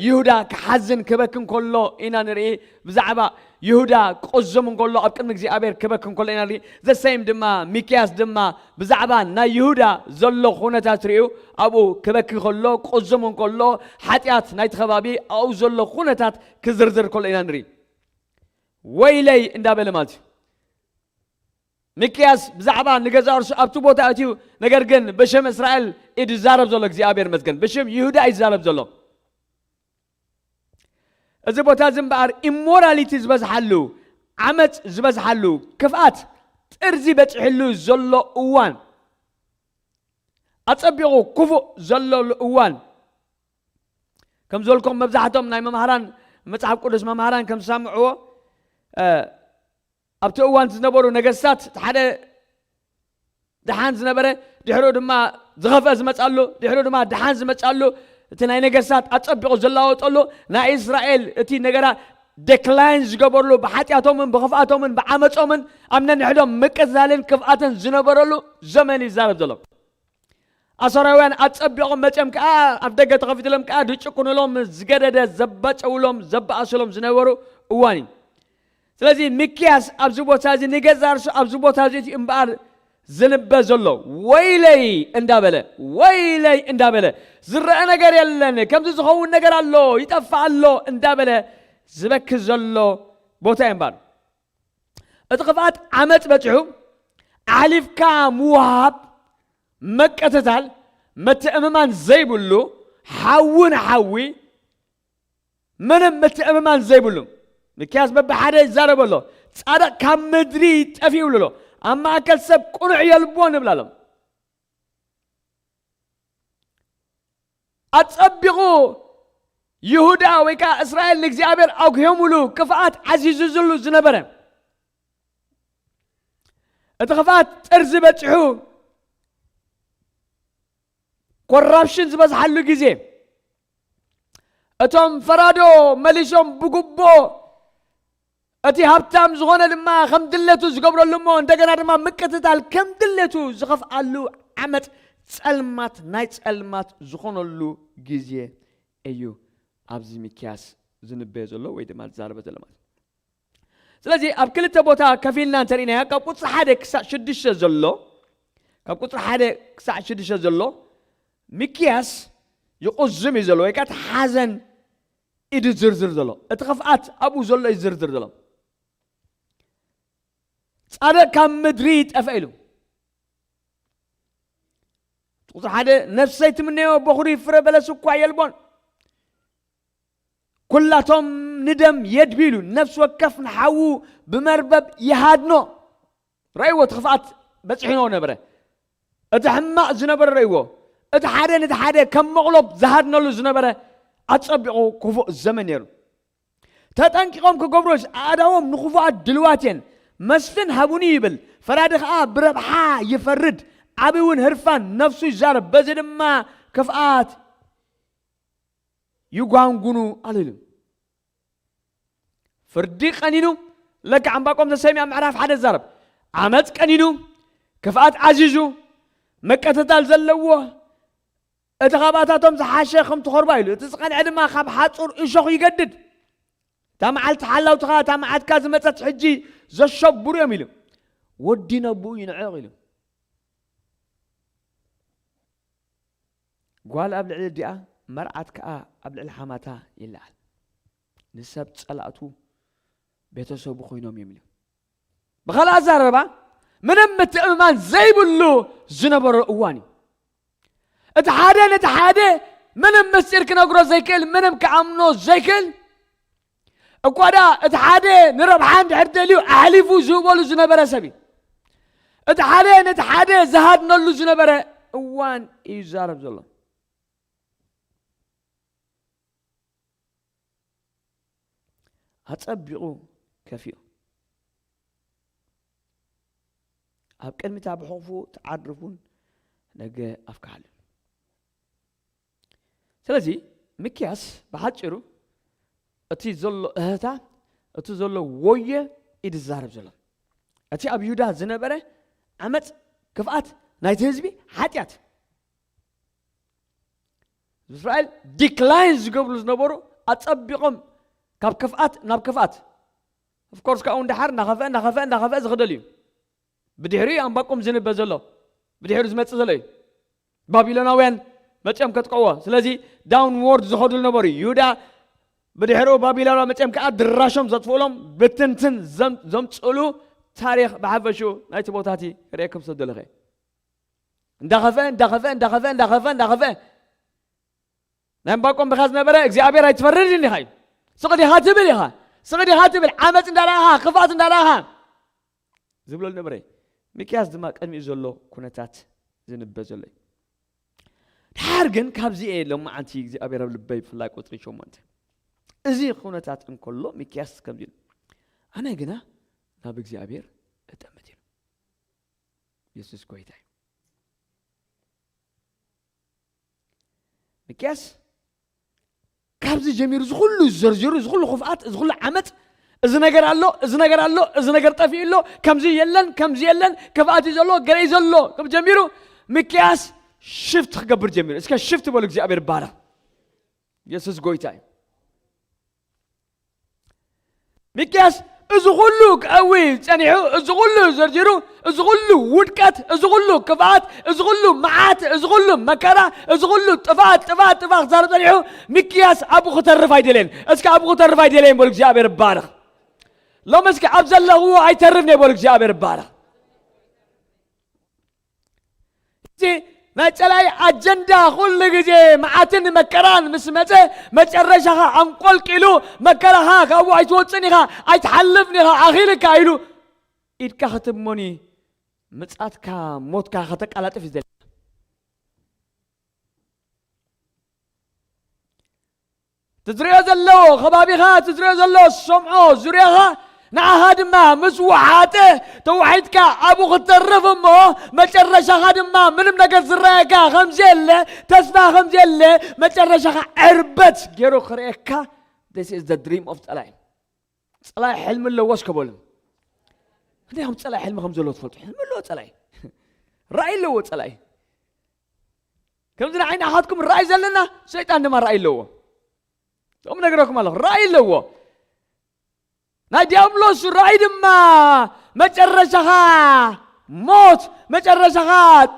ይሁዳ ክሓዝን ክበክን ከሎ ኢና ንርኢ። ብዛዕባ ይሁዳ ክቕዝም እንከሎ ኣብ ቅድሚ እግዚኣብሔር ክበክን ከሎ ኢና ንርኢ። ዘሰይም ድማ ሚክያስ ድማ ብዛዕባ ናይ ይሁዳ ዘሎ ኩነታት ርእዩ ኣብኡ ክበኪ ከሎ ክቕዝም እንከሎ ሓጢኣት ናይቲ ከባቢ ኣብኡ ዘሎ ኩነታት ክዝርዝር ከሎ ኢና ንርኢ። ወይለይ እንዳበለ ማለት እዩ። ሚክያስ ብዛዕባ ንገዛ እርሱ ኣብቲ ቦታ እትዩ፣ ነገር ግን ብሽም እስራኤል እዩ ዝዛረብ ዘሎ። እግዚኣብሔር መስገን ብሽም ይሁዳ እዩ ዝዛረብ ዘሎ። እዚ ቦታ እዚ እምበኣር ኢሞራሊቲ ዝበዝሓሉ፣ ዓመፅ ዝበዝሓሉ፣ ክፍኣት ጥርዚ በፂሕሉ ዘሎ እዋን፣ ኣፀቢቑ ክፉእ ዘለሉ እዋን፣ ከም ዝበልኩም መብዛሕቶም ናይ መምሃራን መፅሓፍ ቅዱስ መምሃራን ከም ዝሰምዕዎ ኣብቲ እዋን ዝነበሩ ነገስታት ሓደ ድሓን ዝነበረ ድሕሪኡ ድማ ዝኸፍአ ዝመፃሉ ድሕሪኡ ድማ ድሓን ዝመፃሉ እቲ ናይ ነገስታት ኣፀቢቑ ዝላወጠሉ ናይ እስራኤል እቲ ነገራ ዴክላይን ዝገበርሉ ብሓጢኣቶምን ብኽፍኣቶምን ብዓመፆምን ኣብ ነንሕዶም ምቅትታልን ክፍኣትን ዝነበረሉ ዘመን ይዛረብ ዘሎ። ኣሶራውያን ኣጸቢቖም መጺኦም ከኣ ኣብ ደገ ተኸፊትሎም ከኣ ዝጭቁኑሎም፣ ዝገደደ ዘባጨውሎም፣ ዘባእስሎም ዝነበሩ እዋን እዩ። ስለዚ ሚክያስ ኣብዚ ቦታ እዚ ንገዛ ርሱ ኣብዚ ቦታ እዚ እቲ እምበኣር ዝንበ ዘሎ ወይለይ እንዳበለ ወይለይ እንዳበለ ዝረአ ነገር የለን፣ ከምዚ ዝኸውን ነገር ኣሎ፣ ይጠፍእ ኣሎ እንዳበለ ዝበኪ ዘሎ ቦታ እዩ እምበኣር። እቲ ክፍኣት ዓመፅ በፂሑ ኣሕሊፍካ ምውሃብ፣ መቀተታል፣ ምትእምማን ዘይብሉ፣ ሓዊ ንሓዊ ምንም ምትእምማን ዘይብሉ። ሚክያስ በብሓደ ይዛረብ ኣሎ። ጻድቕ ካብ ምድሪ ጠፊኡ ይብሉ ኣሎ። ኣብ ማእከል ሰብ ቅኑዕ የልቦን ይብላ ኣሎ። ኣጸቢቑ ይሁዳ ወይ ከኣ እስራኤል ንእግዚኣብሔር ኣጉህዮምሉ ክፍኣት ዓዚዙ ዝሉ ዝነበረ እቲ ክፍኣት ጥርዚ በጺሑ ኮራፕሽን ዝበዝሓሉ ግዜ እቶም ፈራዶ መሊሶም ብጉቦ እቲ ሃብታም ዝኾነ ድማ ከም ድለቱ ዝገብረሉ እሞ እንደገና ድማ ምቅትታል ከም ድለቱ ዝኸፍኣሉ ዓመፅ ጸልማት ናይ ጸልማት ዝኾነሉ ግዜ እዩ ኣብዚ ሚክያስ ዝንበዮ ዘሎ ወይ ድማ ዝዛረበ ዘሎ ማለት እዩ። ስለዚ ኣብ ክልተ ቦታ ከፊልና እንተሪእናያ ካብ ቁፅሪ ሓደ ክሳዕ ሽዱሽተ ዘሎ ካብ ቁፅሪ ሓደ ክሳዕ ሽዱሽተ ዘሎ ሚክያስ ይቑዝም እዩ ዘሎ ወይ ከዓ እቲ ሓዘን ኢዱ ዝርዝር ዘሎ እቲ ክፍኣት ኣብኡ ዘሎ እዩ ዝርዝር ዘሎ። ጻድቕ ካብ ምድሪ ይጠፍእ ኢሉ ቁፅሪ ሓደ ነፍሰይ ትምነዮ በኹሪ ፍረ በለስ እኳ የልቦን ኩላቶም ንደም የድቢ ኢሉ ነፍሲ ወከፍ ንሓዉ ብመርበብ ይሃድኖ። ረእይዎ እቲ ክፍኣት በፂሕኖ ነበረ። እቲ ሕማቕ ዝነበረ ረእይዎ እቲ ሓደ ነቲ ሓደ ከም መቕሎብ ዝሃድነሉ ዝነበረ ኣፀቢቑ ክፉእ ዘመን ነይሩ። ተጠንቂቖም ክገብሮስ ኣእዳዎም ንክፉኣት ድልዋት እየን። መስፍን ሃቡኒ ይብል፣ ፈራዲ ኸዓ ብረብሓ ይፈርድ፣ ዓቢ እውን ህርፋን ነፍሱ ይዛረብ፣ በዚ ድማ ክፍኣት ይጓንጉኑ ኣሉ ኢሉ። ፍርዲ ቀኒኑ፣ ለካ ዕምባቆም ተሰሚያ ምዕራፍ ሓደ ዛረብ ዓመፅ ቀኒኑ፣ ክፍኣት ዓዚዙ፣ መቀተታል ዘለዎ እቲ ኻባታቶም ዝሓሸ ከም ትኸርባ ኢሉ፣ እቲ ዝቐንዐ ድማ ካብ ሓፁር እሾኽ ይገድድ። እታ መዓልቲ ሓላውትኻ፣ እታ መዓትካ ዝመፀት ሕጂ ዘሸብሩ እዮም ኢሉ። ወዲ ነብኡ ይንዕቕ ኢሉ። ጓል ኣብ ልዕሊ ኣዲኣ፣ መርዓት ከኣ ኣብ ልዕሊ ሓማታ ይለዓል። ንሰብ ጸላእቱ ቤተሰቡ ኮይኖም እዮም ኢሉ። ብኻልእ ኣዛረባ ምንም ምትእምማን ዘይብሉ ዝነበሮ እዋን እዩ። እቲ ሓደ ነቲ ሓደ ምንም ምስጢር ክነግሮ ዘይክእል፣ ምንም ክኣምኖ ዘይክእል፣ እኳ ደኣ እቲ ሓደ ንረብሓ እንድሕር ደልዩ ኣሕሊፉ ዝህበሉ ዝነበረ ሰብ እዩ። እቲ ሓደ ነቲ ሓደ ዝሃድነሉ ዝነበረ እዋን እዩ ዝዛረብ ዘሎ። ኣጸቢቑ ከፊኡ ኣብ ቅድሚታ ብሕቑፉ ትዓርፉን ነገ ኣፍካሓሉ። ስለዚ ሚክያስ ብሓፂሩ እቲ ዘሎ እህታ፣ እቲ ዘሎ ወየ እዩ ዝዛረብ ዘሎ። እቲ ኣብ ይሁዳ ዝነበረ ዓመፅ፣ ክፍኣት ናይቲ ህዝቢ፣ ሓጢኣት፣ እስራኤል ዲክላይን ዝገብሩ ዝነበሩ፣ ኣፀቢቖም ካብ ክፍኣት ናብ ክፍኣት። ኦፍኮርስ ካብኡ እንዳሓር እናኸፍአ እናኸፍአ እናኸፍአ ዝኽደል እዩ። ብድሕሪኡ ኣንባቆም ዝንበ ዘሎ፣ ብድሕሪኡ ዝመፅእ ዘሎ እዩ። ባቢሎናውያን መፅኦም ከጥቀዎ። ስለዚ ዳውንዎርድ ዝኸዱ ነበሩ። ይሁዳ ብድሕሪኡ ባቢሎናውያን መፅኦም ከዓ ድራሾም ዘጥፍኡሎም፣ ብትንትን ዘም- ዘምፅእሉ ታሪኽ ብሓፈሹ ናይቲ ቦታ እቲ ርእየኩም ሰብ ዘለኸ እንዳኸፈ እንዳኸፈ እንዳኸፈ እንዳኸፈ እንዳኸፈ ናይ ዕንባቆም ብኻ ዝነበረ እግዚኣብሔር ኣይትፈርድን ኢኻ እዩ። ስቕ ዲኻ ትብል ኢኻ፣ ስቕ ዲኻ ትብል፣ ዓመፅ እንዳረኣኻ፣ ክፍኣት እንዳረኣኻ ዝብሎ ነበረ። ሚክያስ ድማ ቅድሚኡ ዘሎ ኩነታት ዝንበ ዘሎ እዩ። ድሓር ግን ካብዚ እየ ሎማዓንቲ እግዚኣብሔር ኣብ ልበይ ብፍላይ ቁፅሪ ሸሞንተ፣ እዚ ኩነታት እንከሎ ሚክያስ ከምዚ ኢሉ፣ ኣነ ግና ናብ እግዚኣብሔር እጠምት ኢሉ። የሱስ ጎይታ እዩ። ሚክያስ ካብዚ ጀሚሩ እዚ ኩሉ ዘርዚሩ፣ እዚ ኩሉ ክፍኣት፣ እዚ ኩሉ ዓመፅ፣ እዚ ነገር ኣሎ፣ እዚ ነገር ኣሎ፣ እዚ ነገር ጠፊኡ ኣሎ፣ ከምዚ የለን፣ ከምዚ የለን፣ ክፍኣት እዩ ዘሎ፣ ገለ እዩ ዘሎ ከም ጀሚሩ፣ ሚክያስ ሽፍት ክገብር ጀሚሩ። እስከ ሽፍት በሉ፣ እግዚኣብሔር ይባረኽ። የሱስ ጎይታ እዩ። ሚክያስ እዚ ኩሉ ክእዊ ጸኒሑ፣ እዚ ኩሉ ዘርዚሩ፣ እዚ ኩሉ ውድቀት፣ እዚ ኩሉ ክፍኣት፣ እዚ ኩሉ መዓት፣ እዚ ኩሉ መከራ፣ እዚ ኩሉ ጥፋት፣ ጥፋት፣ ጥፋት ክዛረብ ጸኒሑ፣ ሚክያስ ኣብኡ ክተርፍ ኣይደለየን። እስከ ኣብኡ ክተርፍ ኣይደለየን በሉ፣ እግዚኣብሔር ይባረኽ። ሎሚ እስከ ኣብ ዘለኽዎ ኣይተርፍን እየ በሉ፣ እግዚኣብሔር ይባረኽ። እቲ ናይ ጸላኢ ኣጀንዳ ኩሉ ግዜ መዓትን መከራን ምስ መጸ፣ መጨረሻኻ ኣንቆልቂሉ፣ መከራኻ ካብኡ ኣይትወጽን ኢኻ፣ ኣይትሓልፍን ኢኻ፣ ኣኺልካ ኢሉ ኢድካ ክትሞኒ፣ ምጻትካ፣ ሞትካ ከተቀላጥፍ እዩ ዘድልየካ። ትዝሪኦ ዘሎ ከባቢኻ፣ ትዝሪኦ ዘሎ ሰምዖ ዙርያኻ፣ ንዓኻ ድማ ምስ ወሓጠ ተዋሒጥካ ኣብኡ ክትተርፍ እሞ፣ መጨረሻኻ ድማ ምንም ነገር ዝረኣየካ ከምዘየለ፣ ተስፋ ከምዘየለ፣ መጨረሻኻ ዕርበት ገይሩ ክርእየካ። This is the dream of ጸላኢ። ጸላኢ ሕልሚ ኣለዎ እስከ በሉ። እንታይ ከም ጸላኢ ሕልሚ ከም ዘለዎ ትፈልጡ? ሕልሚ ኣለዎ ጸላኢ። ራእይ ኣለዎ ጸላኢ። ከምዚ ንዓይ ንዓኻትኩም ራእይ ዘለና፣ ሰይጣን ድማ ራእይ ኣለዎ። ከምኡ ነግረኩም ኣለኹ፣ ራእይ ኣለዎ። ናይ ዲያብሎስ ራእይ ድማ መጨረሻኻ ሞት፣ መጨረሻኻ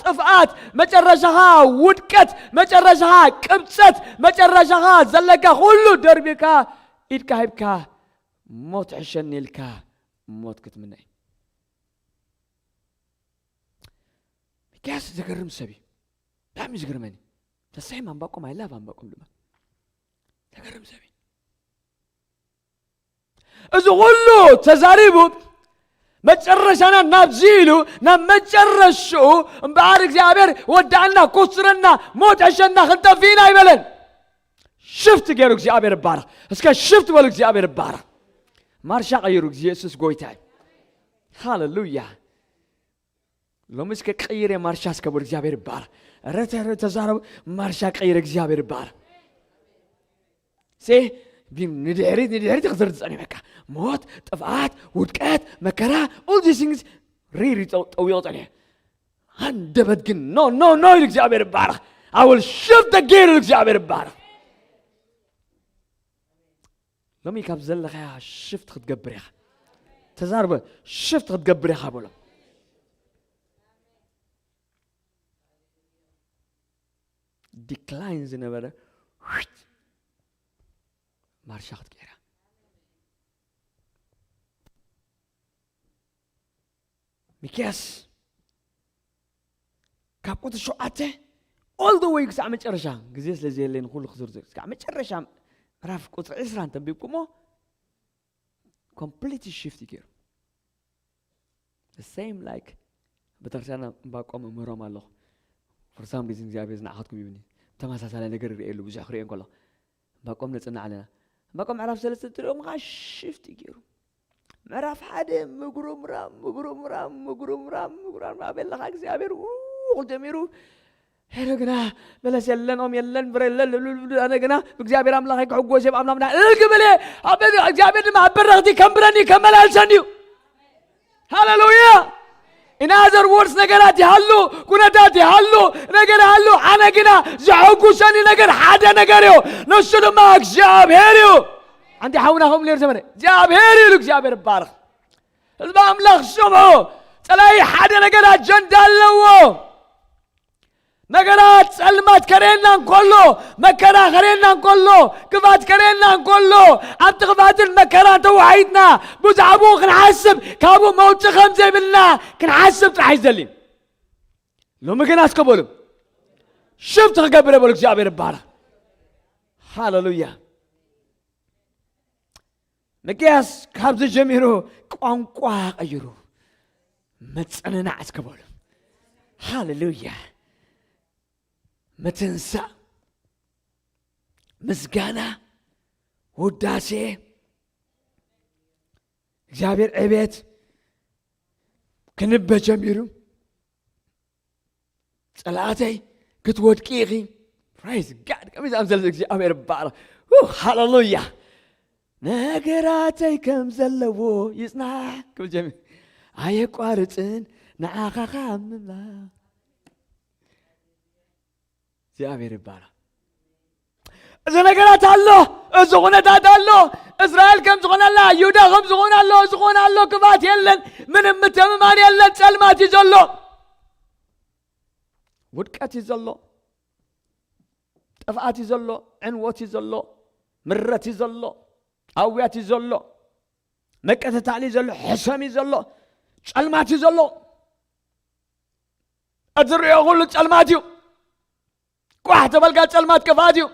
ጥፍኣት፣ መጨረሻኻ ውድቀት፣ መጨረሻኻ ቅብጸት፣ መጨረሻኻ ዘለካ ኩሉ ደርቢርካ ኢድካ ሂብካ ሞት ሕሸኒ ኢልካ ሞት ክትምነ እዩ። ሚክያስ ዘገርም ሰብ እዩ። ብጣዕሚ እዩ ዝገርመኒ። ተሳሒም ኣንባቆም፣ I love ኣንባቆም ድማ። ዘገርም ሰብ እዩ። እዚ ኩሉ ተዛሪቡ መጨረሻና ናብዚ ኢሉ፣ ናብ መጨረሽኡ እምበኣር እግዚኣብሔር ወዳእና፣ ኮስረና፣ ሞት ሕሸና፣ ክንጠፍእ ኢና ኣይበለን። ሽፍት ገይሩ እግዚኣብሔር ይባረኽ። እስከ ሽፍት በሉ፣ እግዚኣብሔር ይባረኽ። ማርሻ ቀይሩ፣ የሱስ ጎይታ እዩ። ሃሌሉያ። ሎሚ እስከ ቀይረ ማርሻ እስከ በሉ፣ እግዚኣብሔር ይባረኽ። ረተ ረተ ተዛረቡ፣ ማርሻ ቀይረ፣ እግዚኣብሔር ይባረኽ። ሴ ቢም ንድሕሪት ንድሕሪት ክዝር ዝጸኒሑ በቃ ሞት፣ ጥፍኣት፣ ውድቀት፣ መከራ፣ all these things ሪሪ ጠው- ጠዊቑ ጸኒሑ። ሃንደበት ግን ኖ ኖ ኖ ኢሉ እግዚኣብሔር ይባረኽ። I will shift the gear ኢሉ እግዚኣብሔር ይባረኽ። ሎሚ ካብ ዘለኻያ ሽፍት ክትገብር ኢኻ። ተዛርበ ሽፍት ክትገብር ኢኻ በሎ። ዲክላይን ዝነበረ ማርሻ ክትቀይራ። ሚክያስ ካብ ቁፅሪ ሸውዓተ all the way ክሳዕ መጨረሻ፣ ግዜ ስለ ዘየለይን ኩሉ ክዝርዝር፣ ክሳዕ መጨረሻ ምዕራፍ ቁፅሪ ዕስራ እንተንቢብኩሞ ኮምፕሊት ሽፍት ገይሩ። The same like ቤተክርስትያን ዕንባቆም እምህሮም ኣለኹ። For some reason እግዚኣብሔር ዝንዓኻትኩም ይብኒ። ተመሳሳሊ ነገር ይርእየሉ ብዙሕ ክርእዮ እንከሎ። ዕንባቆም ነጽንዕ ኣለና። ዕንባቆም ምዕራፍ ሰለስተ ትርእዮም ከዓ ሽፍት እዩ ገይሩ። ምዕራፍ ሓደ ምጉርምራም፣ ምጉርምራም፣ ምጉርምራም፣ ምጉርምራም ኣበለኻ እግዚኣብሔር ውቕ ጀሚሩ ሄረ ግና በለስ የለን፣ ኦም የለን፣ ብረ የለን፣ ልብልብልብል። ኣነ ግና ብእግዚኣብሔር ኣምላኸይ ክሕጎስ እየ፣ ብኣምላኽና እልል ክብል እየ። ኣብ ቤት እግዚኣብሔር ድማ ኣብ በረኽቲ ከንብረኒ ከመላልሰኒ እዩ። ሃሌሉያ። In other words፣ ነገራት ይሃሉ፣ ኩነታት ይሃሉ፣ ነገር ይሃሉ፣ ኣነ ግና ዘሐጉሰኒ ነገር ሓደ ነገር እዩ። ንሱ ድማ እግዚኣብሔር እዩ። ሓንቲ ሓውና ከምኡ ነይሩ ዘመነ እግዚኣብሔር እዩ። እግዚኣብሔር ይባረኽ። ህዝቢ ኣምላኽ ስምዑ። ጸላኢ ሓደ ነገር ኣጀንዳ ኣለዎ። ነገራት ጸልማት ከርእየና እንከሎ፣ መከራ ከርእየና እንከሎ፣ ክፋት ከርእየና እንከሎ፣ ኣብቲ ክፋትን መከራን ተዋሒጥና ብዛዕባኡ ክንሓስብ፣ ካብኡ መውጽኢ ከም ዘይብልና ክንሓስብ ጥራሕ እዩ ዘድሊ። ሎሚ ግን ኣስከ በሉ፣ ሽፍት ክገብር በሉ፣ እግዚኣብሔር ይባረኽ። ሃሌሉያ። ሚክያስ ካብዚ ጀሚሩ ቋንቋ ቀይሩ፣ ምጽንናዕ እስከ በሉ። ሃሌሉያ። ምትንሳእ፣ ምስጋና፣ ውዳሴ፣ እግዚኣብሔር ዕቤት ክንበ ጀሚሩ። ጸላእተይ ክትወድቂ ኢኺ። Praise God። ከመይ ዝኣምሰለ እግዚኣብሔር ይባረኽ። ው፣ ሃሌሉያ። ነገራተይ ከም ዘለዎ ይጽናሕ ክብል ጀሚሩ። ኣየቋርጽን ንዓኻ ካብ ምምላኽ። እግዚኣብሔር ይባረኽ። እዚ ነገራት ኣሎ፣ እዚ ኩነታት ኣሎ። እስራኤል ከም ዝኾነ ኣላ፣ ይሁዳ ከም ዝኾነ ኣሎ፣ እዚ ዝኾነ ኣሎ፣ ክፋት የለን፣ ምንም ምትእምማን የለን፣ ጸልማት እዩ ዘሎ፣ ውድቀት እዩ ዘሎ፣ ጥፍኣት እዩ ዘሎ፣ ዕንወት እዩ ዘሎ፣ ምረት እዩ ዘሎ፣ ኣውያት እዩ ዘሎ፣ መቀተታል እዩ ዘሎ፣ ሕሰም እዩ ዘሎ፣ ጸልማት እዩ ዘሎ። እቲ ዝሪኦ ኩሉ ጸልማት እዩ። ቋሕ ተበልካ ጸልማት ክፍኣት እዩ።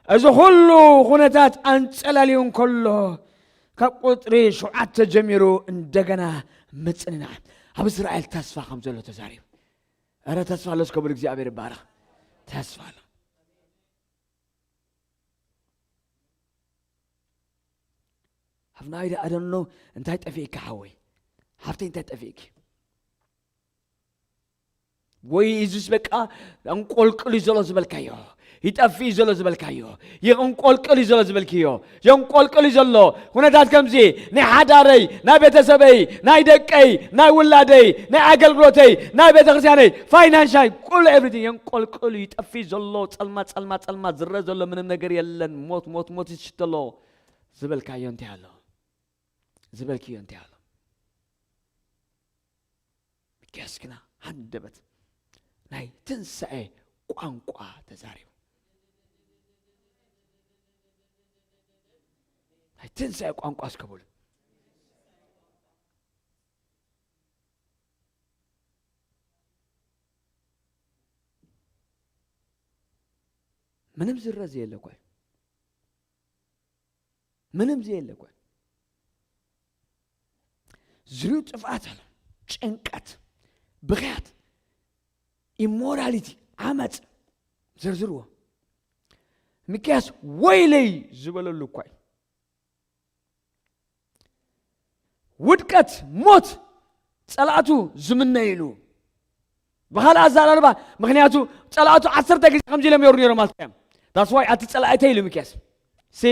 እዚ ኩሉ ኩነታት ኣንጸላልዩ እንከሎ፣ ካብ ቁጽሪ ሸውዓተ ጀሚሩ እንደገና ምጽንናዕ፣ ኣብ እስራኤል ተስፋ ከም ዘሎ ተዛሪቡ። እረ ተስፋ ኣሎ እስከ በሉ፣ እግዚኣብሔር ይባረኽ። ተስፋ ኣሎ። ሃፍናይ ዳ ኣደኖ እንታይ ጠፊእካ ሓወይ? ሓፍተይ እንታይ ጠፊእኪ? ወይ እዙስ በቃ እንቆልቅል እዩ ዘሎ ዝበልካዮ፣ ይጠፍእ እዩ ዘሎ ዝበልካዮ፣ ይንቆልቅል እዩ ዘሎ ዝበልክዮ፣ የንቆልቅል እዩ ዘሎ ኩነታት ከምዚ፣ ናይ ሓዳረይ፣ ናይ ቤተሰበይ፣ ናይ ደቀይ፣ ናይ ውላደይ፣ ናይ ኣገልግሎተይ፣ ናይ ቤተክርስትያነይ፣ ፋይናንሻይ፣ ኩሉ ኤቭሪቲንግ የንቆልቅል እዩ፣ ይጠፍእ እዩ ዘሎ፣ ጸልማት፣ ጸልማት፣ ጸልማት፣ ዝረ ዘሎ ምንም ነገር የለን፣ ሞት፣ ሞት፣ ሞት ይሽቶ ኣሎ ዝበልካዮ እንታይ ኣሎ? ዝበልክዮ እንታይ ኣሎ? ሚክያስ ግና ሃንደበት ናይ ትንሳኤ ቋንቋ ተዛሪቡ። ናይ ትንሳኤ ቋንቋ እስከ በሉ። ምንም ዝረ ዘየለ እኮ እዩ። ምንም ዘየለ እኮ እዩ። ዝሪኡ ጥፍኣት ኣሎ፣ ጭንቀት፣ ብኽያት፣ ኢሞራሊቲ፣ ዓመፅ፣ ዘርዝርዎ። ሚክያስ ወይለይ ዝበለሉ እኳ እዩ። ውድቀት፣ ሞት፣ ጸላእቱ ዝምነይሉ። ብኻልእ ኣዘራርባ፣ ምኽንያቱ ጸላእቱ ዓሰርተ ግዜ ከምዚ ኢሎም ይወሩ ነይሮም ማለት እዮም። That's why ኣቲ ጸላእተይ ኢሉ ሚክያስ። ሲ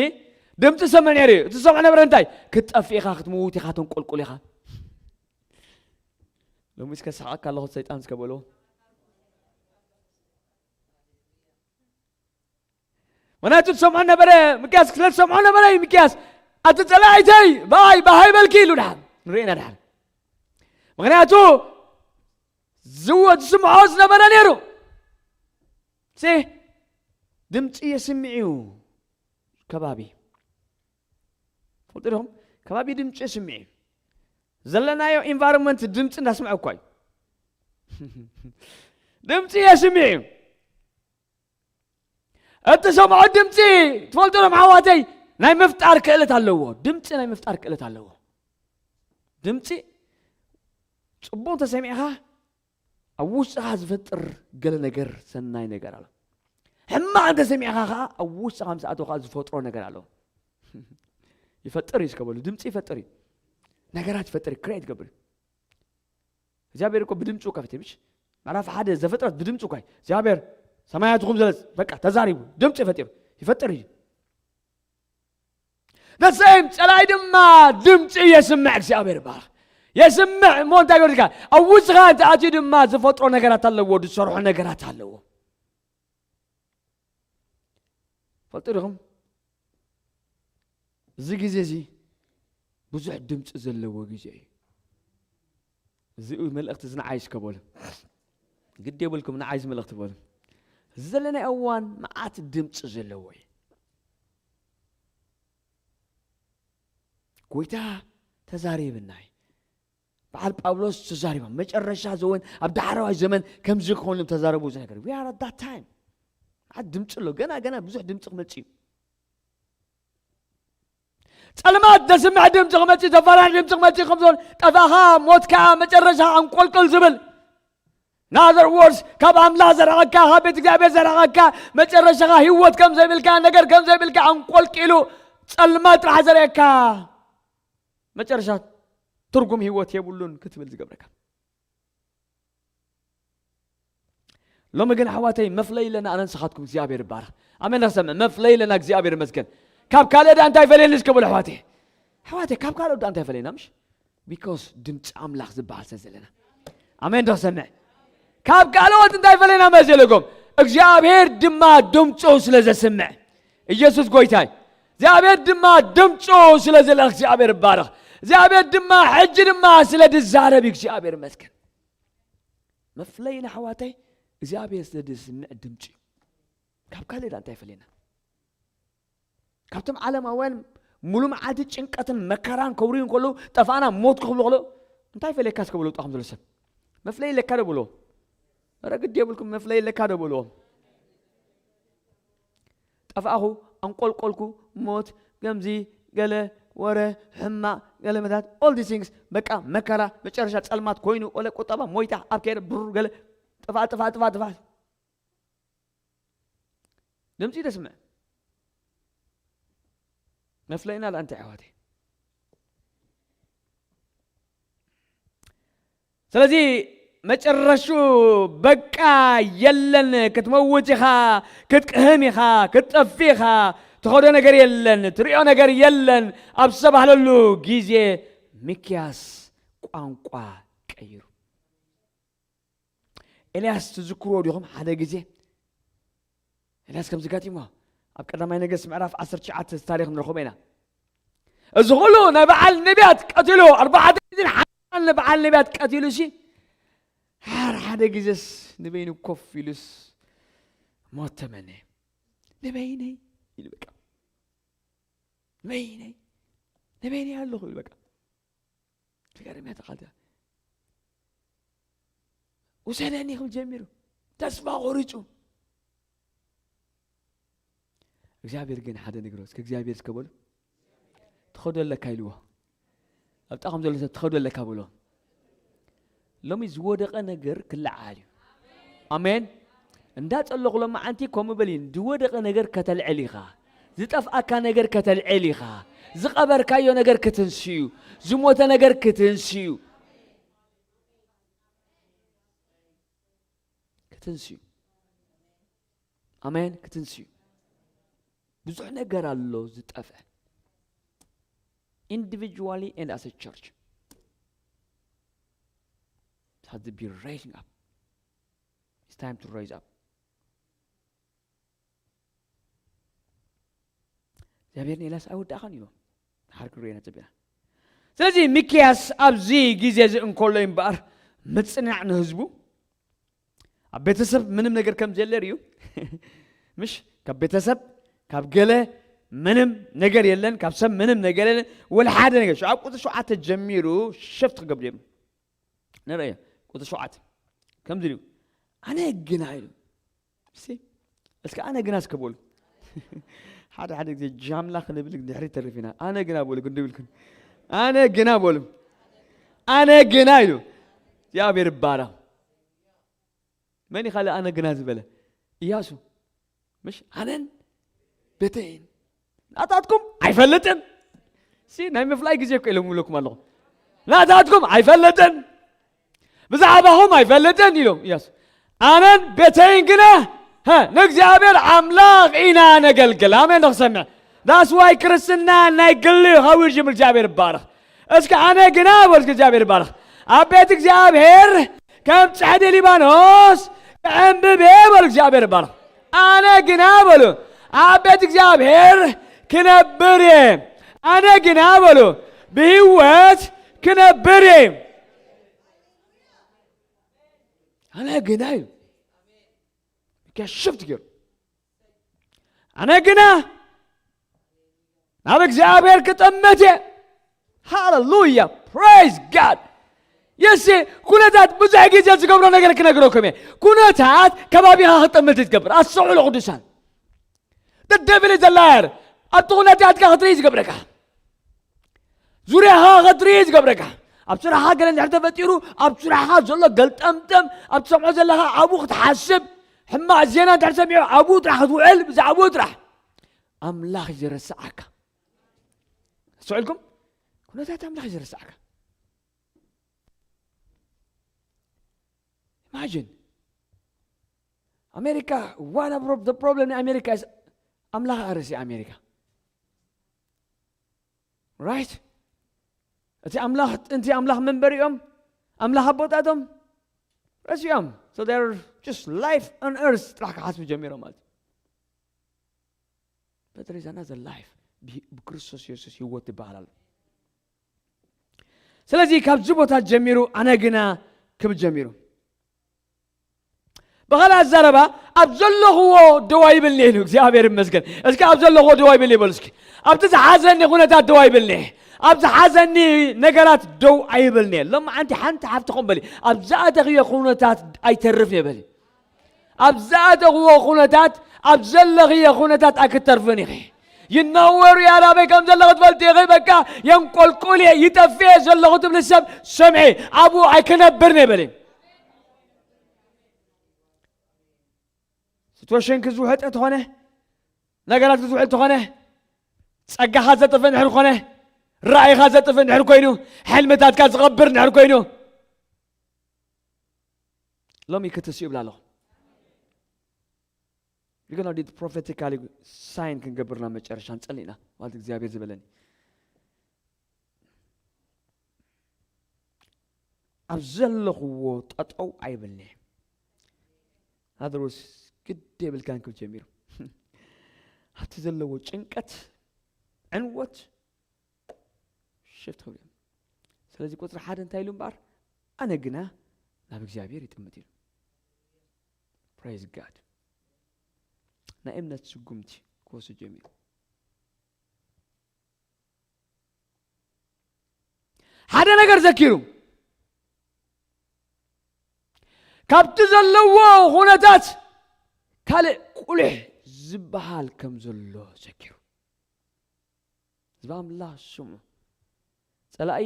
ድምፂ ሰምዕ ነይሩ እዩ። እቲ ዝሰምዖ ነበረ እንታይ? ክትጠፍእ ኢኻ፣ ክትምውት ኢኻ፣ ተንቆልቁል ኢኻ። ሎሚ እስከ ሰሓቅካ ኣለኹ ሰይጣን እስከ በልዎ። ምኽንያቱ ትሰምዖ ነበረ፣ ሚክያስ ስለ ትሰምዖ ነበረ እዩ። ሚክያስ፣ ኣቲ ጸላእተይ፣ ብኣይ፣ ብኣይ በልኪ ኢሉ ድሓር ንርእና ድሓር። ምኽንያቱ ዝወ-፣ ዝስምዖ ዝነበረ ነይሩ። ሲ ድምፂ የስምዕ እዩ ከባቢ። ትፈልጡ ዲኹም? ከባቢ ድምፂ የስምዕ እዩ። ዘለናዮ ኢንቫይሮንመንት ድምፂ እንዳስምዐ እኳ እዩ። ድምፂ የስምዕ እዩ። እትሰምዖ ድምፂ ትፈልጡ ዶ ኣሕዋተይ? ናይ ምፍጣር ክእለት ኣለዎ። ድምፂ ናይ ምፍጣር ክእለት ኣለዎ። ድምፂ ፅቡቅ እንተሰሚዕኻ ኣብ ውሽጥኻ ዝፈጥር ገለ ነገር፣ ሰናይ ነገር ኣሎ። ሕማቅ እንተሰሚዕኻ ከዓ ኣብ ውሽጥኻ ምስ ኣተወ ከዓ ዝፈጥሮ ነገር ኣሎ። ይፈጥር እዩ እስከ በሉ። ድምፂ ይፈጥር እዩ። ነገራት ይፈጥር እዩ። ክሬት ይገብር እዩ። እግዚኣብሔር እኮ ብድምፁ ከፍት ምሽ ምዕራፍ ሓደ ዘፍጥረት ብድምፁ እኳ እግዚኣብሔር ሰማያት ይኹን ዘለ በቃ ተዛሪቡ ድምፂ ፈጢሩ ይፈጥር እዩ። The same ጸላኢ ድማ ድምፂ የስምዕ እግዚኣብሔር ይባረክ። የስምዕ እሞ እንታይ ገርካ ኣብ ውስኻ እንተ ኣትዩ ድማ ዝፈጥሮ ነገራት ኣለዎ፣ ዝሰርሖ ነገራት ኣለዎ። ፈልጡ ዲኹም? እዚ ግዜ እዚ ብዙሕ ድምፂ ዘለዎ ግዜ እዩ። እዚ መልእኽቲ እዚ ንዓይ እስከ በሉ። ግዲ የብልኩም፣ ንዓይ እዚ መልእኽቲ በሉ። እዚ ዘለናዮ እዋን መዓት ድምፂ ዘለዎ እዩ። ጎይታ ተዛሪብና እዩ። በዓል ጳውሎስ ተዛሪቦም መጨረሻ ዘወን ኣብ ዳሕረዋይ ዘመን ከምዚ ክኾኑ ተዛረቡ። እዚ ነገር we are at that time። መዓት ድምፂ ኣሎ፣ ገና ገና ብዙሕ ድምፂ ክመፅእ እዩ። ጸልማት ዘስምዕ ድምፂ ክመፅእ፣ ዘፈራሪ ድምፂ ክመፅእ ከም ዝኾን ጠፋኻ፣ ሞትካ፣ መጨረሻ ኣንቆልቅል ዝብል። In other words ካብ ኣምላኽ ዘርሓቐካ፣ ካብ ቤት እግዚኣብሔር ዘርሓቐካ፣ መጨረሻኻ ህይወት ከም ዘይብልካ፣ ነገር ከም ዘይብልካ ኣንቆልቂሉ ጸልማት ጥራሕ ዘርእየካ፣ መጨረሻ ትርጉም ህይወት የብሉን ክትብል ዝገብረካ። ሎሚ ግን ኣሕዋተይ መፍለይ ኣለና፣ ኣነ ንስኻትኩም እግዚኣብሔር ይባረኽ። ኣሜን። ንክሰምዕ መፍለይ ኣለና፣ እግዚኣብሔር ይመስገን። ካብ ካልእ ዳ እንታይ ፈለየኒ እስከ በሉ ኣሕዋተይ። ኣሕዋተይ ካብ ካልእ ዳ እንታይ ፈለየና ምሽ? Because ድምፂ ኣምላኽ ዝበሃል ስለ ዘለና። ኣሜን። ዶ ክሰምዕ? ካብ ካልኦት እንታይ ፈለየና መዘለጎም? እግዚኣብሔር ድማ ድምፁ ስለ ዘስምዕ። ኢየሱስ ጎይታይ። እግዚኣብሔር ድማ ድምፁ ስለ ዝልእኽ እግዚኣብሔር ይባረኽ። እግዚኣብሔር ድማ ሕጂ ድማ ስለ ዝዛረብ እዩ እግዚኣብሔር ይመስገን። መፍለይና ኣሕዋተይ እግዚኣብሔር ስለ ዝስምዕ ድምፂ እዩ። ካብ ካልእ ዳ እንታይ ፈለየና? ካብቶም ዓለማውያን ሙሉ መዓልቲ ጭንቀትን መከራን ከውርዩ እንከለዉ፣ ጠፋእና ሞት ክብሉ ከለዉ፣ እንታይ ፈለየካ እስከ በሎ ውጣ ከም ዘሎ ሰብ? መፍለይ ኣለካ ዶ በሎ? ኧረ ግዲ የብልኩም፣ መፍለይ ኣለካ ዶ በሎ? ጠፋእኹ፣ ኣንቆልቆልኩ፣ ሞት፣ ገምዚ፣ ገለ ወረ፣ ሕማቕ፣ ገለ መታት፣ all these things፣ በቃ መከራ፣ መጨረሻ ጸልማት ኮይኑ፣ ወለ ቁጠባ፣ ሞይታ፣ ኣብ ከይደ፣ ብሩር፣ ገለ፣ ጥፋ፣ ጥፋ፣ ጥፋ፣ ጥፋ። ድምፂ ተስምዕ። መፍለይና ዳ እንታይ ኣሕዋተይ? ስለዚ መጨረሹ በቃ የለን፣ ክትመውት ኢኻ፣ ክትቅህም ኢኻ፣ ክትጠፊ ኢኻ፣ ትኸዶ ነገር የለን፣ ትሪኦ ነገር የለን፣ ኣብ ዝተባህለሉ ግዜ ሚክያስ ቋንቋ ቀይሩ። ኤልያስ ትዝክርዎ ዲኹም? ሓደ ግዜ ኤልያስ ከምዚ ጋጢሞ ኣብ ቀዳማይ ነገስት ምዕራፍ ዓሰርተ ትሽዓተ ታሪኽ ንረኽቦ ኢና። እዚ ኩሉ ናይ በዓል ነቢያት ቀቲሉ፣ ኣርባዕተ ግዜን ሓሙሽተ በዓል ነቢያት ቀቲሉ ሲ፣ ሓር ሓደ ግዜስ ንበይኑ ኮፍ ኢሉስ ሞት ተመነ። ንበይነይ ኢሉ በቃ። ንበይነይ፣ ንበይነይ ኣለኹ ኢሉ በቃ። ትገርም እያ ተቓልታ። ውሰደኒ ክብል ጀሚሩ። ተስፋ ቆሪጹ። እግዚኣብሔር ግን ሓደ ነገር፣ እስከ እግዚኣብሔር እስከ በሉ። ትኸዶ ኣለካ ኢልዎ። ኣብ ጥቓኹም ዘሎ ሰብ ትኸዶ ኣለካ በሎ። ሎሚ ዝወደቐ ነገር ክለዓል እዩ። ኣሜን። እንዳጸለኹ ሎማዓንቲ ከምኡ በል እዩ። ዝወደቐ ነገር ከተልዕል ኢኻ። ዝጠፍኣካ ነገር ከተልዕል ኢኻ። ዝቐበርካዮ ነገር ክትንስዩ። ዝሞተ ነገር ክትንስዩ። ክትንስዩ። ኣሜን። ክትንስዩ። ብዙሕ ነገር ኣሎ ዝጠፍአ። Individually and as a church. It has to be raising up. It's time to raise up. እግዚኣብሔር ንኤልያስ ኣይወዳእኻን ኢሉ ድሓር ክንሪኦ ኢና ጸቢና። ስለዚ ሚክያስ ኣብዚ ግዜ እዚ እንከሎ እምበኣር ምጽናዕ ንህዝቡ ኣብ ቤተሰብ ምንም ነገር ከም ዘለ ርእዩ። ምሽ ካብ ቤተሰብ ካብ ገለ ምንም ነገር የለን፣ ካብ ሰብ ምንም ነገር የለን፣ ወላ ሓደ ነገር። ሸ-፣ ኣብ ቁጽሪ ሸውዓተ ጀሚሩ ሸፍት ክገብር ጀሚሩ። ንርእዮ፣ ቁጽሪ ሸውዓተ። ከምዚ ኢሉ፣ "ኣነ ግና" ኢሉ። እስቲ፣ እስከ "ኣነ ግና" እስከ በሉ። ሓደ ሓደ ግዜ ጃምላ ክንብል ድሕሪት ተሪፍ ኢና። "ኣነ ግና" በሉ፣ ክንዲ ይብልኩን። "ኣነ ግና" በሉ። "ኣነ ግና" ኢሉ። እግዚኣብሔር ይባረኽ። መን እዩ ካልእ "ኣነ ግና" ዝበለ? ኢያሱ። ምሽ? "ኣነን ቤተይን ናታትኩም ኣይፈልጥን።" ሲ፣ ናይ ምፍላይ ግዜ እኮ ኢሎም ይብለኩም ኣለኹ። "ናታትኩም ኣይፈልጥን። ብዛዕባኹም ኣይፈልጥን ኢሎም። የስ ኣነን ቤተይን ግና፣ ሀ፣ ንእግዚኣብሔር ኣምላኽ ኢና ነገልግል። ኣሜን። ንኽሰምዕ። That's why ክርስትና ናይ ግሊ እዩ። ካብ ውጅም እግዚኣብሔር ይባረኽ። እስኪ ኣነ ግና በሉ፣ እስኪ እግዚኣብሔር ይባረኽ። ኣብ ቤት እግዚኣብሔር ከም ጽሕዲ ሊባኖስ ክዕምብብ እየ በሉ፣ እግዚኣብሔር ይባረኽ። ኣነ ግና በሉ፣ ኣብ ቤት እግዚኣብሔር ክነብር እየ። ኣነ ግና በሉ፣ ብህይወት ክነብር እየ። ኣነ ግና እዩ። ከሽፍት ገይሩ። ኣነ ግና ናብ እግዚኣብሔር ክጠምት እየ። ሃሌሉያ። Praise God። የሲ ኩነታት ብዙሕ ግዜ ዝገብሮ ነገር ክነግረኩም እየ። ኩነታት ከባቢኻ ክጠምት እዩ ዝገብር። ኣስተውዕሉ ቅዱሳን። The devil is a liar። ኣብቲ ኩነታትካ ክትርኢ ዝገብረካ፣ ዙርያኻ ክትርኢ ዝገብረካ፣ ኣብ ስራሕኻ ገለ እንድሕር ተፈጢሩ፣ ኣብ ስራሕኻ ዘሎ ገልጠምጠም፣ ኣብ ትሰምዖ ዘለኻ ኣብኡ ክትሓስብ፣ ሕማቕ ዜና እንድሕር ሰሚዑ ኣብኡ ጥራሕ ክትውዕል፣ ብዛዕባኡ ጥራሕ። ኣምላኽ እዩ ዝረስዓካ። ኣስተውዒልኩም? ኩነታት ኣምላኽ እዩ ዝረስዓካ። Imagine ኣሜሪካ፣ one of the problem ናይ ኣሜሪካ is ኣምላኽ ኣረሲ ኣሜሪካ። Right? እቲ ኣምላኽ ጥንቲ ኣምላኽ መንበሪኦም፣ ኣምላኽ ኣቦታቶም ረሲኦም። So they're just life on earth ጥራሕ ክሓስቡ ጀሚሮም ማለት እዩ። But there is another life. ብህ- ብክርስቶስ የሱስ ህይወት ይበሃል ኣሎ። ስለዚ ካብዚ ቦታ ጀሚሩ ኣነ ግና ክብል ጀሚሩ። ብኻልእ ኣዛረባ ኣብ ዘለኽዎ ደው ኣይብልኒ ኢሉ። እግዚኣብሔር ይመስገን። እስኪ ኣብ ዘለኽዎ ደው ኣይብልኒ በሉ እስኪ። ኣብቲ ዝሓዘኒ ኩነታት ደው ኣይብልኒ። ኣብ ዝሓዘኒ ነገራት ደው ኣይብልኒ። ሎማዓንቲ ሓንቲ ሓፍትኹም በሊ፣ ኣብ ዝኣተኽዮ ኩነታት ኣይተርፍን እየ በሊ። ኣብ ዝኣተኽዎ ኩነታት፣ ኣብ ዘለኽዮ ኩነታት ኣይክተርፍን ኢኺ። ይናወሩ እያ፣ ናበይ ከም ዘለኺ ትፈልጢ ኢኺ። በቃ የንቆልቁል እየ፣ ይጠፍእ እየ ዘለኹ ትብሊ ሰብ ሰምዒ፣ ኣብኡ ኣይክነብርን እየ በሊ። ስቶሽንክ ዝውሕጠ ተኾነ፣ ነገራት ዝውሕል ተኾነ፣ ጸጋኻ ዘጥፍእ እንድሕር ኮነ፣ ራእይኻ ዘጥፍእ እንድሕር ኮይኑ፣ ሕልምታትካ ዝቐብር እንድሕር ኮይኑ፣ ሎሚ ክትስኡ ይብላ ኣለኹ። We're gonna need prophetically sign ክንገብር ናብ መጨረሻ ንጸሊ ኢና ማለት እግዚኣብሔር ዝበለኒ። ኣብ ዘለኽዎ ጠጠው ኣይብልኒ። ሃደሮስ ግድ የብልካን ክብል ጀሚሩ። ኣብቲ ዘለዎ ጭንቀት፣ ዕንወት ሽፍት ክብል እዩ። ስለዚ ቁፅሪ ሓደ እንታይ ኢሉ እምበኣር? ኣነ ግና ናብ እግዚኣብሔር ይጥምት ኢሉ። Praise God። ናይ እምነት ስጉምቲ ክወስድ ጀሚሩ። ሓደ ነገር ዘኪሩ፣ ካብቲ ዘለዎ ኩነታት ካልእ ቁልሕ ዝበሃል ከም ዘሎ ዘኪሩ። ህዝቢ ኣምላኽ ስምዑ። ጸላኢ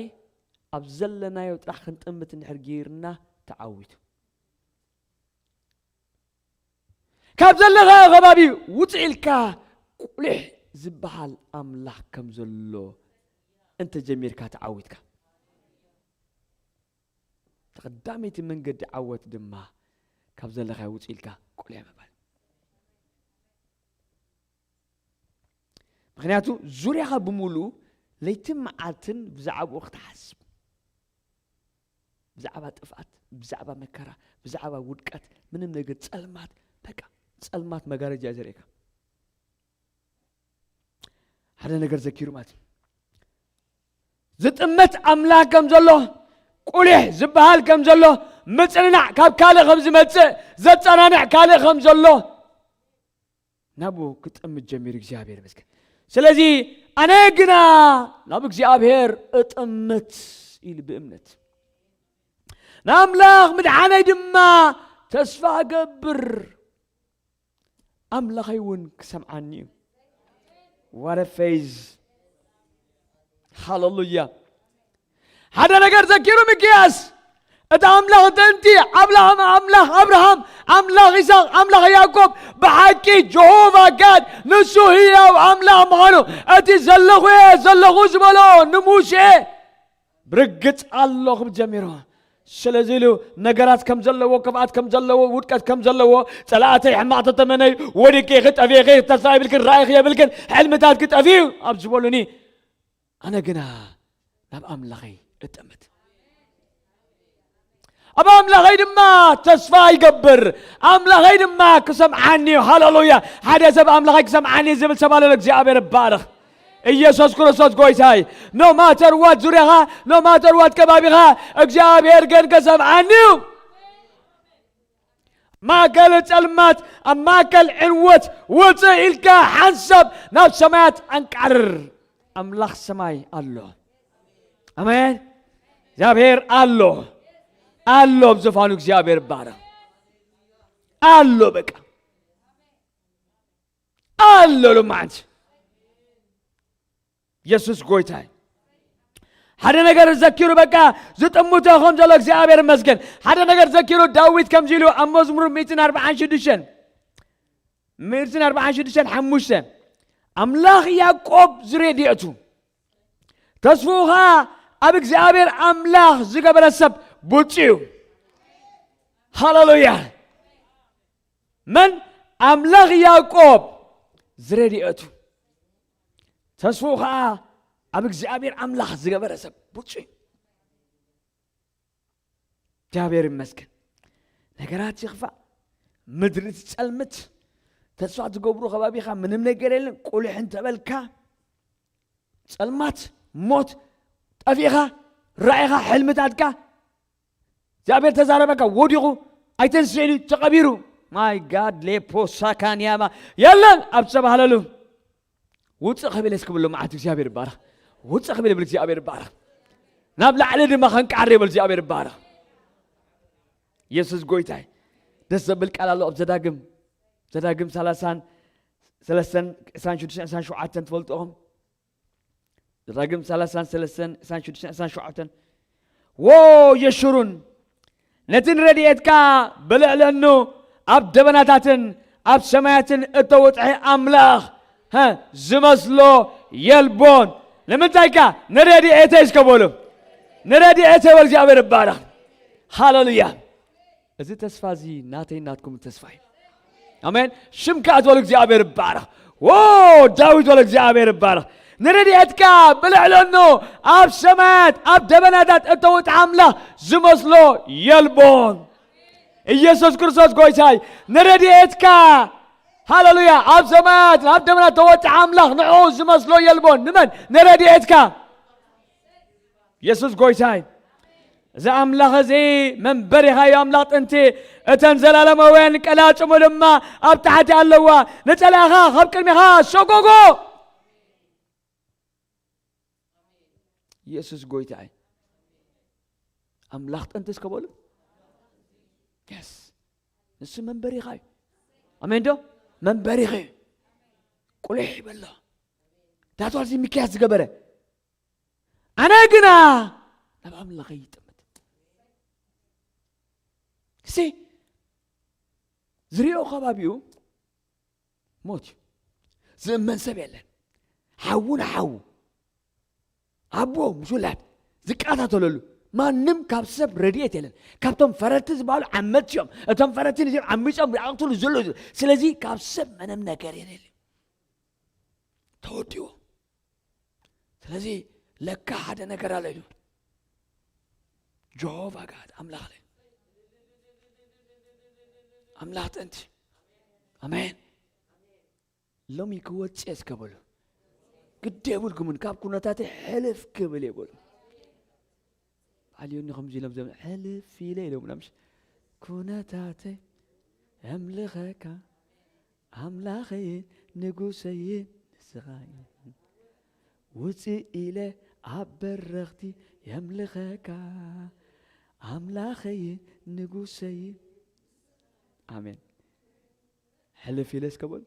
ኣብ ዘለናዮ ጥራሕ ክንጥምት እንድሕር ገይርና ተዓዊቱ። ካብ ዘለኻዮ ከባቢ ውፅእ ኢልካ ቁልሕ ዝበሃል ኣምላኽ ከም ዘሎ እንተጀሚርካ ተዓዊትካ። ተቐዳመይቲ መንገዲ ዓወት ድማ ካብ ዘለኻዮ ውፅእ ኢልካ ቁልሕ ምባል። ምኽንያቱ ዙርያኻ ብምሉኡ ለይትን መዓልትን ብዛዕባኡ ክትሓስብ፣ ብዛዕባ ጥፍኣት፣ ብዛዕባ መከራ፣ ብዛዕባ ውድቀት፣ ምንም ነገር ጸልማት፣ በቃ ጸልማት መጋረጃ እዩ ዘርእየካ። ሓደ ነገር ዘኪሩ ማለት እዩ። ዝጥመት ኣምላኽ ከም ዘሎ፣ ቁሊሕ ዝበሃል ከም ዘሎ፣ ምጽንናዕ ካብ ካልእ ከም ዝመጽእ፣ ዘጸናንዕ ካልእ ከም ዘሎ፣ ናብኡ ክጥምት ጀሚሩ። እግዚኣብሔር ይመስገን። ስለዚ ኣነ ግና ናብ እግዚኣብሔር እጥምት ኢሉ ብእምነት ንኣምላኽ ምድሓነይ ድማ ተስፋ እገብር፣ ኣምላኸይ እውን ክሰምዓኒ እዩ። What a faith። ሃለሉያ። ሓደ ነገር ዘኪሩ ሚክያስ፣ እቲ ኣምላኽ ጥንቲ፣ ኣምላኽ ኣምላኽ ኣብርሃም፣ ኣምላኽ ይስሐቅ፣ ኣምላኽ ያዕቆብ፣ ብሓቂ ጀሆቫ ጋድ ንሱ ህያው ኣምላኽ ምዃኑ፣ እቲ ዘለኹ እየ ዘለኹ ዝበሎ ንሙሴ ብርግጽ ኣሎ ክብል ጀሚሩ። ስለዚ ኢሉ ነገራት ከም ዘለዎ፣ ክፍኣት ከም ዘለዎ፣ ውድቀት ከም ዘለዎ፣ ጸላእተይ ሕማቕ ተተመነዩ፣ ወዲቂ ክጠፍኢ፣ ተስፋ የብልክን፣ ራእይ የብልክን፣ ሕልምታት ክጠፍኡ ኣብ ዝበሉኒ፣ ኣነ ግና ናብ ኣምላኸይ እጠምት። ኣብ ኣምላኸይ ድማ ተስፋ ይገብር። ኣምላኸይ ድማ ክሰምዓኒ እዩ። ሃሌሉያ። ሓደ ሰብ ኣምላኸይ ክሰምዓኒ እዩ ዝብል ሰብ ኣሎ። እግዚኣብሔር ይባረኽ። ኢየሱስ ክርስቶስ ጎይታይ። No matter what ዙርያኻ፣ no matter what ከባቢኻ፣ እግዚኣብሔር ግን ክሰምዓኒ እዩ። ማእከል ጸልማት፣ ኣብ ማእከል ዕንወት ውፅእ ኢልካ ሓንሳብ ናብ ሰማያት ኣንቃርር። ኣምላኽ ሰማይ ኣሎ። ኣሜን። እግዚኣብሔር ኣሎ። ኣሎ ኣብ ዝፋኑ እግዚኣብሔር ይባረኽ። ኣሎ በቃ። ኣሎ ሎማዓንቲ። የሱስ ጎይታይ። ሓደ ነገር ዘኪሩ በቃ ዝጥምቶ ከም ዘሎ እግዚኣብሔር ይመስገን። ሓደ ነገር ዘኪሩ ዳዊት ከምዚ ኢሉ ኣብ መዝሙር ሚእትን ኣርባዓን ሽዱሽተን፣ ሚእትን ኣርባዓን ሽዱሽተን ሓሙሽተ፣ ኣምላኽ ያዕቆብ ዝሬድኤቱ፣ ተስፍኡ ኸዓ ኣብ እግዚኣብሔር ኣምላኽ ዝገበረ ሰብ ብፁዕ እዩ። ሃሌሉያ። መን? ኣምላኽ ያዕቆብ ዝሬድኤቱ፣ ተስፍኡ ኸዓ ኣብ እግዚኣብሔር ኣምላኽ ዝገበረ ሰብ ብፁዕ እዩ። እግዚኣብሔር ይመስገን። ነገራት ይኽፋእ፣ ምድሪ ትጸልምት፣ ተስፋ ትገብሩ ከባቢኻ ምንም ነገር የለን። ቁልሕ እንተበልካ፣ ጸልማት፣ ሞት፣ ጠፊእኻ፣ ራእይኻ፣ ሕልምታትካ፣ እግዚኣብሔር ተዛረበካ፣ ወዲቑ፣ ኣይተንስእን እዩ፣ ተቐቢሩ። My God፣ ሌፖ ሳካንያማ፣ የለን ኣብ ዝተባህለሉ። ውፅእ ክብል እስኪ ብሎ መዓት እግዚኣብሔር ይባረኽ። ውፅእ ክብል ይብል እግዚኣብሔር ይባረኽ። ናብ ላዕሊ ድማ ከንቃር ይብል እግዚኣብሔር ይባረኽ። ኢየሱስ ጎይታይ። ደስ ዘብል ቃል ኣሎ ኣብ ዘዳግም፣ ዘዳግም ሰላሳን ሰለስተን፣ ዕስራን ሽዱሽተን፣ ዕስራን ሸውዓተን ትፈልጥኦም። ዘዳግም ሰላሳን ሰለስተን፣ ዕስራን ሽዱሽተን፣ ዕስራን ሸውዓተን። ዎ የሽሩን፣ ነቲ ንረድኤትካ ብልዕለኑ ኣብ ደበናታትን ኣብ ሰማያትን እተወጥሐ ኣምላኽ፣ ሀ፣ ዝመስሎ የልቦን። ንምንታይ ከ? ንረድኤተይ እስከ በሉ። ንረድኤተይ ወልእግዚኣብሔር ይባረኽ። ሃሌሉያ። እዚ ተስፋ እዚ ናተይ ናትኩም ተስፋ እዩ። ኣሜን። ሽምካ ኣትበሉ እግዚኣብሔር ይባረኽ። ዎ ዳዊት በሉ እግዚኣብሔር ይባረኽ። ንረድኤትካ ብልዕለኑ ኣብ ሰማያት ኣብ ደበናታት እተወጥሐ ኣምላኽ ዝመስሎ የልቦን። ኢየሱስ ክርስቶስ ጎይታይ ንረድኤትካ፣ ሃሌሉያ፣ ኣብ ሰማያት ኣብ ደበናት ተወጥሐ ኣምላኽ ንዕኡ ዝመስሎ የልቦን። ንመን? ንረድኤትካ። የሱስ ጎይታይ። እዚ ኣምላኽ እዚ መንበሪኻ እዩ፣ ኣምላኽ ጥንቲ። እተን ዘላለማውያን ቀላጽሙ ድማ ኣብ ታሕቲ ኣለዋ። ንጸላእኻ ካብ ቅድሚኻ ሰጎጎ። የሱስ ጎይታይ። ኣምላኽ ጥንቲ እስከ በሉ። የስ። ንሱ መንበሪኻ እዩ። ኣሜን ዶ? መንበሪኻ እዩ። ቁልሕ ይበሎ። ዳትዋልዚ ሚክያስ ዝገበረ። ኣነ ግና ናብ ኣምላኸይ ይጥምት። እሲ ዝሪኦ ከባቢኡ ሞት እዩ። ዝእመን ሰብ የለን። ሓዉ ንሓዉ፣ ኣቦ ምስ ውላድ ዝቃታተለሉ፣ ማንም ካብ ሰብ ረድኤት የለን። ካብቶም ፈረድቲ ዝበሃሉ ዓመፅቲ እዮም። እቶም ፈረድቲ ነዚኦም ዓሚፆም ዝኣቕትሉ ዘለዉ። ስለዚ ካብ ሰብ ምንም ነገር የለን። ተወዲዎ። ስለዚ ለካ ሓደ ነገር ኣሎ ኢሉ። ጀሆቫ ጋድ ኣምላኽ ኣሎ። ኣምላኽ ጥንቲ። ኣሜን። ሎሚ ክወፅእ እስከ በሉ። ግዲ የብልኩምን፣ ካብ ኩነታተይ ሕልፍ ክብል እየ በሉ። ባልዮኒ ከምዚ ኢሎም ዘም-፣ ሕልፍ ኢለ ኢሎም ናምሽ። ኩነታተይ የምልኸካ፣ ኣምላኸይ ንጉሰይ ንስኻ ኢኻ። ውፅእ ኢለ ኣብ በረኽቲ የምልኸካ፣ ኣምላኸይ ንጉሰይ። ኣሜን። ሕልፍ ኢለ እስከ በሉ።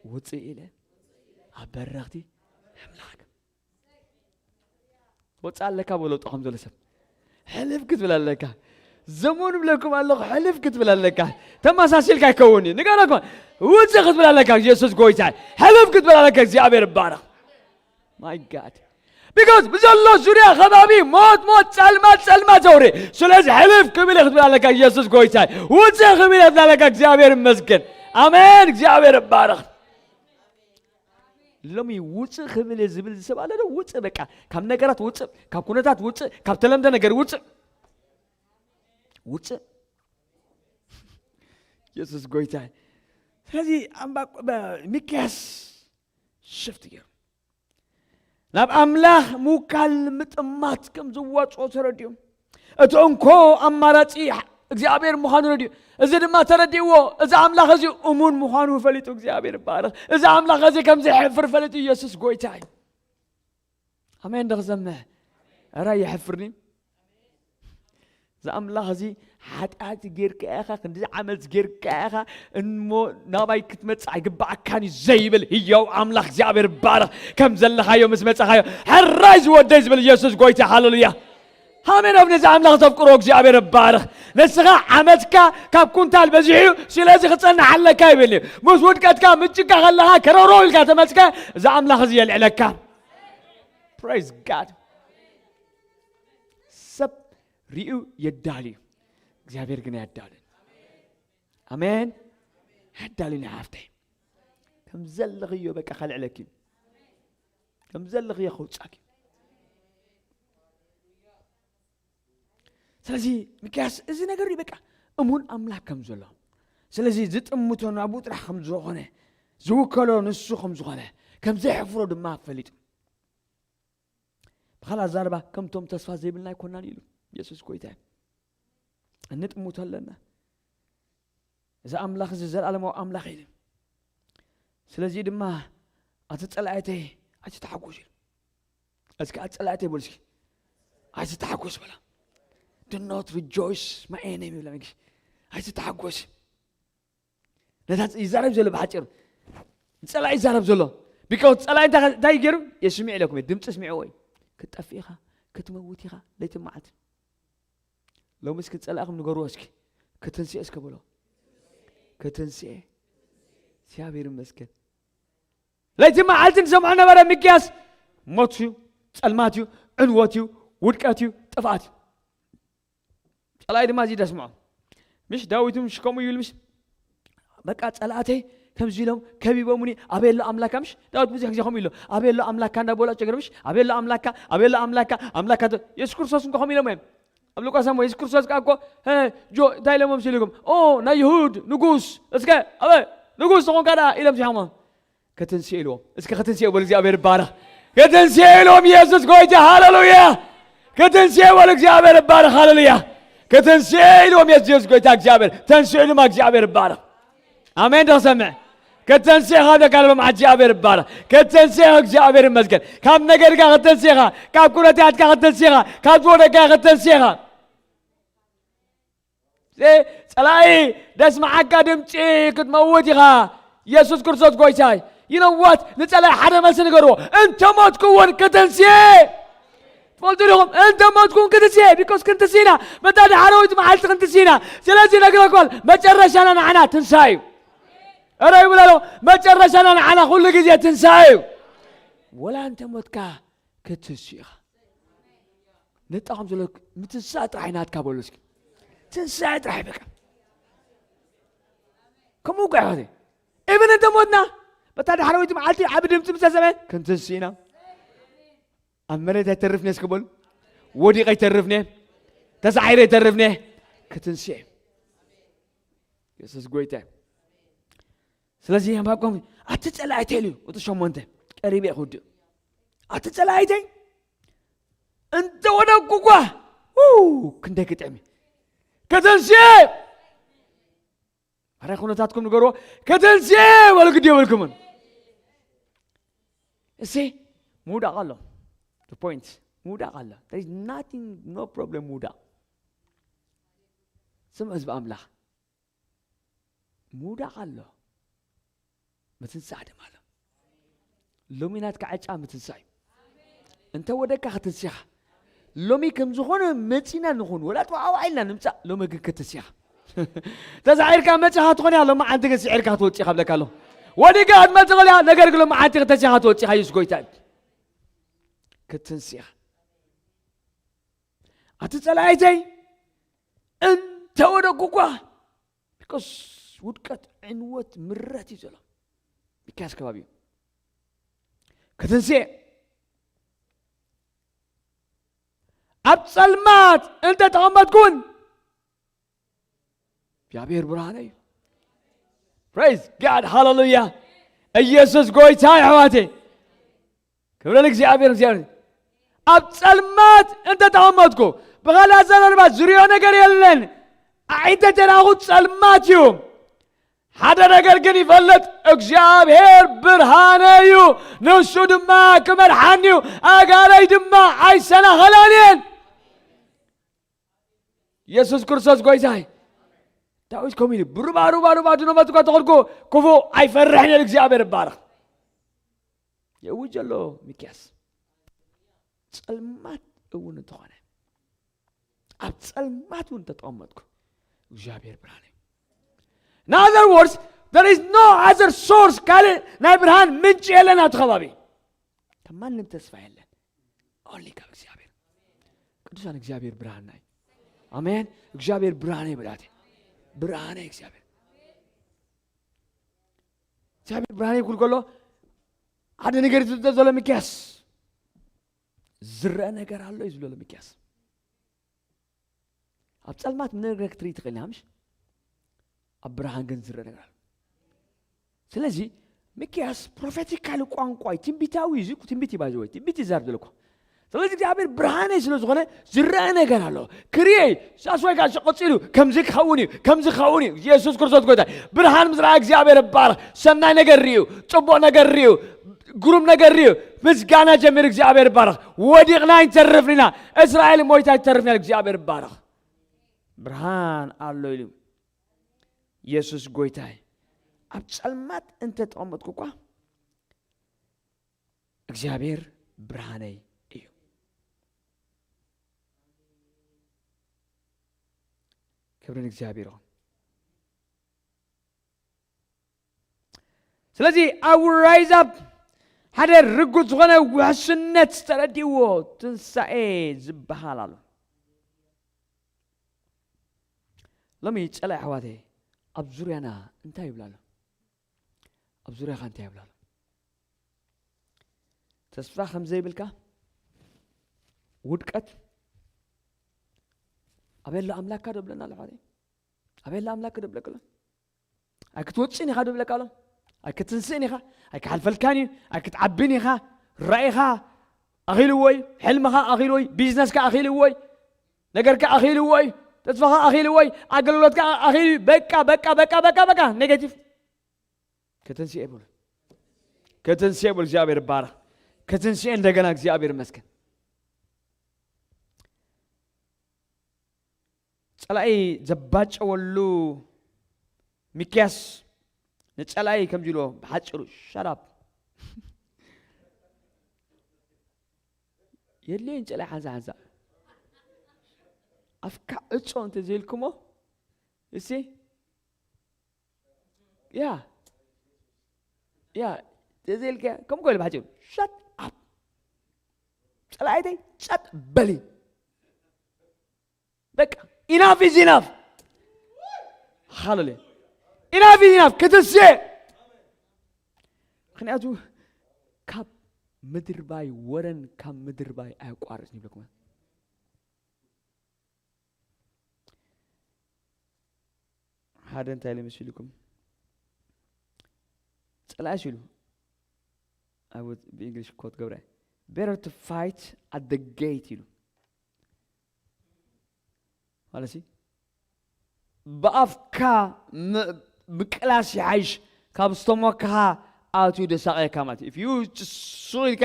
ውፅእ ኢለ ኣብ በረኽቲ የምልኸካ። ወፃእ ኣለካ በሎ ጥኾም ዘሎ ሰብ። ሕልፍ ክትብል ኣለካ። ዘመኑ ብለኩም ኣለኹ፣ ሕልፍ ክትብል ኣለካ። ተመሳሲልካ ኣይከውን እዩ። ንገረኩም፣ ውፅእ ክትብል ኣለካ። ኢየሱስ ጎይታ። ሕልፍ ክትብል ኣለካ። እግዚኣብሔር ይባረኽ። My God። Because ብዘሎ ዙርያ ከባቢ ሞት ሞት ጸልማት ጸልማት ዘውሪ። ስለዚ ሕልፍ ክብል ክትብል ኣለካ። ኢየሱስ ጎይታይ ውፅእ ክብል ክትብል ኣለካ። እግዚኣብሔር ይመስገን። ኣሜን። እግዚኣብሔር ይባረኽ። ሎሚ ውፅእ ክብል ዝብል ሰብ ኣለ ዶ? ውፅእ በቃ፣ ካብ ነገራት ውፅእ፣ ካብ ኩነታት ውፅእ፣ ካብ ተለምደ ነገር ውፅእ። ውፅእ። ኢየሱስ ጎይታይ። ስለዚ ኣምባቆ- በ- ሚክያስ ሽፍት ገይሩ ናብ ኣምላኽ ምውካል ምጥማት ከም ዝዋፅኦ ተረዲኡ። እቲ እንኮ ኣማራፂ እግዚኣብሔር ምዃኑ ረዲኡ። እዚ ድማ ተረዲእዎ። እዚ ኣምላኽ እዚ እሙን ምዃኑ ፈሊጡ። እግዚኣብሔር ይባረኽ። እዚ ኣምላኽ እዚ ከም ዘሕፍር ፈሊጡ። ኢየሱስ ጎይታ እዩ። ኣሜን። ዶ ክሰምዕ? ኧረ የሕፍርኒ። እዚ ኣምላኽ እዚ ሓጢኣት ጌርካ ኢኻ፣ ክንዲ ዓመት ጌርካ ኢኻ፣ እሞ ናባይ ክትመጽእ ኣይግባኣካን እዩ ዘይብል ህያው ኣምላኽ እግዚኣብሔር ይባረኽ። ከም ዘለኻዮ ምስ መጻኻዮ ሕራይ ዝወደይ ዝብል ኢየሱስ ጎይታ። ሃሌሉያ። ኣሜን። ኣብ ነዚ ኣምላኽ ተፍቅሮ እግዚኣብሔር ይባረኽ። ንስኻ ዓመትካ ካብ ኩንታል በዚሑ እዩ፣ ስለዚ ክጸንሕ ኣለካ ይብል እዩ። ምስ ውድቀትካ ምጭካ ከለኻ ከረሮ ኢልካ ተመጽካ፣ እዚ ኣምላኽ እዚ የልዕለካ። Praise God። ሰብ ሪኡ የዳልዩ፣ እግዚኣብሔር ግን ኣየዳልን። ኣሜን። ኣየዳልን እዩ ሓፍተይ። ከም ዘለኽዮ በቃ ከልዕለኪ፣ ከም ዘለኽዮ ከውጻኪ። ስለዚ ሚክያስ እዚ ነገር እዩ በቃ እሙን ኣምላኽ ከም ዘሎ፣ ስለዚ ዝጥምቶ ናብኡ ጥራሕ ከም ዝኾነ፣ ዝውከሎ ንሱ ከም ዝኾነ፣ ከም ዘየሕፍሮ ድማ ፈሊጡ። ብኻልእ ኣዛርባ ከምቶም ተስፋ ዘይብልና ኣይኮናን ኢሉ። ኢየሱስ ጎይታ እዩ። እንጥምቶ ኣለና። እዚ ኣምላኽ እዚ ዘለኣለማዊ ኣምላኽ እዩ። ስለዚ ድማ ኣቲ ጸላእተይ ኣይትተሓጎስ ኢሉ። እስኪ ኣቲ ጸላእተይ በሉ እስኪ ኣይትተሓጎስ በላ። Do not rejoice my enemy ይብላ። ኣይትተሓጎስ። ነታ ይዛረብ ዘሎ ብሓፂሩ ንፀላኢ ይዛረብ ዘሎ። ቢካውስ ፀላኢ እንታይ እንታይ ገይሩ የስሚዕ ኢለኩም እየ። ድምፂ ስሚዕዎ እዩ። ክትጠፍእ ኢኻ፣ ክትመውት ኢኻ። ለይትን መዓልትን ሎሚ እስኪ ፀላእኹም ንገርዎ እስኪ። ክትንስኤ እስከ በሎ። ክትንስኤ። እግዚኣብሔር ይመስገን። ለይቲ መዓልትን ዝሰምዖ ነበረ። ሚክያስ ሞት እዩ፣ ፀልማት እዩ፣ ዕንወት እዩ፣ ውድቀት እዩ፣ ጥፍኣት እዩ። ፀላኢ ድማ እዚ ደስምዖ ምሽ ዳዊት ምሽ ከምኡ ይብል ምሽ በቃ ፀላእተይ ከምዚ ኢሎም ከቢቦምኒ ኣበየሎ ኣምላካ ምሽ ዳዊት ብዙሕ ግዜ ከምኡ ኢሎ ኣበየሎ ኣምላካ እንዳበሉ ኣጨገር ምሽ ኣበየሎ ኣምላካ ኣበየሎ ኣምላካ ኣምላካ ዶ- የሱስ ክርስቶስ እንኳ ከምኡ ኢሎም እዮም ኣብ ሉቃስ ኣሞ የሱስ ክርስቶስ ከዓ እኮ "እ፣ ጆ እንታይ ኢሎሞም ሲልኩም ኦ ናይ ይሁድ ንጉስ እስከ ኣበ ንጉስ ዝኾንካ ደኣ ኢሎም ሲሖሞ ክትንስኤ ኢልዎም። እስኪ ክትንስኤ በሉ፣ እግዚኣብሔር ይባረኽ። ክትንስኤ ኢልዎም፣ ኢየሱስ ጎይታ፣ ሃሌሉያ። ክትንስኤ በሉ፣ እግዚኣብሔር ይባረኽ፣ ሃሌሉያ። ክትንስኤ ኢልዎም፣ ኢየሱስ ጎይታ፣ እግዚኣብሔር ተንስኡ ድማ፣ እግዚኣብሔር ይባረኽ። ኣሜን። ዶ ክሰምዕ? ክትንስኤ ካብ ደካ ልቦም፣ እግዚኣብሔር ይባረኽ። ክትንስኤ፣ እግዚኣብሔር ይመስገን። ካብ ነገርካ ክትንስኤኻ፣ ካብ ኩነታትካ ክትንስኤኻ፣ ካብ ዝወደካ ክትንስኤኻ። ጸላኢ ደስምዓካ ድምፂ ክትመውት ኢኻ። ኢየሱስ ክርስቶስ ጎይታይ። You know what? ንጸላኢ ሓደ መልሲ ንገርዎ። እንተ ሞትኩ እውን ክትንስኤ። ትፈልጡ ዲኹም? እንተ ሞትኩ እውን ክትንስኤ። ቢኮስ ክንትስእ ኢና። በታ ዳሕረወይቲ መዓልቲ ክንትስእ ኢና። ስለዚ ነግረኩም፣ መጨረሻና ንዓና ትንሳኤ እዩ። እረ ይብል ኣሎ፣ መጨረሻና ንዓና ኩሉ ግዜ ትንሳኤ እዩ። ወላ እንተ ሞትካ ክትንስእ ኢኻ። ነጣኹም ዘሎ ምትንሳእ ጥራሕ ናትካ በሉ እስኪ። ትንሳኤ ጥራሕ በቃ። ከምኡ እኮ ይኾነ። ኢብን እንተ ሞትና፣ በታ ዳሕረወይቲ መዓልቲ ዓቢ ድምፂ ምስ ተሰምዐ፣ ክንትንስእ ኢና። ኣብ መሬት ኣይተርፍን እስኪ በሉ። ወዲቐ ኣይተርፍን። ተሳዒረ ኣይተርፍን። ክትንስእ። የሱስ ጎይታ እዩ። ስለዚ ዕንባቆም ኣቲ ጸላኢተይ ኢሉ ቁጽሪ ሸሞንተ ቀሪበ እየ ክውድእ። ኣቲ ጸላኢተይ እንተ ወደቅኩ እኳ ው ክንደይ ክጥዕም እዩ። ከተንስኤ ማርያ ኩነታትኩም ንገርዎ። ከተንስኤ በሉ ግዲ የብልኩምን። እሴ ምውዳቕ ኣሎ። The point ምውዳቕ ኣሎ። There is nothing, no problem ምውዳቕ። ስም ህዝቢ ኣምላኽ ምውዳቕ ኣሎ፣ ምትንሳእ ድማ ኣሎ። ሎሚ ናትካ ዕጫ ምትንሳእ እዩ። እንተ ወደካ ክትንስኻ ሎሚ ከም ዝኾነ መጺና ንኹን ወላ ተዋዓዋዒ ኢልና ንምጻእ ሎሚ ግን ክትንስኻ ተሳዒርካ መጺኻ ትኾን ኢኻ። ሎሚ ዓንቲ ግን ስዒርካ ክትወጽእ ኢኻ ብለካ ኣለኹ። ወዲካ ክትመጽእ ኽእል ኢኻ፣ ነገር ግን ሎሚ ዓንቲ ክትንስኻ ትወጽእ ኢኻ። ኢየሱስ ጎይታ እዩ። ክትንስእ ኢኻ። ኣቲ ጸላኢተይ እንተወደቅኩ እኳ፣ because ውድቀት፣ ዕንወት፣ ምረት እዩ ዘሎ። ሚክያስ ከባቢ እዩ። ክትንስእ ኣብ ጸልማት እንተ ተቐመጥኩ እውን እግዚኣብሔር ብርሃነ እዩ። Praise God, ሃሌሉያ። ኢየሱስ ጎይታ እዩ ኣሕዋተይ። ክብሪ ንእግዚኣብሔር። እግዚኣብሔር ኣብ ጸልማት እንተ ተቐመጥኩ፣ ብኻልእ ኣዘራርባ ዝሪኦ ነገር የለን። ኣዒንተ ተራኹ ጸልማት እዩ። ሓደ ነገር ግን ይፈልጥ፣ እግዚኣብሔር ብርሃነ እዩ፣ ንሱ ድማ ክመርሓኒ እዩ፣ ኣእጋረይ ድማ ኣይሰናኸላን እየን። ኢየሱስ ክርስቶስ ጎይታይ። ዳዊት ከምኡ ኢሉ፣ ብሩባ ሩባ ሩባ ድኖመት እኳ ተኾንኩ፣ ክፉእ ኣይፈርሕን እየ። እግዚኣብሔር ይባረኽ። የእውጅ ኣሎ ሚክያስ። ጸልማት እውን እንተኾነ፣ ኣብ ጸልማት እውን እንተተቐመጥኩ፣ እግዚኣብሔር ብርሃን እዩ። In other words, there is no other source፣ ካልእ ናይ ብርሃን ምንጪ የለን ኣብቲ ከባቢ። ካብ ማንም ተስፋ የለን። Only ካብ እግዚኣብሔር። ቅዱሳን፣ እግዚኣብሔር ብርሃንና እዩ። ኣሜን። እግዚኣብሔር ብርሃነ እዩ በላቴ። ብርሃነ እግዚኣብሔር። እግዚኣብሔር ብርሃነ ይኩል ከሎ ሓደ ነገር እዩ ዝብሎ ዘሎ ሚክያስ። ዝረአ ነገር ኣሎ እዩ ዝብሎ ዘሎ ሚክያስ። ኣብ ጸልማት ምንም ነገር ክትርኢ ትኽእል ኢኻ፣ ምሽ? ኣብ ብርሃን ግን ዝረአ ነገር ኣሎ። ስለዚ ሚክያስ ፕሮፌቲካሊ ቋንቋ እዩ፣ ትንቢታዊ እዩ፣ እዚ ትንቢት እዩ፣ ባይዘወይ ትንቢት ይዛረብ ዘለኩ። ስለዚ እግዚኣብሔር ብርሃነይ ስለ ዝኾነ ዝረአ ነገር ኣሎ፣ ክርእየ እዩ። ሳስዋይ ጋር ቀጺሉ ከምዚ ክኸውን እዩ፣ ከምዚ ክኸውን እዩ። ኢየሱስ ክርስቶስ ጎይታ። ብርሃን ምስ ረኣ እግዚኣብሔር ይባረኽ። ሰናይ ነገር ርእዩ፣ ጽቡቕ ነገር ርእዩ፣ ግሩም ነገር ርእዩ። ምስጋና ጀሚሩ እግዚኣብሔር ይባረኽ። ወዲቕና ኣይንተርፍን ኢና። እስራኤል ሞይታ ኣይትተርፍን እያ። እግዚኣብሔር ይባረኽ። ብርሃን ኣሎ ኢሉ። ኢየሱስ ጎይታይ። ኣብ ጸልማት እንተ ተቐመጥኩ እኳ እግዚኣብሔር ብርሃነይ እዩ። ክብሪ ንእግዚኣብሔር ይኹን። ስለዚ ኣብ ራይዝ ኣፕ ሓደ ርጉጽ ዝኾነ ውሕስነት ዝተረድእዎ ትንሳኤ ዝበሃል ኣሎ። ሎሚ ጸላኢ ኣሕዋተይ ኣብ ዙርያና እንታይ ይብል ኣሎ? ኣብ ዙርያኻ እንታይ ይብል ኣሎ? ተስፋ ከም ዘይብልካ፣ ውድቀት፣ ኣበይ ኣሎ ኣምላክካ ዶ ብለና ኣሎ ኣሕዋተይ? ኣበይ ኣሎ ኣምላክ ዶ ብለካ ኣሎ? ኣይክትወፅእን ኢኻ ዶ ብለካ ኣሎ? ኣይክትንስእን ኢኻ? ኣይክሓልፈልካን እዩ? ኣይክትዓብን ኢኻ? ራኢኻ ኣኺልዎ እዩ? ሕልምኻ ኣኺልዎ እዩ? ቢዝነስካ ኣኺልዎ እዩ? ነገርካ ኣኺልዎ እዩ? ተስፋኻ ኣኺልዎ እዩ? ኣገልግሎትካ ኣኺሉ እዩ? በቃ፣ በቃ፣ በቃ፣ በቃ፣ በቃ፣ ኔጌቲቭ። ክትንስኤ በሉ። ክትንስኤ በሉ። እግዚኣብሔር ይባረክ። ክትንስኤ እንደገና። እግዚኣብሔር ይመስገን። ጸላኢ ዘባጨወሉ ሚክያስ ንጸላኢ ከምዚ ኢልዎ ብሓጺሩ፣ "Shut up." የድልየን ጸላኢ ሓንሳ ሓንሳ። ኣፍካ ዕጾ እንተ ዘይልኩሞ፣ እሲ፣ ያ፣ ያ፣ እንተ ዘይልከ፣ ከምኡ ኢሉ ብሓጺሩ፣ "Shut up." ጸላኢተይ፣ ጸጥ በሊ። በቃ፣ enough is enough። ሃሌሉያ። Enough is enough። ክትስኤ። ምኽንያቱ፣ ካብ ምድርባይ ወረን ካብ ምድርባይ ኣየቋርጽን ይብለኩም። ሓደ እንታይ ኢለ መሲልኩም? ጸላኢ ኢሉ፣ I would ብእንግሊሽ ኮት ገብረ፣ "Better to fight at the gate" ኢሉ። ማለት ሲ፣ ብኣፍካ ም-፣ ምቅላስ ይሓይሽ ካብ ዝተሞካኻ ኣትዩ ደሳቐየካ ማለት እዩ። If you just ስቕ ኢልካ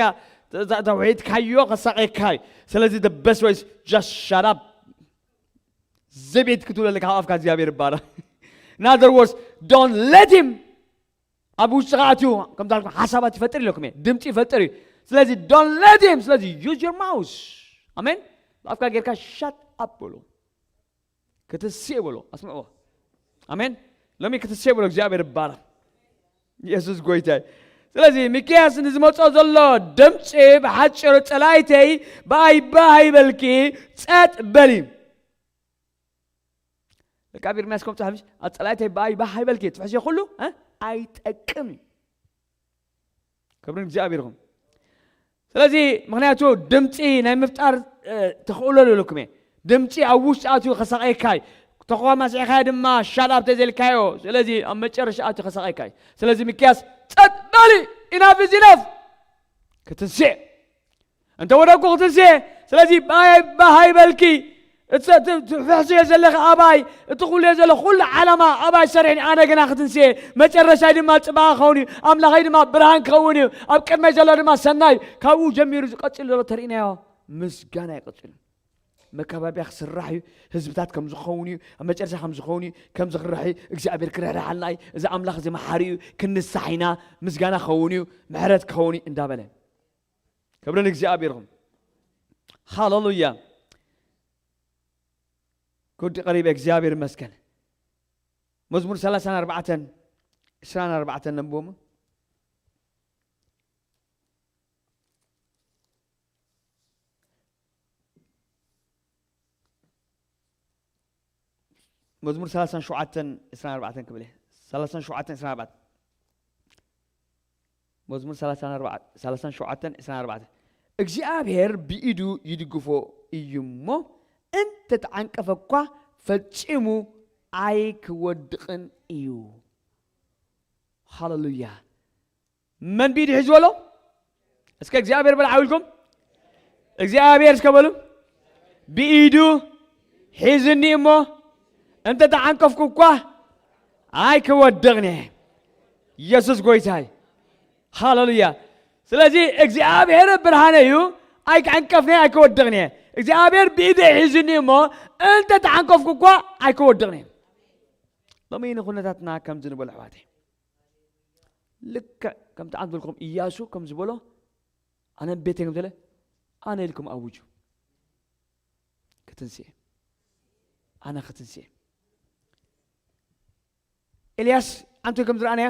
ተ-፣ ተ-፣ ተውሒድካዮ ከሳቐየካ እዩ። ስለዚ the best way is just shut up። ዘቤት ክትብሎ ኣለካ፣ ካብ ኣፍካ እግዚኣብሔር ይባረኽ። In other words, don't let him። ኣብ ውሽጥኻ ኣትዩ፣ ከምታ ሓሳባት ይፈጥር ኢለኩም እየ፣ ድምፂ ይፈጥር እዩ። ስለዚ don't let him። ስለዚ use your mouth። ኣሜን። ብኣፍካ ጌርካ shut up በሎ። ክትስእ በሎ፣ ኣስምዕዎ። ኣሜን። ሎሚ ክትስእ በሎ፣ እግዚኣብሔር ይባረኽ። ኢየሱስ ጎይታ እዩ። ስለዚ ሚክያስ ንዝመጾ ዘሎ ድምፂ ብሓጭሩ፣ ጸላይተይ ብኣይ ባህ ይበልኪ፣ ጸጥ በሊ። ደቂ ኣብ ኤርምያስ ከም ጽሓፍ፣ ኣብ ጸላይተይ ብኣይ ባህ ይበልኪ፣ ትሕዝዮ ኩሉ እ? ኣይጠቅም እዩ። ክብሪ እግዚኣብሔር ይኹን። ስለዚ ምኽንያቱ ድምፂ ናይ ምፍጣር እ፣ ተኽእሎ ኣለኩም እየ። ድምፂ ኣብ ውሽጢ ኣትዩ ከሳቐየካ እዩ። ተኳማሲዕካዮ ድማ ሻዳብ ተዘልካዮ። ስለዚ ኣብ መጨረሻ ኣትዩ ከሳቐየካ እዩ። ስለዚ ሚክያስ ጸጥ በሊ፣ ኢናፍ ኢዝ ኢናፍ። ክትንስእ እንተ ወደቁ ክትንስእ። ስለዚ ባሃይ ባሃይ በልኪ። እቲ እቲ ትፍሕስዮ ዘለኺ ኣባይ፣ እቲ ኩሉ ዘሎ ኩሉ ዓላማ ኣባይ ሰሪሕኒ፣ ኣነ ግና ክትንስእ። መጨረሻይ ድማ ጽባቐ ክኸውን እዩ። ኣምላኸይ ድማ ብርሃን ክኸውን እዩ። ኣብ ቅድመይ ዘሎ ድማ ሰናይ። ካብኡ ጀሚሩ ዝቀጽል ዘሎ ተርእናዮ ምስጋና ይቀጽል እዩ። መካባቢያ ክስራሕ እዩ። ህዝብታት ከም ዝኸውን እዩ። ኣብ መጨረሻ ከም ዝኸውን እዩ። ከም ዝኽራሕ እዩ። እግዚኣብሔር ክርሕርሓልና እዩ። እዚ ኣምላኽ እዚ መሓሪ እዩ። ክንሳሕ ኢና። ምስጋና ክኸውን እዩ። ምሕረት ክኸውን እዩ እንዳበለ። ክብሪ ንእግዚኣብሔር ይኹን። ሃሌሉያ። ጉድ ቀሪበ፣ እግዚኣብሔር ይመስገን። መዝሙር ሰላሳን ኣርባዕተን፣ ዕስራን ኣርባዕተን ነንብቦ። መዝሙር ሰላሳን ሸውዓተን ዕስራን ኣርባዕተን ክብል እየ። ሰላሳን ሸውዓተን ዕስራን ኣርባዕተን። መዝሙር ሰላሳን ኣርባዕተን፣ ሰላሳን ሸውዓተን ዕስራን ኣርባዕተን። እግዚኣብሔር ብኢዱ ይድግፎ እዩ እሞ፣ እንተተዓንቀፈ እኳ ፈጺሙ ኣይክወድቕን እዩ። ሃሌሉያ። መን ብኢዱ ሒዝዎ ኣሎ? እስከ እግዚኣብሔር በል ዓው ኢልኩም። እግዚኣብሔር እስከ በሉ። ብኢዱ ሒዝኒ እሞ እንተ ተዓንቀፍኩ እኳ ኣይክወድቕን እየ። ኢየሱስ ጎይታይ። ሃሌሉያ። ስለዚ እግዚኣብሔር ብርሃነ እዩ፣ ኣይክዕንቀፍን እየ፣ ኣይክወድቕን እየ። እግዚኣብሔር ብኢደ ሒዝኒ እሞ እንተ ተዓንቀፍኩ እኳ ኣይክወድቕን እየ። ሎሚ ንኩነታትና ከምዚ ንበሎ ኣሕዋተይ። ልክዕ ከምቲ ዓንት በልኩም ኢያሱ ከም ዝበሎ፣ ኣነ ቤተይ ከም ተለ፣ ኣነ ኢልኩም ኣውጁ። ክትንስኤ። ኣነ ክትንስኤ። ኤልያስ ዓንቱ ከም ዝረኣናያ፣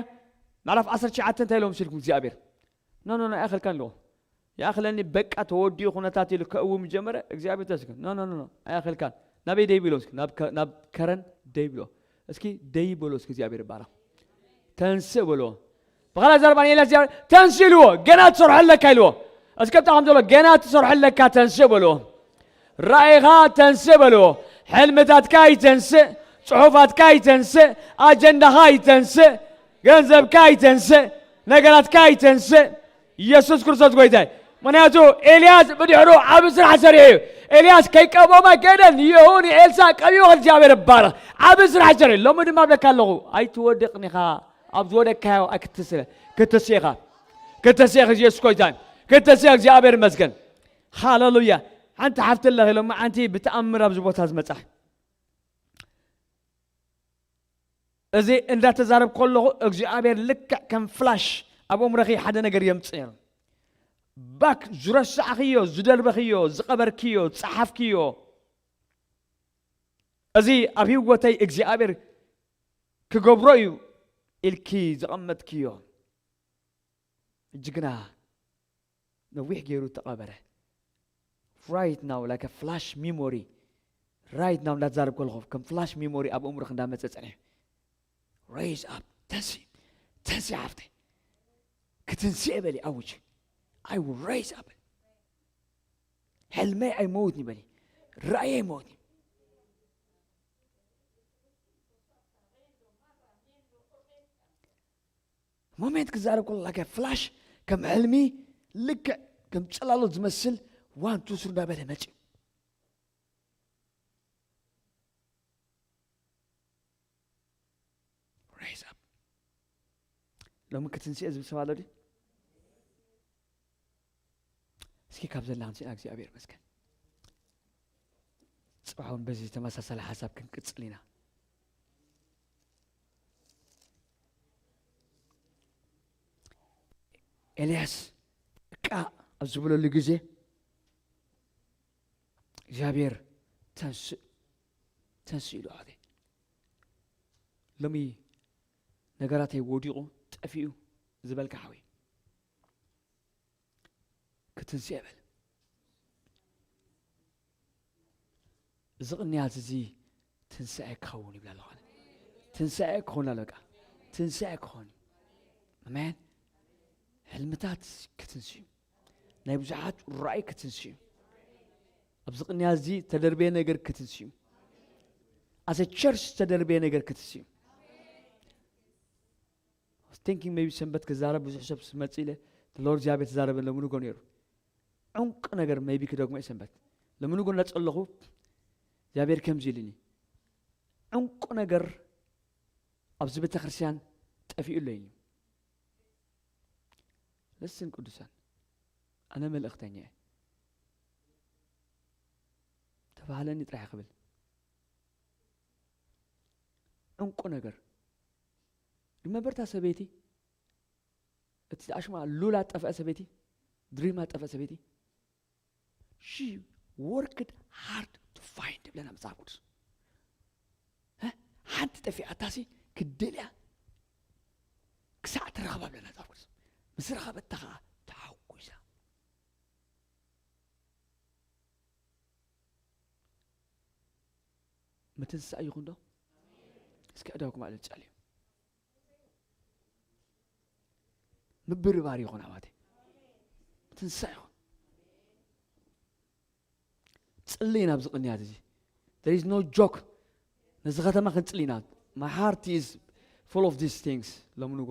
ምዕራፍ ዓሰርተ ትሽዓተ እንታይ ኢሎም ሲልኩም እግዚኣብሔር? ኖ፣ ኖ፣ ኖ፣ ኣይኣኸልካን ኣለዎ። ይኣኽለኒ በቃ ተወዲኡ ኩነታት ኢሉ ከእውም ጀመረ። እግዚኣብሔር ተስከ። ኖ፣ ኖ፣ ኖ፣ ኖ፣ ኣይኣኸልካን። ናበይ ደይ ብሎ እስኪ? ናብ ከ-፣ ናብ ከረን ደይ ብሎ። እስኪ ደይ በሎ እስኪ እግዚኣብሔር ይባረኽ። ተንስእ በሎ። ብኻልእ ዘረባ ንኤልያስ እግዚኣብሔር ተንስእ ኢልዎ። ገና ትሰርሖ ኣለካ ኢልዎ። እስከ ብታ ከም ዘሎ ገና ትሰርሖ ኣለካ ተንስእ በሎ። ራእይኻ ተንስእ በሎ። ሕልምታትካ ይተንስእ። ጽሑፋትካ ይተንስእ። ኣጀንዳኻ ይተንስእ። ገንዘብካ ይተንስእ። ነገራትካ ይተንስእ። ኢየሱስ ክርስቶስ ጎይታይ። ምኽንያቱ ኤልያስ ብድሕሩ ዓቢ ስራሕ ሰሪሑ እዩ። ኤልያስ ከይቀብኦም ኣይከደን። ንየሁ ንኤልሳ ቀቢዎ። እግዚኣብሔር ይባረኽ። ዓቢ ስራሕ ሰሪሑ። ሎሚ ድማ እብለካ ኣለኹ፣ ኣይትወድቕን ኢኻ። ኣብ ዝወደቅካዮ ኣይክትስለ። ክትስእ ኢኻ። ክትስእ ኢኻ። ኢየሱስ ጎይታይ። ክትስእ። እግዚኣብሔር ይመስገን። ሃሌሉያ። ሓንቲ ሓፍቲ ኣለኺ ሎሚ ዓንቲ ብተኣምር ኣብዚ ቦታ ዝመጻ። እዚ እንዳተዛረብ ከለኹ እግዚኣብሔር ልክዕ ከም ፍላሽ ኣብ እምሮኺ ሓደ ነገር የምጽእ ነይሩ። ባክ ዝረሳዕኽዮ፣ ዝደርበኽዮ፣ ዝቐበርክዮ፣ ዝጸሓፍክዮ፣ እዚ ኣብ ህይወተይ እግዚኣብሔር ክገብሮ እዩ ኢልኪ ዘቐመጥክዮ። ሕጂ ግና ነዊሕ ገይሩ ተቐበረ። Right now, like a flash memory. Right now እንዳተዛረብ ከለኹ ከም ፍላሽ ሚሞሪ ኣብ እምሮኽ እንዳመጸ ጸኒሑ። Raise up. ተንሲ፣ ተንሲ ሓፍተይ። ክትንስኤ በሊ ኣውጅ። I will raise up. ሕልመይ ኣይመውትን እዩ በሊ። ራእየይ ኣይመውትን እዩ። ሞሜንት ክዛረብ ከሎ like a flash፣ ከም ሕልሚ፣ ልክዕ ከም ጽላሎት ዝመስል ዋን ቱ ስሩ እንዳበለ መጺኡ። Raise up። ሎሚ ክትንስኤ ዝብል ሰብ ኣሎ ድዩ? እስኪ ካብ ዘላ ክንስእና እግዚኣብሔር ይመስገን። ጽባሕ እውን በዚ ተመሳሳሊ ሓሳብ ክንቅጽል ኢና። ኤልያስ በቃ ኣብ ዝበለሉ ግዜ እግዚኣብሔር ተንስእ፣ ተንስእ ኢሉ ኣሕዋተይ። ሎሚ ነገራተይ ወዲቑ ጠፊኡ ዝበልካ ሓወይ፣ ትንስኤ በል። እዚ ቅንያት እዚ ትንሳኤ ክኸውን ይብላ ኣለኹ። ትንሳኤ ክኸውን ኣሎ፣ በቃ ትንሳኤ ክኸውን። ኣሜን። ሕልምታት ክትንስዩ፣ ናይ ብዙሓት ራእይ ክትንስዩ፣ ኣብዚ ቅንያት እዚ ተደርበየ ነገር ክትንስዩ፣ ኣዘ ቸርች ተደርበየ ነገር ክትንስዩ። Thinking maybe ሰንበት ክዛረብ ብዙሕ ሰብ ስመጽእ ኢለ፣ the Lord እግዚኣብሔር ተዛረበ ለምንጎ ነይሩ። ዕንቁ ነገር maybe ክደግሞ እየ ሰንበት ለምንጎ እናጸለኹ እግዚኣብሔር ከምዚ ኢልኒ፣ ዕንቁ ነገር ኣብዚ ቤተክርስትያን ጠፊኡ ኣሎ ኢልኒ። ልስን ቅዱሳን፣ ኣነ መልእኽተኛ እየ፣ ተባህለኒ ጥራሕ ክብል። ዕንቁ ነገር። ሪመምበር እታ ሰበይቲ፣ እቲ ኣሽማ ሉላ ጠፍአ ሰበይቲ፣ ድሪማ ጠፍአ ሰበይቲ፣ she worked hard to find ብለና መጽሓፍ ቅዱስ። እ? ሓንቲ ጠፊኣታሲ ክደልያ ክሳዕ ትረኽባ ብለና መጽሓፍ ቅዱስ። ምስ ረኸበታ ኸዓ ተሓጒሳ። ምትንሳእ ይኹን ዶ? እስኪ ኣእዳውኩም ኣልዕሉ፣ ጸልዩ። ምብርባር ይኹን ኣሕዋተይ፣ ምትንሳእ ይኹን። ጽልይ ናብዚ ቅንያት እዚ። There is no joke። ነዚ ከተማ ክንጽልይ ኢና። My heart is full of these things። ሎሚ ንጎ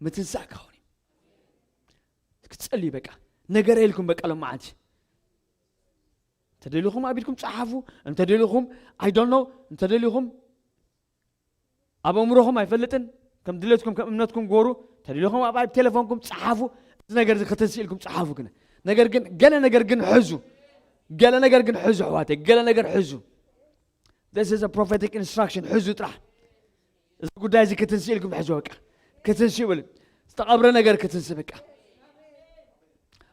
ምትንሳእ ክኸውን እዩ። ክትጸልዩ በቃ። ነገረ ኢልኩም በቃ ሎመዓንቲ። እንተደሊኹም ኣብ ኢድኩም ጸሓፉ፣ እንተደሊኹም፣ I don't know፣ እንተደሊኹም ኣብ ኣእምሮኹም ኣይፈልጥን፣ ከም ድሌትኩም፣ ከም እምነትኩም ግበሩ፣ እንተደሊኹም ኣብ፣ ኣብ ቴሌፎንኩም ጸሓፉ። እዚ ነገር እዚ ክትንስእ ኢልኩም ጸሓፉ ግና። ነገር ግን፣ ገለ ነገር ግን ሕዙ። ገለ ነገር ግን ሕዙ ኣሕዋተይ፣ ገለ ነገር ሕዙ። This is a prophetic instruction። ሕዙ ጥራሕ። እዚ ጉዳይ እዚ ክትንስእ ኢልኩም ሕዙ በቃ። ክትንስእ ይብል። ዝተቐብረ ነገር ክትንስእ በቃ።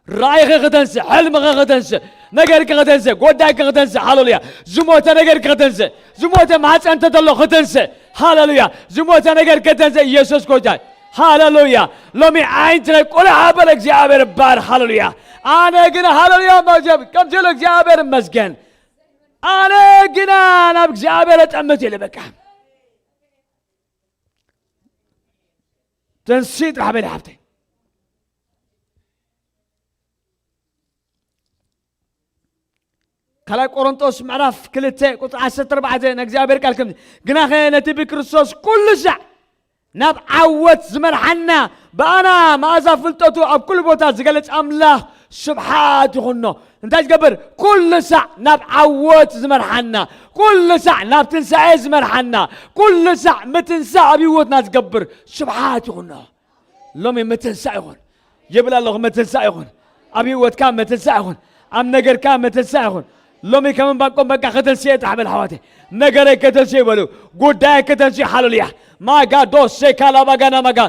ራእይኸ ከተንስእ፣ ሕልምኸ ከተንስእ፣ ነገርክ ከተንስእ፣ ጎዳይክ ከተንስእ። ሃሌሉያ። ዝሞተ ነገርክ ከተንስእ፣ ዝሞተ ማህፀን እንተ ተሎ ከተንስእ። ሃሌሉያ። ዝሞተ ነገር ከተንስእ። ኢየሱስ ጎይታ። ሃሌሉያ። ሎሚ ዓይንቲ ናይ ቆልዓ በለ እግዚኣብሔር ባር። ሃሌሉያ። ኣነ ግን ሃሌሉያ መጀብ ከምዚ ኢሉ እግዚኣብሔር ይመስገን። ኣነ ግና ናብ እግዚኣብሔር እጠምት ኢለ በቃ። ተንስእ ጥራሕ በሊ ሓፍተይ። ካልኣይ ቆሮንጦስ ምዕራፍ ክልተ ቁጽሪ ዓሰርተ ኣርባዕተ ንእግዚኣብሔር ቃል ከምዚ፣ ግናኸ ነቲ ብክርስቶስ ኩሉ ሳዕ ናብ ዓወት ዝመርሓና ብኣና መኣዛ ፍልጠቱ ኣብ ኩሉ ቦታ ዝገለጽ ኣምላኽ ስብሓት ይኹኖ። እንታይ ዝገብር? ኩሉ ሳዕ ናብ ዓወት ዝመርሓና፣ ኩሉ ሳዕ ናብ ትንሳኤ ዝመርሓና፣ ኩሉ ሳዕ ምትንሳእ ኣብ ህይወትና ዝገብር ስብሓት ይኹኖ። ሎሚ ምትንሳእ ይኹን። ይብል ኣለኹ፣ ምትንሳእ ይኹን። ኣብ ህይወትካ ምትንሳእ ይኹን። ኣብ ነገርካ ምትንሳእ ይኹን። ሎሚ ከም ዕንባቆም በቃ ከተንስኤ ጥራሕ በል ኣሕዋተይ። ነገረይ ከተንስኤ በሉ። ጉዳይ ከተንስኤ። ሃሌሉያ። ማጋ ዶሴ ካላባጋና ማጋ።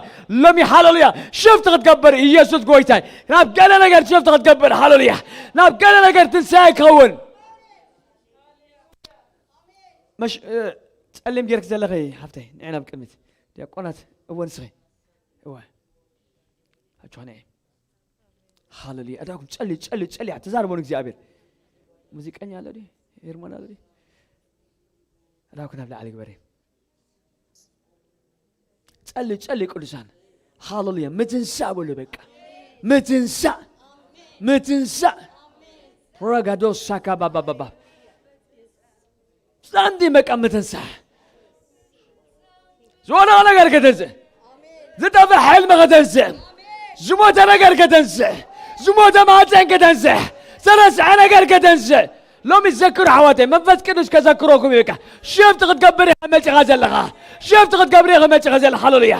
ሎሚ ሃሌሉያ ሽፍት ክትገብር ኢየሱስ ጎይታይ። ናብ ገለ ነገር ሽፍት ክትገብር ሃሌሉያ። ናብ ገለ ነገር ትንሳኤ ክኸውን። መሽ-፣ እ፣ ጸሊም ጌርክ ዘለኸ ሓፍተይ፣ ንዒ ናብ ቅድሚት። ዲያቆናት፣ እወ ንስኺ። እወ። ኣጆኻ ንዒ። ሃሌሉያ። ኣዳኩም ጸሊ፣ ጸሊ፣ ጸሊ፣ ተዛርቦ ንእግዚኣብሔር። ሙዚቀኛ ኣሎ ድዩ? ሄርሞን ኣሎ ድዩ? ኣዳኩም ናብ ላዕሊ ግበሪ። ጸሊ፣ ጸሊ ቅዱሳን። ሃሌሉያ። ምትንሳእ በሉ በቃ። ምትንሳእ። ምትንሳእ። ረጋዶ ሳካ ባባባባ። ዛንዲ በቃ ምትንሳእ። ዝወደቐ ነገር ከተንስእ። ዝጠፍእ ሕልሚ ከተንስእ። ዝሞተ ነገር ከተንስእ። ዝሞተ ማህፀን ከተንስእ። ዝተረስዐ ነገር ከተንስእ። ሎሚ ዘክሩ ኣሕዋተይ፣ መንፈስ ቅዱስ ከዘክረኩም እዩ። በቃ ሽፍት ክትገብር ኢኻ መፂኻ ዘለኻ። ሽፍት ክትገብር ኢኻ መፂኻ ዘለኻ። ሃሌሉያ።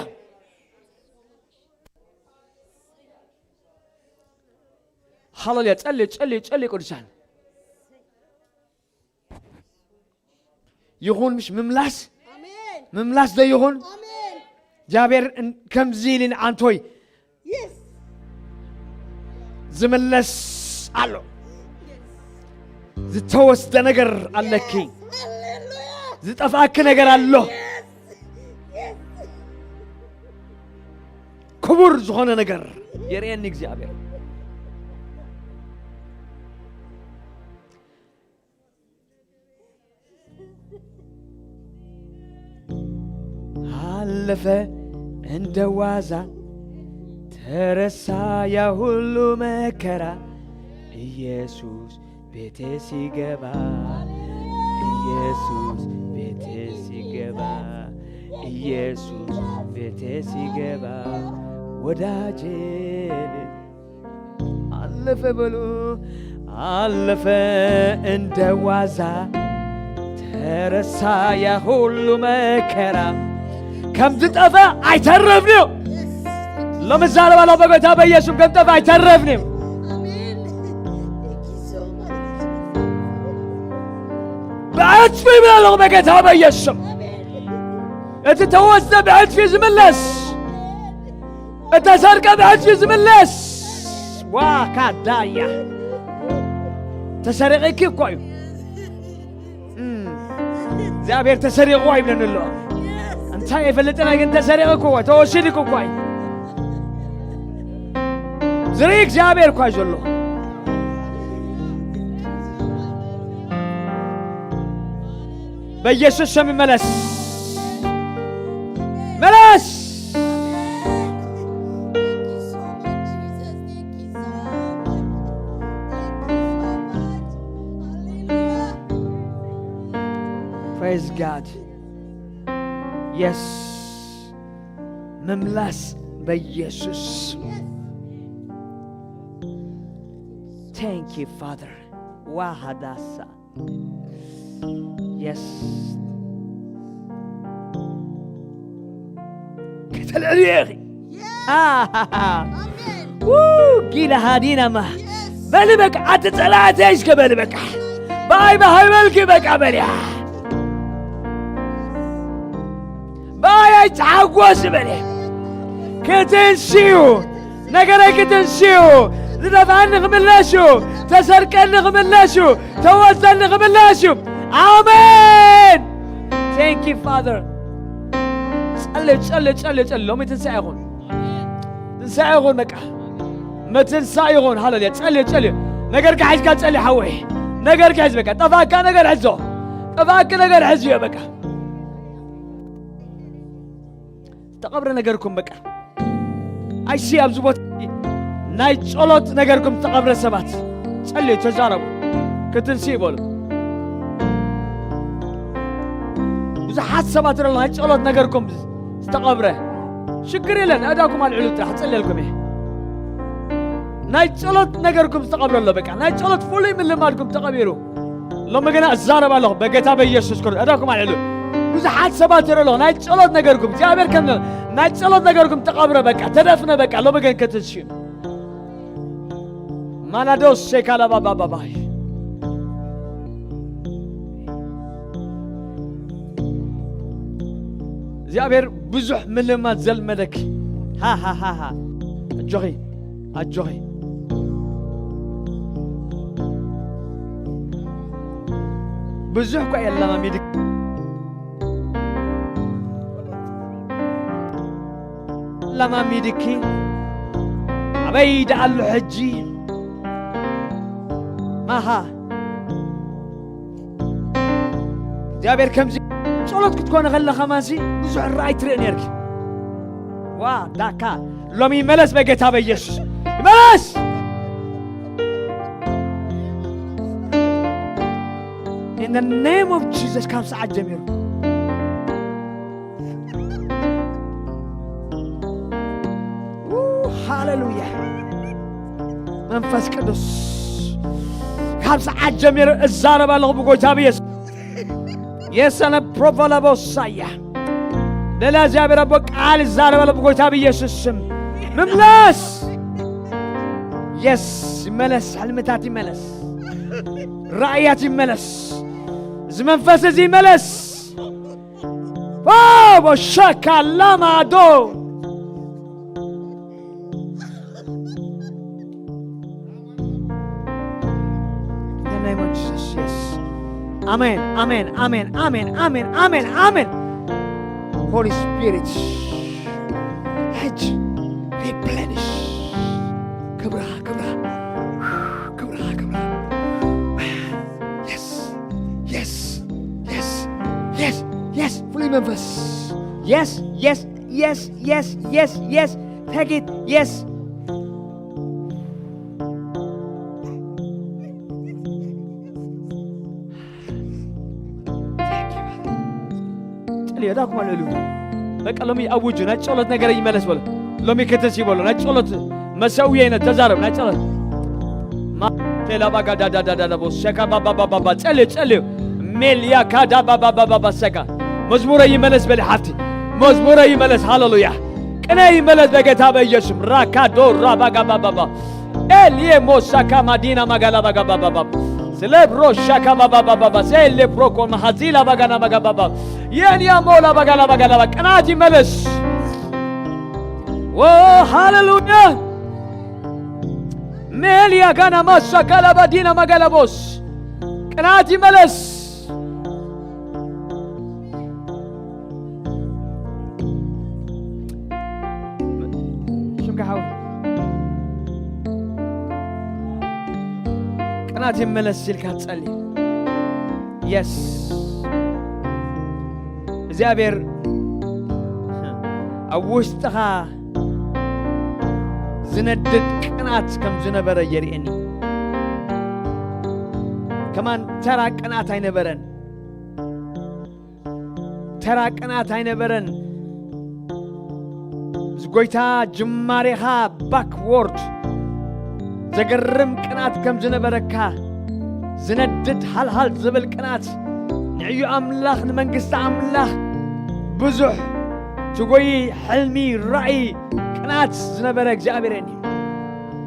ሃሌሉያ። ጸልዩ፣ ጸልዩ፣ ጸልዩ ቅዱሳን። ይኹን ምሽ ምምላስ? ኣሜን። ምምላስ ዶ ይኹን? ኣሜን። እግዚኣብሔር እን-፣ ከምዚ ኢልን ኣንቶይ የስ። ዝምለስ ኣሎ። የስ። ዝተወስደ ነገር ኣለኪ። የስ። ሃሌሉያ። ዝጠፍኣኪ ነገር ኣሎ። የስ። የስ። ክቡር ዝኾነ ነገር። የርእየኒ እግዚኣብሔር። አለፈ እንደ ዋዛ፣ ተረሳ ያ ሁሉ መከራ። ኢየሱስ ቤቴ ሲገባ፣ ኢየሱስ ቤቴ ሲገባ፣ ኢየሱስ ቤቴ ሲገባ፣ ወዳጄ አለፈ በሉ። አለፈ እንደ ዋዛ፣ ተረሳ ያ ሁሉ መከራ። ከም ዝጠፈ ኣይተረፍንም። ሎሚ ዛረባ ሎ በጎታ በኢየሱስም ከም ጠፈ ኣይተረፍንም። ብዕጽፊ ይብለሉ በጌታ በኢየሱስም። እቲ ተወስደ ብዕጽፊ ዝምለስ፣ እተሰርቀ ብዕጽፊ ዝምለስ። ዋ ካዳያ ተሰሪቕኪ እኮ እዩ። እም፣ እግዚኣብሔር ተሰሪቑ ይብለኒ ኣሎ። እንታይ የፈልጥና ግን ተሰሪቑ እኮ፣ ተወሲድኩ እኮ እዩ። ዝርኢ እግዚኣብሔር እኳ እዩ ዘሎ። በኢየሱስ ስም መለስ፣ መለስ። Praise God. Yes. ምምላስ በኢየሱስ። Thank you, Father. ዋሃዳሳ። Yes. ከተልዕልዮ ኢኺ። ው፣ ጊላ ሃዲናማ። በሊ በቃ፣ ኣቲ ጸላእተይ እስከ በሊ በቃ። ባይ ባይ በልኪ በቃ በልያ። ባይ ኣይትሓጎስ በሊ። ክትንስዩ፣ ነገረይ ክትንስዩ፣ ዝጠፍኣኒ ክምለስ እዩ፣ ተሰርቀኒ ክምለስ እዩ፣ ተወስደኒ ክምለስ እዩ። ኣሜን። Thank you, Father. ጸልዩ፣ ጸልዩ፣ ጸልዩ፣ ጸልዩ። ሎሚ ትንሳኤ ይኹን። ትንሳኤ ይኹን በቃ። ምትንሳእ ይኹን። ሃሌሉያ። ጸልዩ፣ ጸልዩ። ነገርካ ሒዝካ ጸልዩ ሓወይ። ነገርካ ሒዝ በቃ። ጠፋካ ነገር ሕዞ። ጠፋኪ ነገር ሕዝዮ በቃ። ዝተቐብረ ነገርኩም በቃ። ኣይሲ ኣብዚ ቦታ ናይ ጸሎት ነገርኩም ዝተቐብረ ሰባት ጸልዩ፣ ተዛረቡ። ክትንሲ ይበሉ። ብዙሓት ሰባት ኣለዉ ናይ ጸሎት ነገርኩም ዝተቐብረ። ሽግር የለን፣ ኣእዳውኩም ኣልዕሉ ጥራሕ፣ ክጸልየልኩም እየ። ናይ ጸሎት ነገርኩም ዝተቐብረ ኣሎ፣ በቃ። ናይ ጸሎት ፍሉይ ምልማድኩም ተቐቢሩ። ሎሚ ግና እዛረብ ኣለኹ፣ በጌታ በኢየሱስ ክርስቶስ። ኣእዳውኩም ኣልዕሉ። ብዙሓት ሰባት ይረኣዩ ኣለኹ፣ ናይ ጸሎት ነገርኩም፣ እግዚኣብሔር ከም ናይ ጸሎት ነገርኩም ተቐብረ፣ በቃ፣ ተደፍነ፣ በቃ። ሎሚ ግን ክትንስዩ። ማናዶስ ሴካላባባባባይ። እግዚኣብሔር ብዙሕ ምልማድ ዘልመደኪ። ሃሃሃሃ። ኣጆኺ፣ ኣጆኺ። ብዙሕ እኳ የለማሚድኪ። ለማሚድኪ ኣበይ ደኣሉ ሕጂ? ማሃ። እግዚኣብሔር ከምዚ ጸሎት ክትኮነ ከለኻ ማሲ ብዙሕ ራእይ ትርኢ ነርኪ። ዋ ዳካ ሎሚ ይመለስ በጌታ በኢየሱስ ይመለስ። In the name of Jesus ካብ ሰዓት ጀሚሩ ሃሌሉያ። መንፈስ ቅዱስ ካብ ሰዓት ጀሚሩ እዛረብ ኣለኹ ብጎይታ ብኢየሱስ። የሰነ ፕሮቮላቦሳያ ሌላ እግዚኣብሔር ኣቦ ቃል እዛረብ ኣለኹ ብጎይታ ብኢየሱስ ስም። ምምላስ የስ ይመለስ፣ ሕልምታት ይመለስ፣ ራእያት ይመለስ፣ እዚ መንፈስ እዚ ይመለስ። ኦ፣ በሸካ ላማዶ። In the name of Jesus, yes. Amen, amen, amen, amen, amen, amen, amen. Holy Spirit, ሕጂ replenish. ክብራ ክብራ ክብራ ክብራ። Yes, yes, yes, yes, yes. ፍሉይ መንፈስ። Yes, yes, yes, yes, yes, yes. Take it. Yes. ጸልዮ ዳኩም ኣልዕሉ። በቃ ሎሚ ኣውጁ፣ ናይ ጸሎት ነገር ይመለስ በሎ። ሎሚ ከተሲ በሎ፣ ናይ ጸሎት መሰውየ ነ ተዛረብ፣ ናይ ጸሎት። ማ-፣ ቴላ ባጋ ዳዳ ዳዳ ዳቦ፣ ሸካ ባባ ባባ ባባ፣ ጸልዮ፣ ጸልዮ። ሜልያ ካዳ ባባ ባባ ባባ፣ ሰካ። መዝሙረ ይመለስ በሊ ሓፍቲ። መዝሙረ ይመለስ፣ ሃሌሉያ። ቅነ ይመለስ በጌታ በኢየሱስ። ራካ ዶ ራባጋ ባባ ባባ። ኤልየ ሞሳካ ማዲና ማጋላ ባጋ ባባ ባባ። ስለ ብሮ ሻካ ባባ ባባ ባባ። ሴሌ ብሮኮ ማሃዚላ ባጋና ባጋ ባባ። የንያ ሞላ ባጋላ ባጋላ ባጋ። ቅናት ይመለስ። ዎ ሃሌሉያ። ሜልያ ጋና ማሳካ ላባዲና ማጋላ ቦስ። ቅናት ይመለስ። ሽምካ ሓው ቅናት ይመለስ ኢልካ ትጸሊ። የስ እግዚኣብሔር ኣብ ውሽጥኻ ዝነድድ ቅናት ከም ዝነበረ የርእየኒ። ከማን ተራ ቅናት ኣይነበረን። ተራ ቅናት ኣይነበረን። ምስ ጎይታ ጅማሬኻ ባክዎርድ ዘገርም ቅናት ከም ዝነበረካ፣ ዝነድድ ሃልሃል ዝብል ቅናት፣ ንዕዩ ኣምላኽ፣ ንመንግስቲ ኣምላኽ ብዙሕ ትጎይ፣ ሕልሚ፣ ራእይ፣ ቅናት ዝነበረ እግዚኣብሔር የኒ።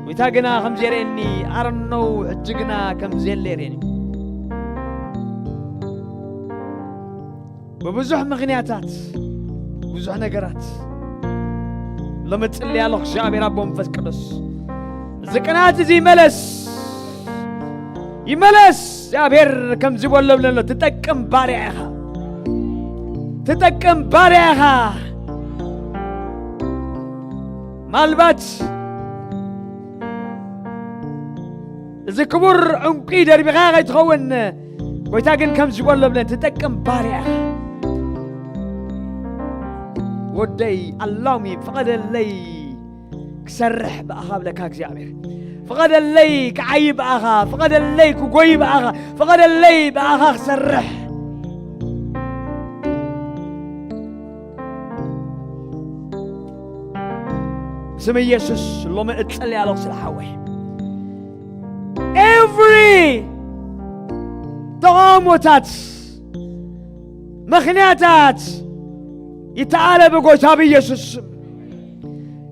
ጎይታ ግና ከም ዘርእየኒ ኣረነው፣ ሕጂ ግና ከም ዘየለ የርእየኒ። ብብዙሕ ምኽንያታት፣ ብዙሕ ነገራት ሎሚ ጽልያ ኣለኹ። እግዚኣብሔር ኣቦ መንፈስ ቅዱስ፣ እዚ ቅንዓት እዚ ይመለስ፣ ይመለስ። እግዚኣብሔር ከምዚ በሎ ብለሎ፣ ትጠቅም ባርያ ኢኻ፣ ትጠቅም ባርያ ኢኻ። ማልባት እዚ ክቡር ዕንቁ ደርቢኻ ከይትኸውን፣ ጎይታ ግን ከምዚ በሎ ብለን፣ ትጠቅም ባርያ ኢኻ። ወደይ ኣላሚ ፍቐደለይ ክሰርሕ ብኣኻ ብለካ እግዚኣብሔር። ፍቐደለይ ክዓይ ብኣኻ፣ ፍቐደለይ ክጎይ ብኣኻ፣ ፍቐደለይ ብኣኻ ክሰርሕ። ስም ኢየሱስ ሎሚ እጸልይ ኣለኹ ስለ ሓወይ። ኤቭሪ ተቓውሞታት፣ ምኽንያታት ይተኣለ ብጎይታ ብኢየሱስ ስም።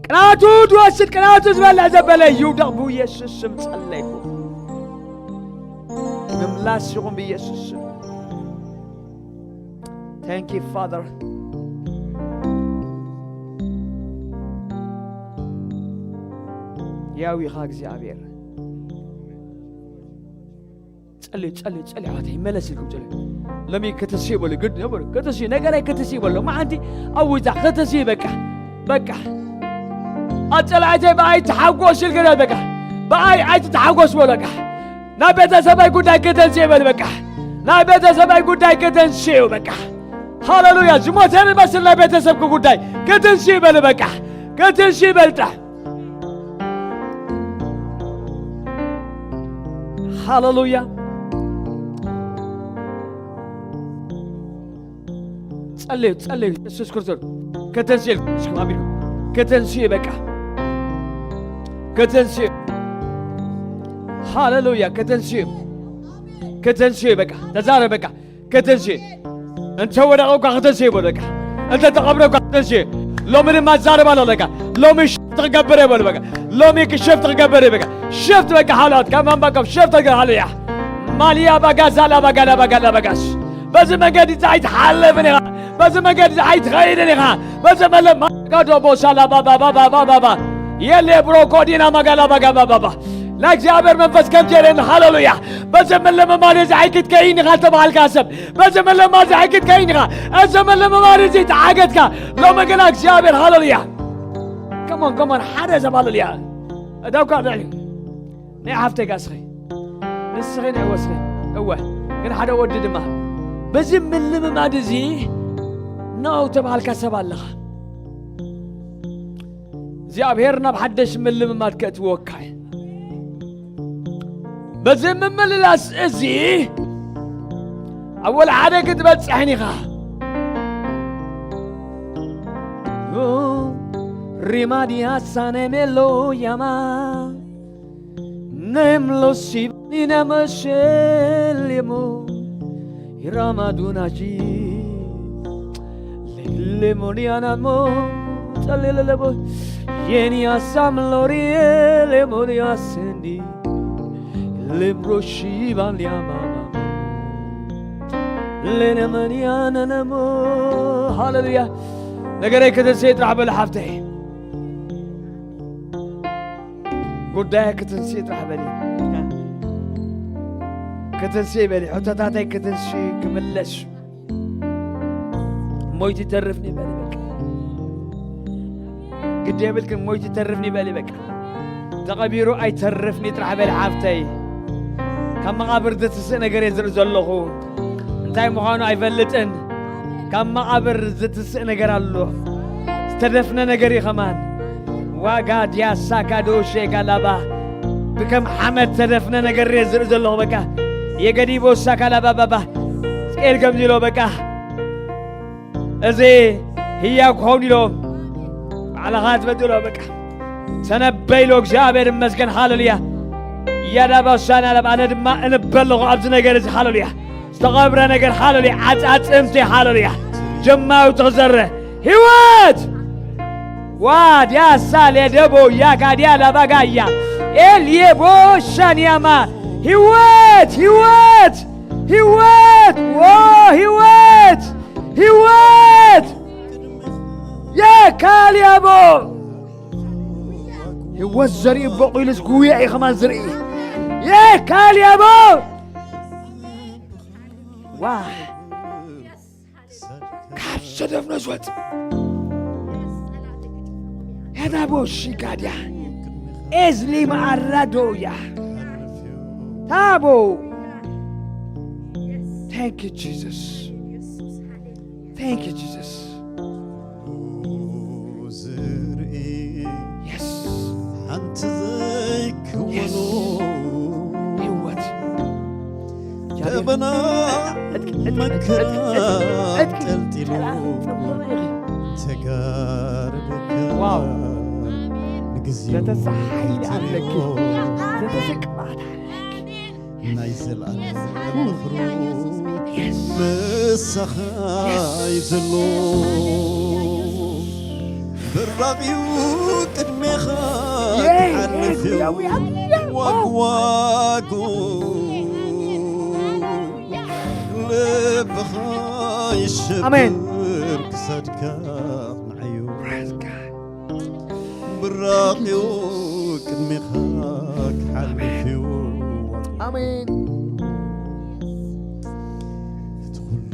ቅናቱ ዝወስድ፣ ቅናቱ ዝበልዕ ዘበለ ይውደቕ ብኢየሱስ ስም ጸለይኩ። ምምላስ ይኹን ብኢየሱስ ስም። Thank you, Father. ያው ኢኻ እግዚኣብሔር። ጸልዩ፣ ጸልዩ፣ ጸልዩ፣ ኣሕዋተይ፣ ይመለስ ኢልኩም ጸልዩ። ሎሚ ከተስዩ በሉ፣ ግድ ነው በሉ። ከተስዩ፣ ነገረይ ከተስዩ በሉ። መዓንቲ ኣውጃ፣ ከተስዩ በቃ። በቃ። ኣጸላእተይ ብኣይ ተሓጎስ ኢልከ በቃ። ብኣይ ኣይትተሓጎስ በሉ በቃ። ናይ ቤተሰበይ ጉዳይ ከተንስኡ በሉ በቃ። ናይ ቤተሰበይ ጉዳይ ከተንስኡ በቃ። ሃሌሉያ። ዝሞተ ዝመስል ናይ ቤተሰብኩ ጉዳይ ከተንስኡ በሉ በቃ። ከተንስኡ በሉ ጥራሕ። ሃሌሉያ። ጸልዩ፣ ጸልዩ፣ የሱስ ክርስቶስ ከተንስኡ፣ እስኩም ኣሚንኩም። ከተንስኡ በቃ። ከተንስኡ። ሃሌሉያ። ከተንስኡ። ከተንስኡ በቃ። ተዛረብ በቃ። ከተንስኡ። እንተ ወደቐ እኳ ከተንስኡ በሉ በቃ። እንተ ተቐብረ እኳ ከተንስኡ። ሎሚ ድማ ዛረብ ኣሎ በቃ። ሎሚ ሽፍት ክገብር እየ በሉ በቃ። ሎሚ ሽፍት ክገብር እየ በቃ። ሽፍት በቃ ሓላት ካብ መንባቆም ሽፍት ክገብር፣ ሃሌሉያ። ማልያ ባጋዛ ላባጋላ ባጋላ ባጋስ። በዚ መንገዲ እዚ ኣይትሓልፍን ኢኻ። በዚ መንገዲ እዚ ኣይትኸይድን ኢኻ። በዚ መለ ማጋዶ ቦሳላ ባባ ባባ ባባ ባባ። የሌ ብሮኮዲና ማጋላ ባጋ ባባ ባባ። ናይ እግዚኣብሔር መንፈስ ከም ጀረን፣ ሃሌሉያ። በዚ ምልምማድ እዚ ኣይክትከይን ኢኻ ተባሃልካ ሰብ። በዚ ምልምማድ እዚ ኣይክትከይን ኢኻ። እዚ ምልምማድ እዚ ተዓገትካ። ሎሚ ግና እግዚኣብሔር፣ ሃሌሉያ። ከሞን፣ ከሞን፣ ሓደ ሰብ ሃሌሉያ። እዳውካ ልዕሊ ናይ ሓፍተይ ጋስኺ ንስኺ ናይ ወስኺ እወ ግን ሓደ ወዲ ድማ በዚ ምልምማድ እዚ ነው ተባልካ ሰብ ኣለኻ እግዚኣብሔር ናብ ሓደሽ ምልምማድ ከእትወካ እዩ በዚ ምምልላስ እዚ ኣብ ወልሓደ ክትበጽሕን ኢኻ ሪማድያ ሳነ ሜሎ ያማ Nem lo si ni na ma shel yemo irama dunaji le le moriana mo talele le bo yeni asam lori le mori asendi le broshi ban yama le ne maniana na mo hallelujah ነገረይ ክትንስእ ጥራሕ በል ሓፍተይ ጉዳይ ክትንሲ ጥራሕ በሊ ክትንሲ በሊ ሕቶታተይ ክትንሲ ክምለስ ሞይቲ ተርፍኒ በሊ በቃ ግዲ የብልክን ሞይቲ ተርፍኒ በሊ በቃ ተቐቢሩ ኣይተርፍኒ ጥራሕ በሊ ሓፍተይ ካብ መቓብር ዘትስእ ነገር እየ ዝርኢ ዘለኹ እንታይ ምዃኑ ኣይፈልጥን ካብ መቓብር ዘትስእ ነገር ኣሎ ዝተደፍነ ነገር እዩ ኸማን ዋጋ ዲያሳ ካዶ ሼካ ላባ ብከም ሓመድ ተደፍነ ነገር እየ ዝርኢ ዘለኹ በቃ የገዲቦ ሳካ ላባ ባባ ስቄል ከምዚ ኢሎ በቃ እዚ ህያው ክኸውን ኢሎ ባዕልኻ ትበድሎ በቃ ተነበይሎ እግዚኣብሔር ይመስገን ሃሌሉያ ያዳባ ሻና ላብ ኣነ ድማ እንበ ኣለኹ ኣብዚ ነገር እዚ ሃሌሉያ ዝተቐብረ ነገር ሃለሉያ ዓጻጽምቲ ሃለሉያ ጀማዊ ትኽዘረ ህይወት ዋድያ ሳሌ ደቦ ያጋድያ ላባጋያ ኤልየቦ ሻንያማ ህይወት ህይወት ህይወት ዎ ህይወት ህይወት የካልያቦ ህይወት ዘርኢ በቑሉስ ጉያ እዩ ኸማን ዝርኢ የካልያቦ ዋ ካብ ሰደፍነ ዝወፅ ያዳቦ ሺጋድያ ኤዝሊ መኣራዶያ ታቦ Thank you, Jesus. Thank you, Jesus. ዝርኢ Yes. ሓንቲ ዘይከወሎ Yes. ህይወት ደበና መከራ ጠልጢሉ ተጋርደካ Wow. ንግዜኡ ዘተሰሓይል ኣለኪ ትሪኦ ዘተሰቅባት ኣለኪ ናይ ዘልኣለም ምኽሩ ምሳኻ እዩ ዘሎ ብራቕዩ ቅድሜኻ ክሓልፍ እዩ ዋግዋጉ ልብኻ ይሸብር ክሳድካ ንዓዩ ብራቕዩ ቅድሜኻ ክሓልፍ እዩ ኣሜን እቲ ኩሉ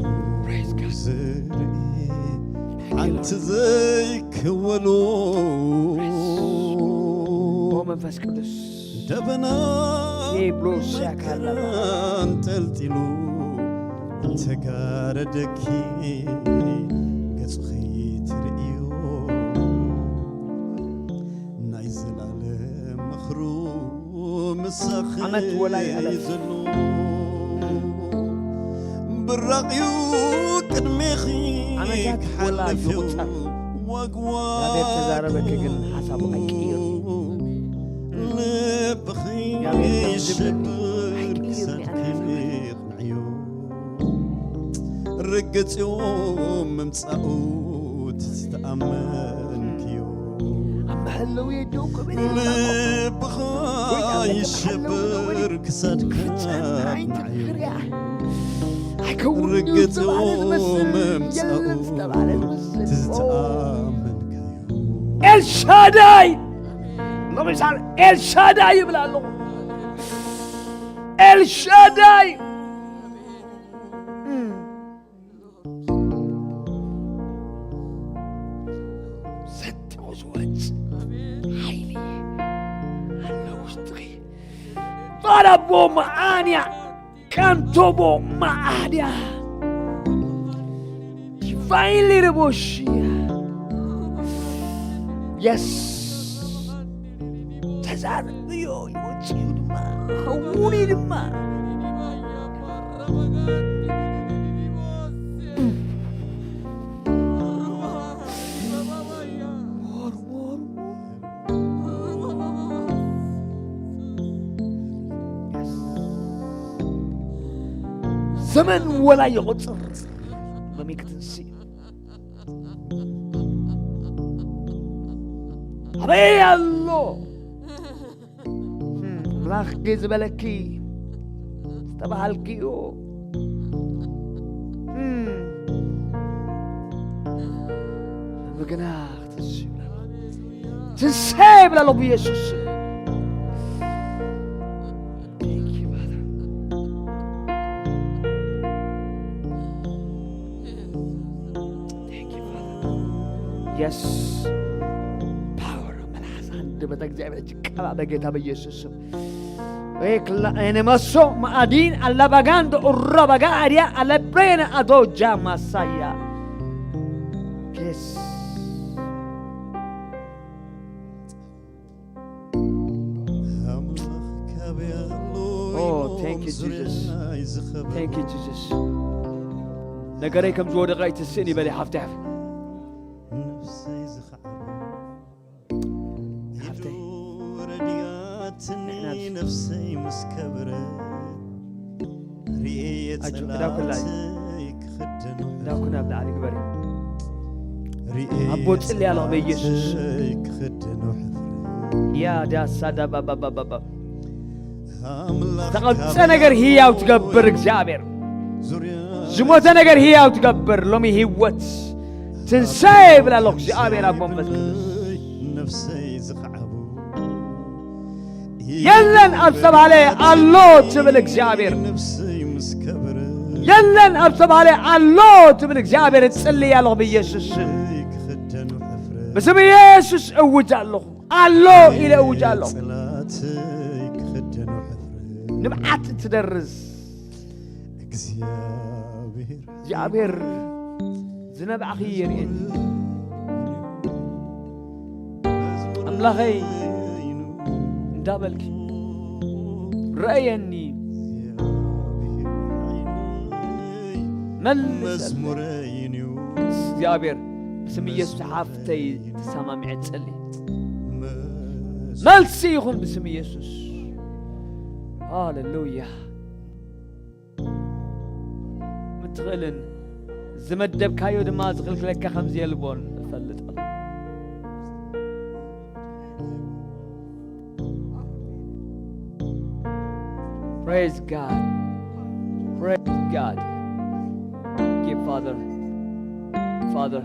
ዝርኢ ሓንቲ ዘይከወሉ መንፈስ ቅዱስ ደበና እንተልጢሉ እንተጋረደኪ ገጽኺ ትርእዮ ናይ ዘላለም ምኽሩ ምሳኺ ዓመት ወላ ይዕለፍ። ዘሎ ብራቕዩ ቅድሜኺ ዓመታት ወላ ክሓልፍ እዩ። ይቑጸር። ዋግዋ እግዚኣብሔር ተዛረበኪ ግን ሓሳቡ ኣይቅይር። ልብኺ እግዚኣብሔር ከም ዝብል ይሸብር ኣይቅይር ክሳድኪ ንዓዮ ርግጽዮ ምምጻኡ ትዝተኣመንክዮ ኣብ መሐለዊ ደው ክብል ልብኻ ይሸብር ክሳድካ ንዓዮ ኣይከውን እዩ ርግጽዮ ዝተባለ ዝመስል ምምጻኡ የለን ዝተባለ ዝመስል ትዝተኣመንክዮ ኤልሻዳይ ሎሚ ሳል ኤልሻዳይ ይብል ኣለኹ ኤልሻዳይ ሰንጢቑ ዝወጽእ ሓይሊ ኣራቦ መዓንያ ካንቶቦ መዓድያ ዲቫይን ሌረቦሽያ። የስ ተዛረብዮ ይወፅዩ ድማ ኸውን እዩ ድማ ዘመን ወላ ይቑፅር መሚክትንሲ ኣበይ ኣሎ ኣምላኽ ዝበለኪ ዝተባሃልኪ እዩ። ምግና ክትንስእ ይብላ ኣለኹ። ትንሳኤ ይብላ ኣለኹ ብኢየሱስ ስም። Thank you, Father. Thank you, Father. Yes. Power of መልሓስ ኣንደበታ እግዚኣብሔር ጭቃላ በጌታ በኢየሱስ ስም። ሬክላ ኤነመሶ ማኣዲን ኣላባጋንዶ ኡራባጋ ኣዲያ ኣለብሬነ ኣዶ ጃማሳያ። ኬስ Oh, thank you, Jesus. Thank you, Jesus. ነገረይ ከም ዝወደቐ ኣይትስእን ይበል ሓፍቲ ሓፍ ሓፍተይ ንሕና ነፍሰይ ምስ ከብረ ሪኤ ኣጆ፣ ክዳው ክላይ። ጸላእተይ ክኽደኖ እንዳኩን ኣብ ላዕሊ ግበሪ ሪኤ ኣቦ ጽልያ ኣለኹ በኢየሱስ ጸላእተይ ክኽደኖ ሕፍረ ያ ዳሳ ዳባባባባ ዝተቐብፀ ነገር ህያው ትገብር እግዚኣብሔር ዝሞተ ነገር ህያው ትገብር ሎሚ ህይወት ትንሳኤ ይብል ኣሎ እግዚኣብሔር ኣብ መንፈስ ቅዱስ ነፍሰይ ዝኸዓቡ የለን ኣብ ዝተባህለ ኣሎ ትብል እግዚኣብሔር ነፍሰይ ምስ ከብረ የለን ኣብ ዝተባህለ ኣሎ ትብል እግዚኣብሔር እጽልይ ኣለኹ ብኢየሱስ ስም ክኽደኑ ሕፍረ ብስም ኢየሱስ እውጅ ኣለኹ ኣሎ ኢለ እውጅ ኣለኹ። ጽላተይ ክኽደኖ ሕፍረት ንብዓት እትደርዝ እግዚኣብሔር እግዚኣብሔር ዝነብዕኺ የርእየኒ። ኣምላኸይ እንዳበልኪ ረእየኒ። መልስ መዝሙረይን እዩ። እግዚኣብሔር ብስም ኢየሱስ ሓፍተይ ተሰማሚዐ ጸሊ። መልሲ ይኹን ብስም ኢየሱስ። ሃሌሉያ። ምትኽእልን ዝመደብካዮ ድማ ዝኽልክለካ ከም ዘየልቦን እፈልጥ ኣለኹ። Praise God. Praise God. Thank you, Father. Father.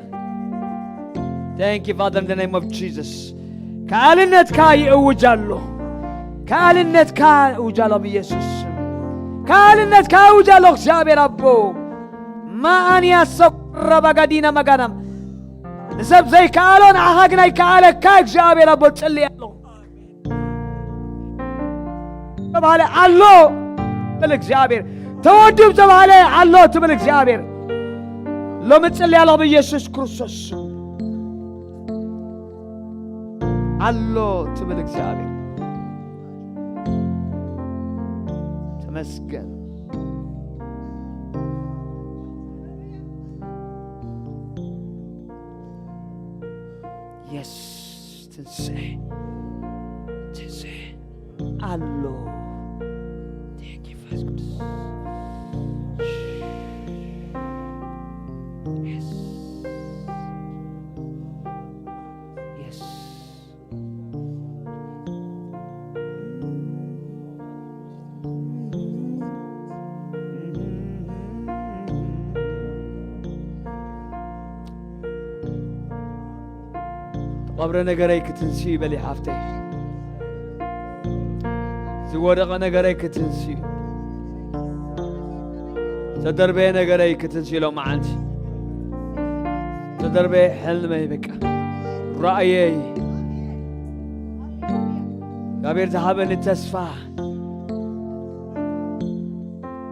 Thank you, Father, in the name of Jesus. ካልነትካ ይእውጅ ኣሎ። ካልነትካ እውጅ ኣሎ ብኢየሱስ ስም። ካልነትካ እውጅ ኣሎ እግዚኣብሔር ኣቦ። ማኣንያ ሰረባጋዲና መጋናም ንሰብ ዘይከኣሎ ንዓኻ ግን ኣይከኣለካ እግዚኣብሔር ኣቦ ጽልይ ኣሎ። ተባለ ኣሎ ትብል እግዚኣብሔር ተወድብ ተባለ ኣሎ ትብል እግዚኣብሔር ሎሚ ጽልያ ኣሎ ብኢየሱስ ክርስቶስ ኣሎ ትብል እግዚኣብሔር ተመስገን። የስ ትንስኤ ትንስኤ ኣሎ። Thank you, መንፈስ ቅዱስ። Yes. Yes. ተቐብረ ነገረይ ክትንስዩ በሊ ሓፍተይ። ዝወደቐ ነገረይ ክትንስዩ። ዝተደርበየ ነገረይ ክትንስዩ ሎም መዓልቲ። ዝተደርበየ ሕልመይ በቃ ራእየይ። እግዚኣብሔር ዝሃበኒ ተስፋ።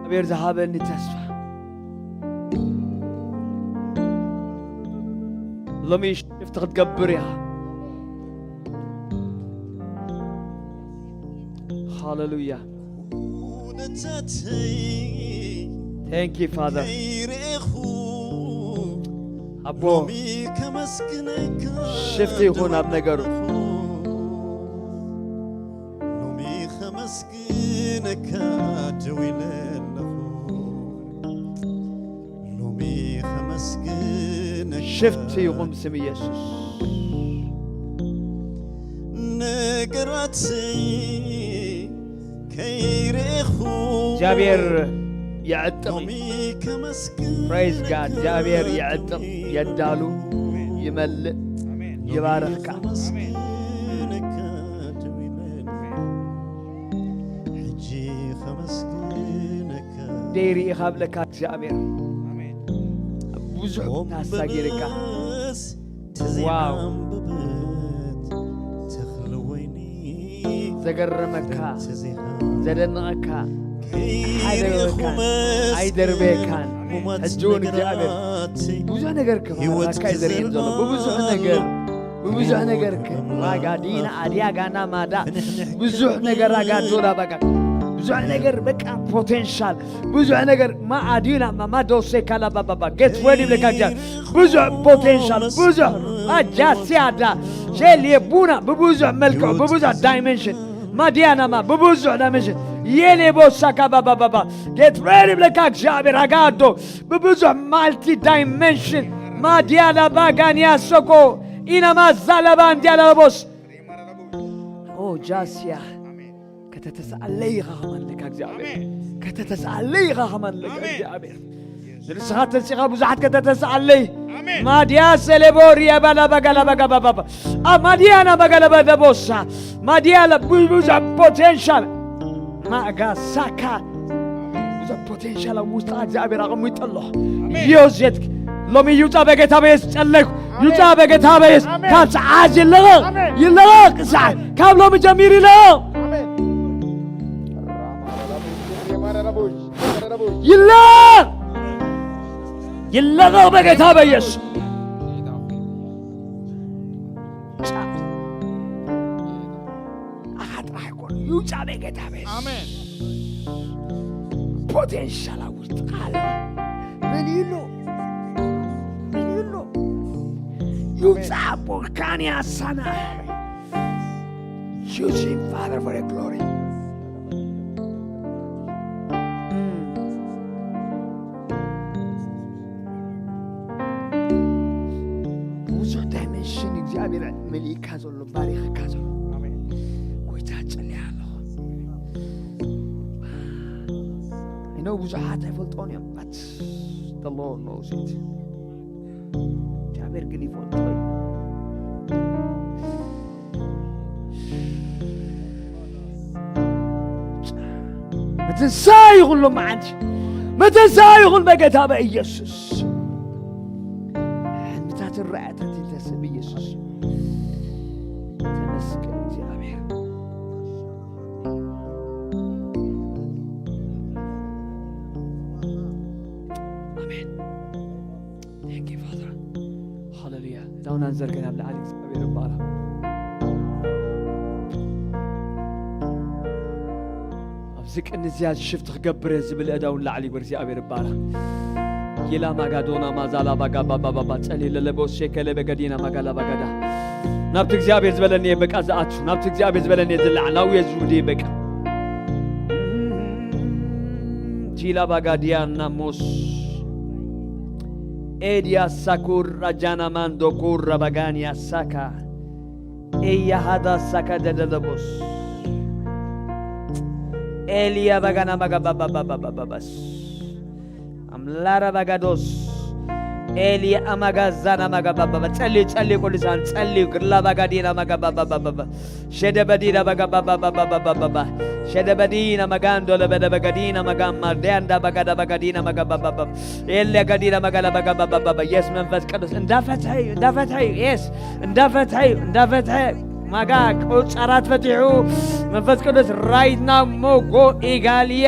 እግዚኣብሔር ዝሃበኒ ተስፋ። ሎሚ ሽፍቲ ክትገብር ኢኻ። ሃሌሉያ። Thank you, Father. ኣቦ፣ ሽፍቲ ይኹን ኣብ ነገሩ። ሎሚ ከመስግነካ ደው ኢለ ኣለኹ። ሎሚ ከመስግነካ ሽፍቲ ይኹን ስም ኢየሱስ። ነገራተይ ከይረእኹ እግዚኣብሔር ይዕጥቕ እዩ። ሎሚ ከመስግነካ Praise God። እግዚኣብሔር ይዕጥቕ፣ የዳሉ፣ ይመልእ፣ ይባርኽካ። ከመስግነካ ደው ኢለ ኣለኹ። ሕጂ ከመስግነካ ደይ ርኢኻ ብለካ እግዚኣብሔር። ኣሜን። ብዙሕ ታሳጊርካ። ዋው። ዘገረመካ፣ ዘደነቐካ፣ ኣይደረበካን፣ ኣይደርበየካን። ሕጂ እውን እግዚኣብሔር ብዙሕ ነገር ክመሃረካ እዩ ዘርእየን ዘሎ። ብብዙሕ ነገር ብብዙሕ ነገር ከ-፣ ዋጋ ዲና ኣድያ ጋና ማዳ ብዙሕ ነገር ኣጋዶላ ባጋ ብዙሕ ነገር በቃ ፖቴንሻል ብዙሕ ነገር ማ ኣዲና ማ ማ ዶሴ ካላ ባባባ get ready ብለካ እግዚኣብሔር ብዙሕ ፖቴንሻል ብዙሕ ኣጃሲያዳ ሸል የቡና ብብዙሕ መልክዑ ብብዙሕ ዳይሜንሽን ማዲያናማ ብብዙሕ ዳይሜንሽን የሌቦሳ ካባባባባ get ready ብለካ እግዚኣብሔር ኣጋዶ ብብዙሕ ማልቲ ዳይሜንሽን ማዲያላ ባጋንያ ሶኮ ኢናማ ዛላባ እንዲያላ ቦስ ኦ ጃስያ ከተተስኣለይ ኢኻ ከማን ለካ እግዚኣብሔር ከተተስኣለይ ኢኻ ከማን ለካ እግዚኣብሔር ንስኻ ተንሲኻ ብዙሓት ከተተስኣለይ ማድያ ሰሌቦ ሪያባላ ባጋላ ባጋባባባ ኣብ ማድያና ባጋላ ባዳቦሳ ማድያ ብዙሕ ፖቴንሻል ማእጋ ሳካ ብዙሕ ፖቴንሻል ኣብ ውስጥኻ እግዚኣብሔር ኣቐሚጡ ኣሎ። ዮሴት ሎሚ ይውፃ በጌታ በየስ ጸለይኩ ይውፃ በጌታ በየስ ካብ ሰዓት ይለቐቕ ይለቐቕ ሰዓት ካብ ሎሚ ጀሚሩ ይለቐቕ ይለቐቕ ይለቐቕ በጌታ በየስ ኣኻ ጥራሕ ይኮኑ ይውፃ በጌታ በየስ ፖቴንሻል ኣብ ውሽጥኻ ኣሎ መሊኡ ኣሎ መሊኡ ኣሎ ይውፃ ቦካንያ ሳና Use him, Father, for your glory. ብዙሕ ዳይሜንሽን እግዚኣብሔር መሊእካ ዘሎ ባሪኽካ ዘሎ ጎይታ ጸልያ ኣለኹ። I know ብዙሓት ኣይፈልጦን እዮም but the Lord knows it. እግዚኣብሔር ግን ይፈልጦ እዩ። ምትንሳእ ይኹን ሎመዓንቲ ምትንሳእ ይኹን በጌታ በኢየሱስ ሕልምታትን ራእያታትን ተስእ ብኢየሱስ ተመስገን እግዚኣብሔር ኣሜን Thank you, Father. ሃሌሉያ። እዳውና ንዘርገን ኣብ ላዕሊ እግዚኣብሔር ይባረኽ። ኣብዚ ቅኒ እዚኣ ሽፍት ክገብር እየ ዝብል እዳውን ላዕሊ ይግበር እግዚኣብሔር ይባረኽ። ኪላ ማጋዶና ማዛላ ባጋ ባባ ባባ ጸሊ ለለቦ ሴከለ በገዲና ማጋላ ባጋዳ ናብቲ እግዚኣብሔር ዝበለኒ እየ በቃ ዝኣቱ ናብቲ እግዚኣብሔር ዝበለኒ እየ ዝለዓል ናብኡ እየ ዝውድ እየ በቃ ቲላ ባጋዲያ ናሞስ ኤድያ ሳኩር ራጃና ማንዶ ኩራ ባጋንያ ሳካ ኤያ ሃዳ ሳካ ደደለቦስ ኤልያ ባጋና ማጋባባባባባስ ኣምላራ ባጋዶስ ኤልያ ኣማጋዛና ማጋባባባ ጸልዩ ጸልዩ ቅዱሳን ጸልዩ ግርላ ባጋዲና ማጋባባባባባ ሸደበዲና ባጋባባባባባባ ሸደበዲና ማጋንዶ ለበደበገዲና ማጋማ ደያንዳ ባጋዳ ባጋዲና ማጋባባባ ኤልያ ጋዲና ማጋላ ባጋባባባባ የስ መንፈስ ቅዱስ እንዳፈትሐ እዩ እንዳፈትሐ እዩ የስ እንዳፈትሐ እዩ እንዳፈትሐ ማጋ ቆጻራት ፈቲሑ መንፈስ ቅዱስ right now ሞጎ ኢጋልያ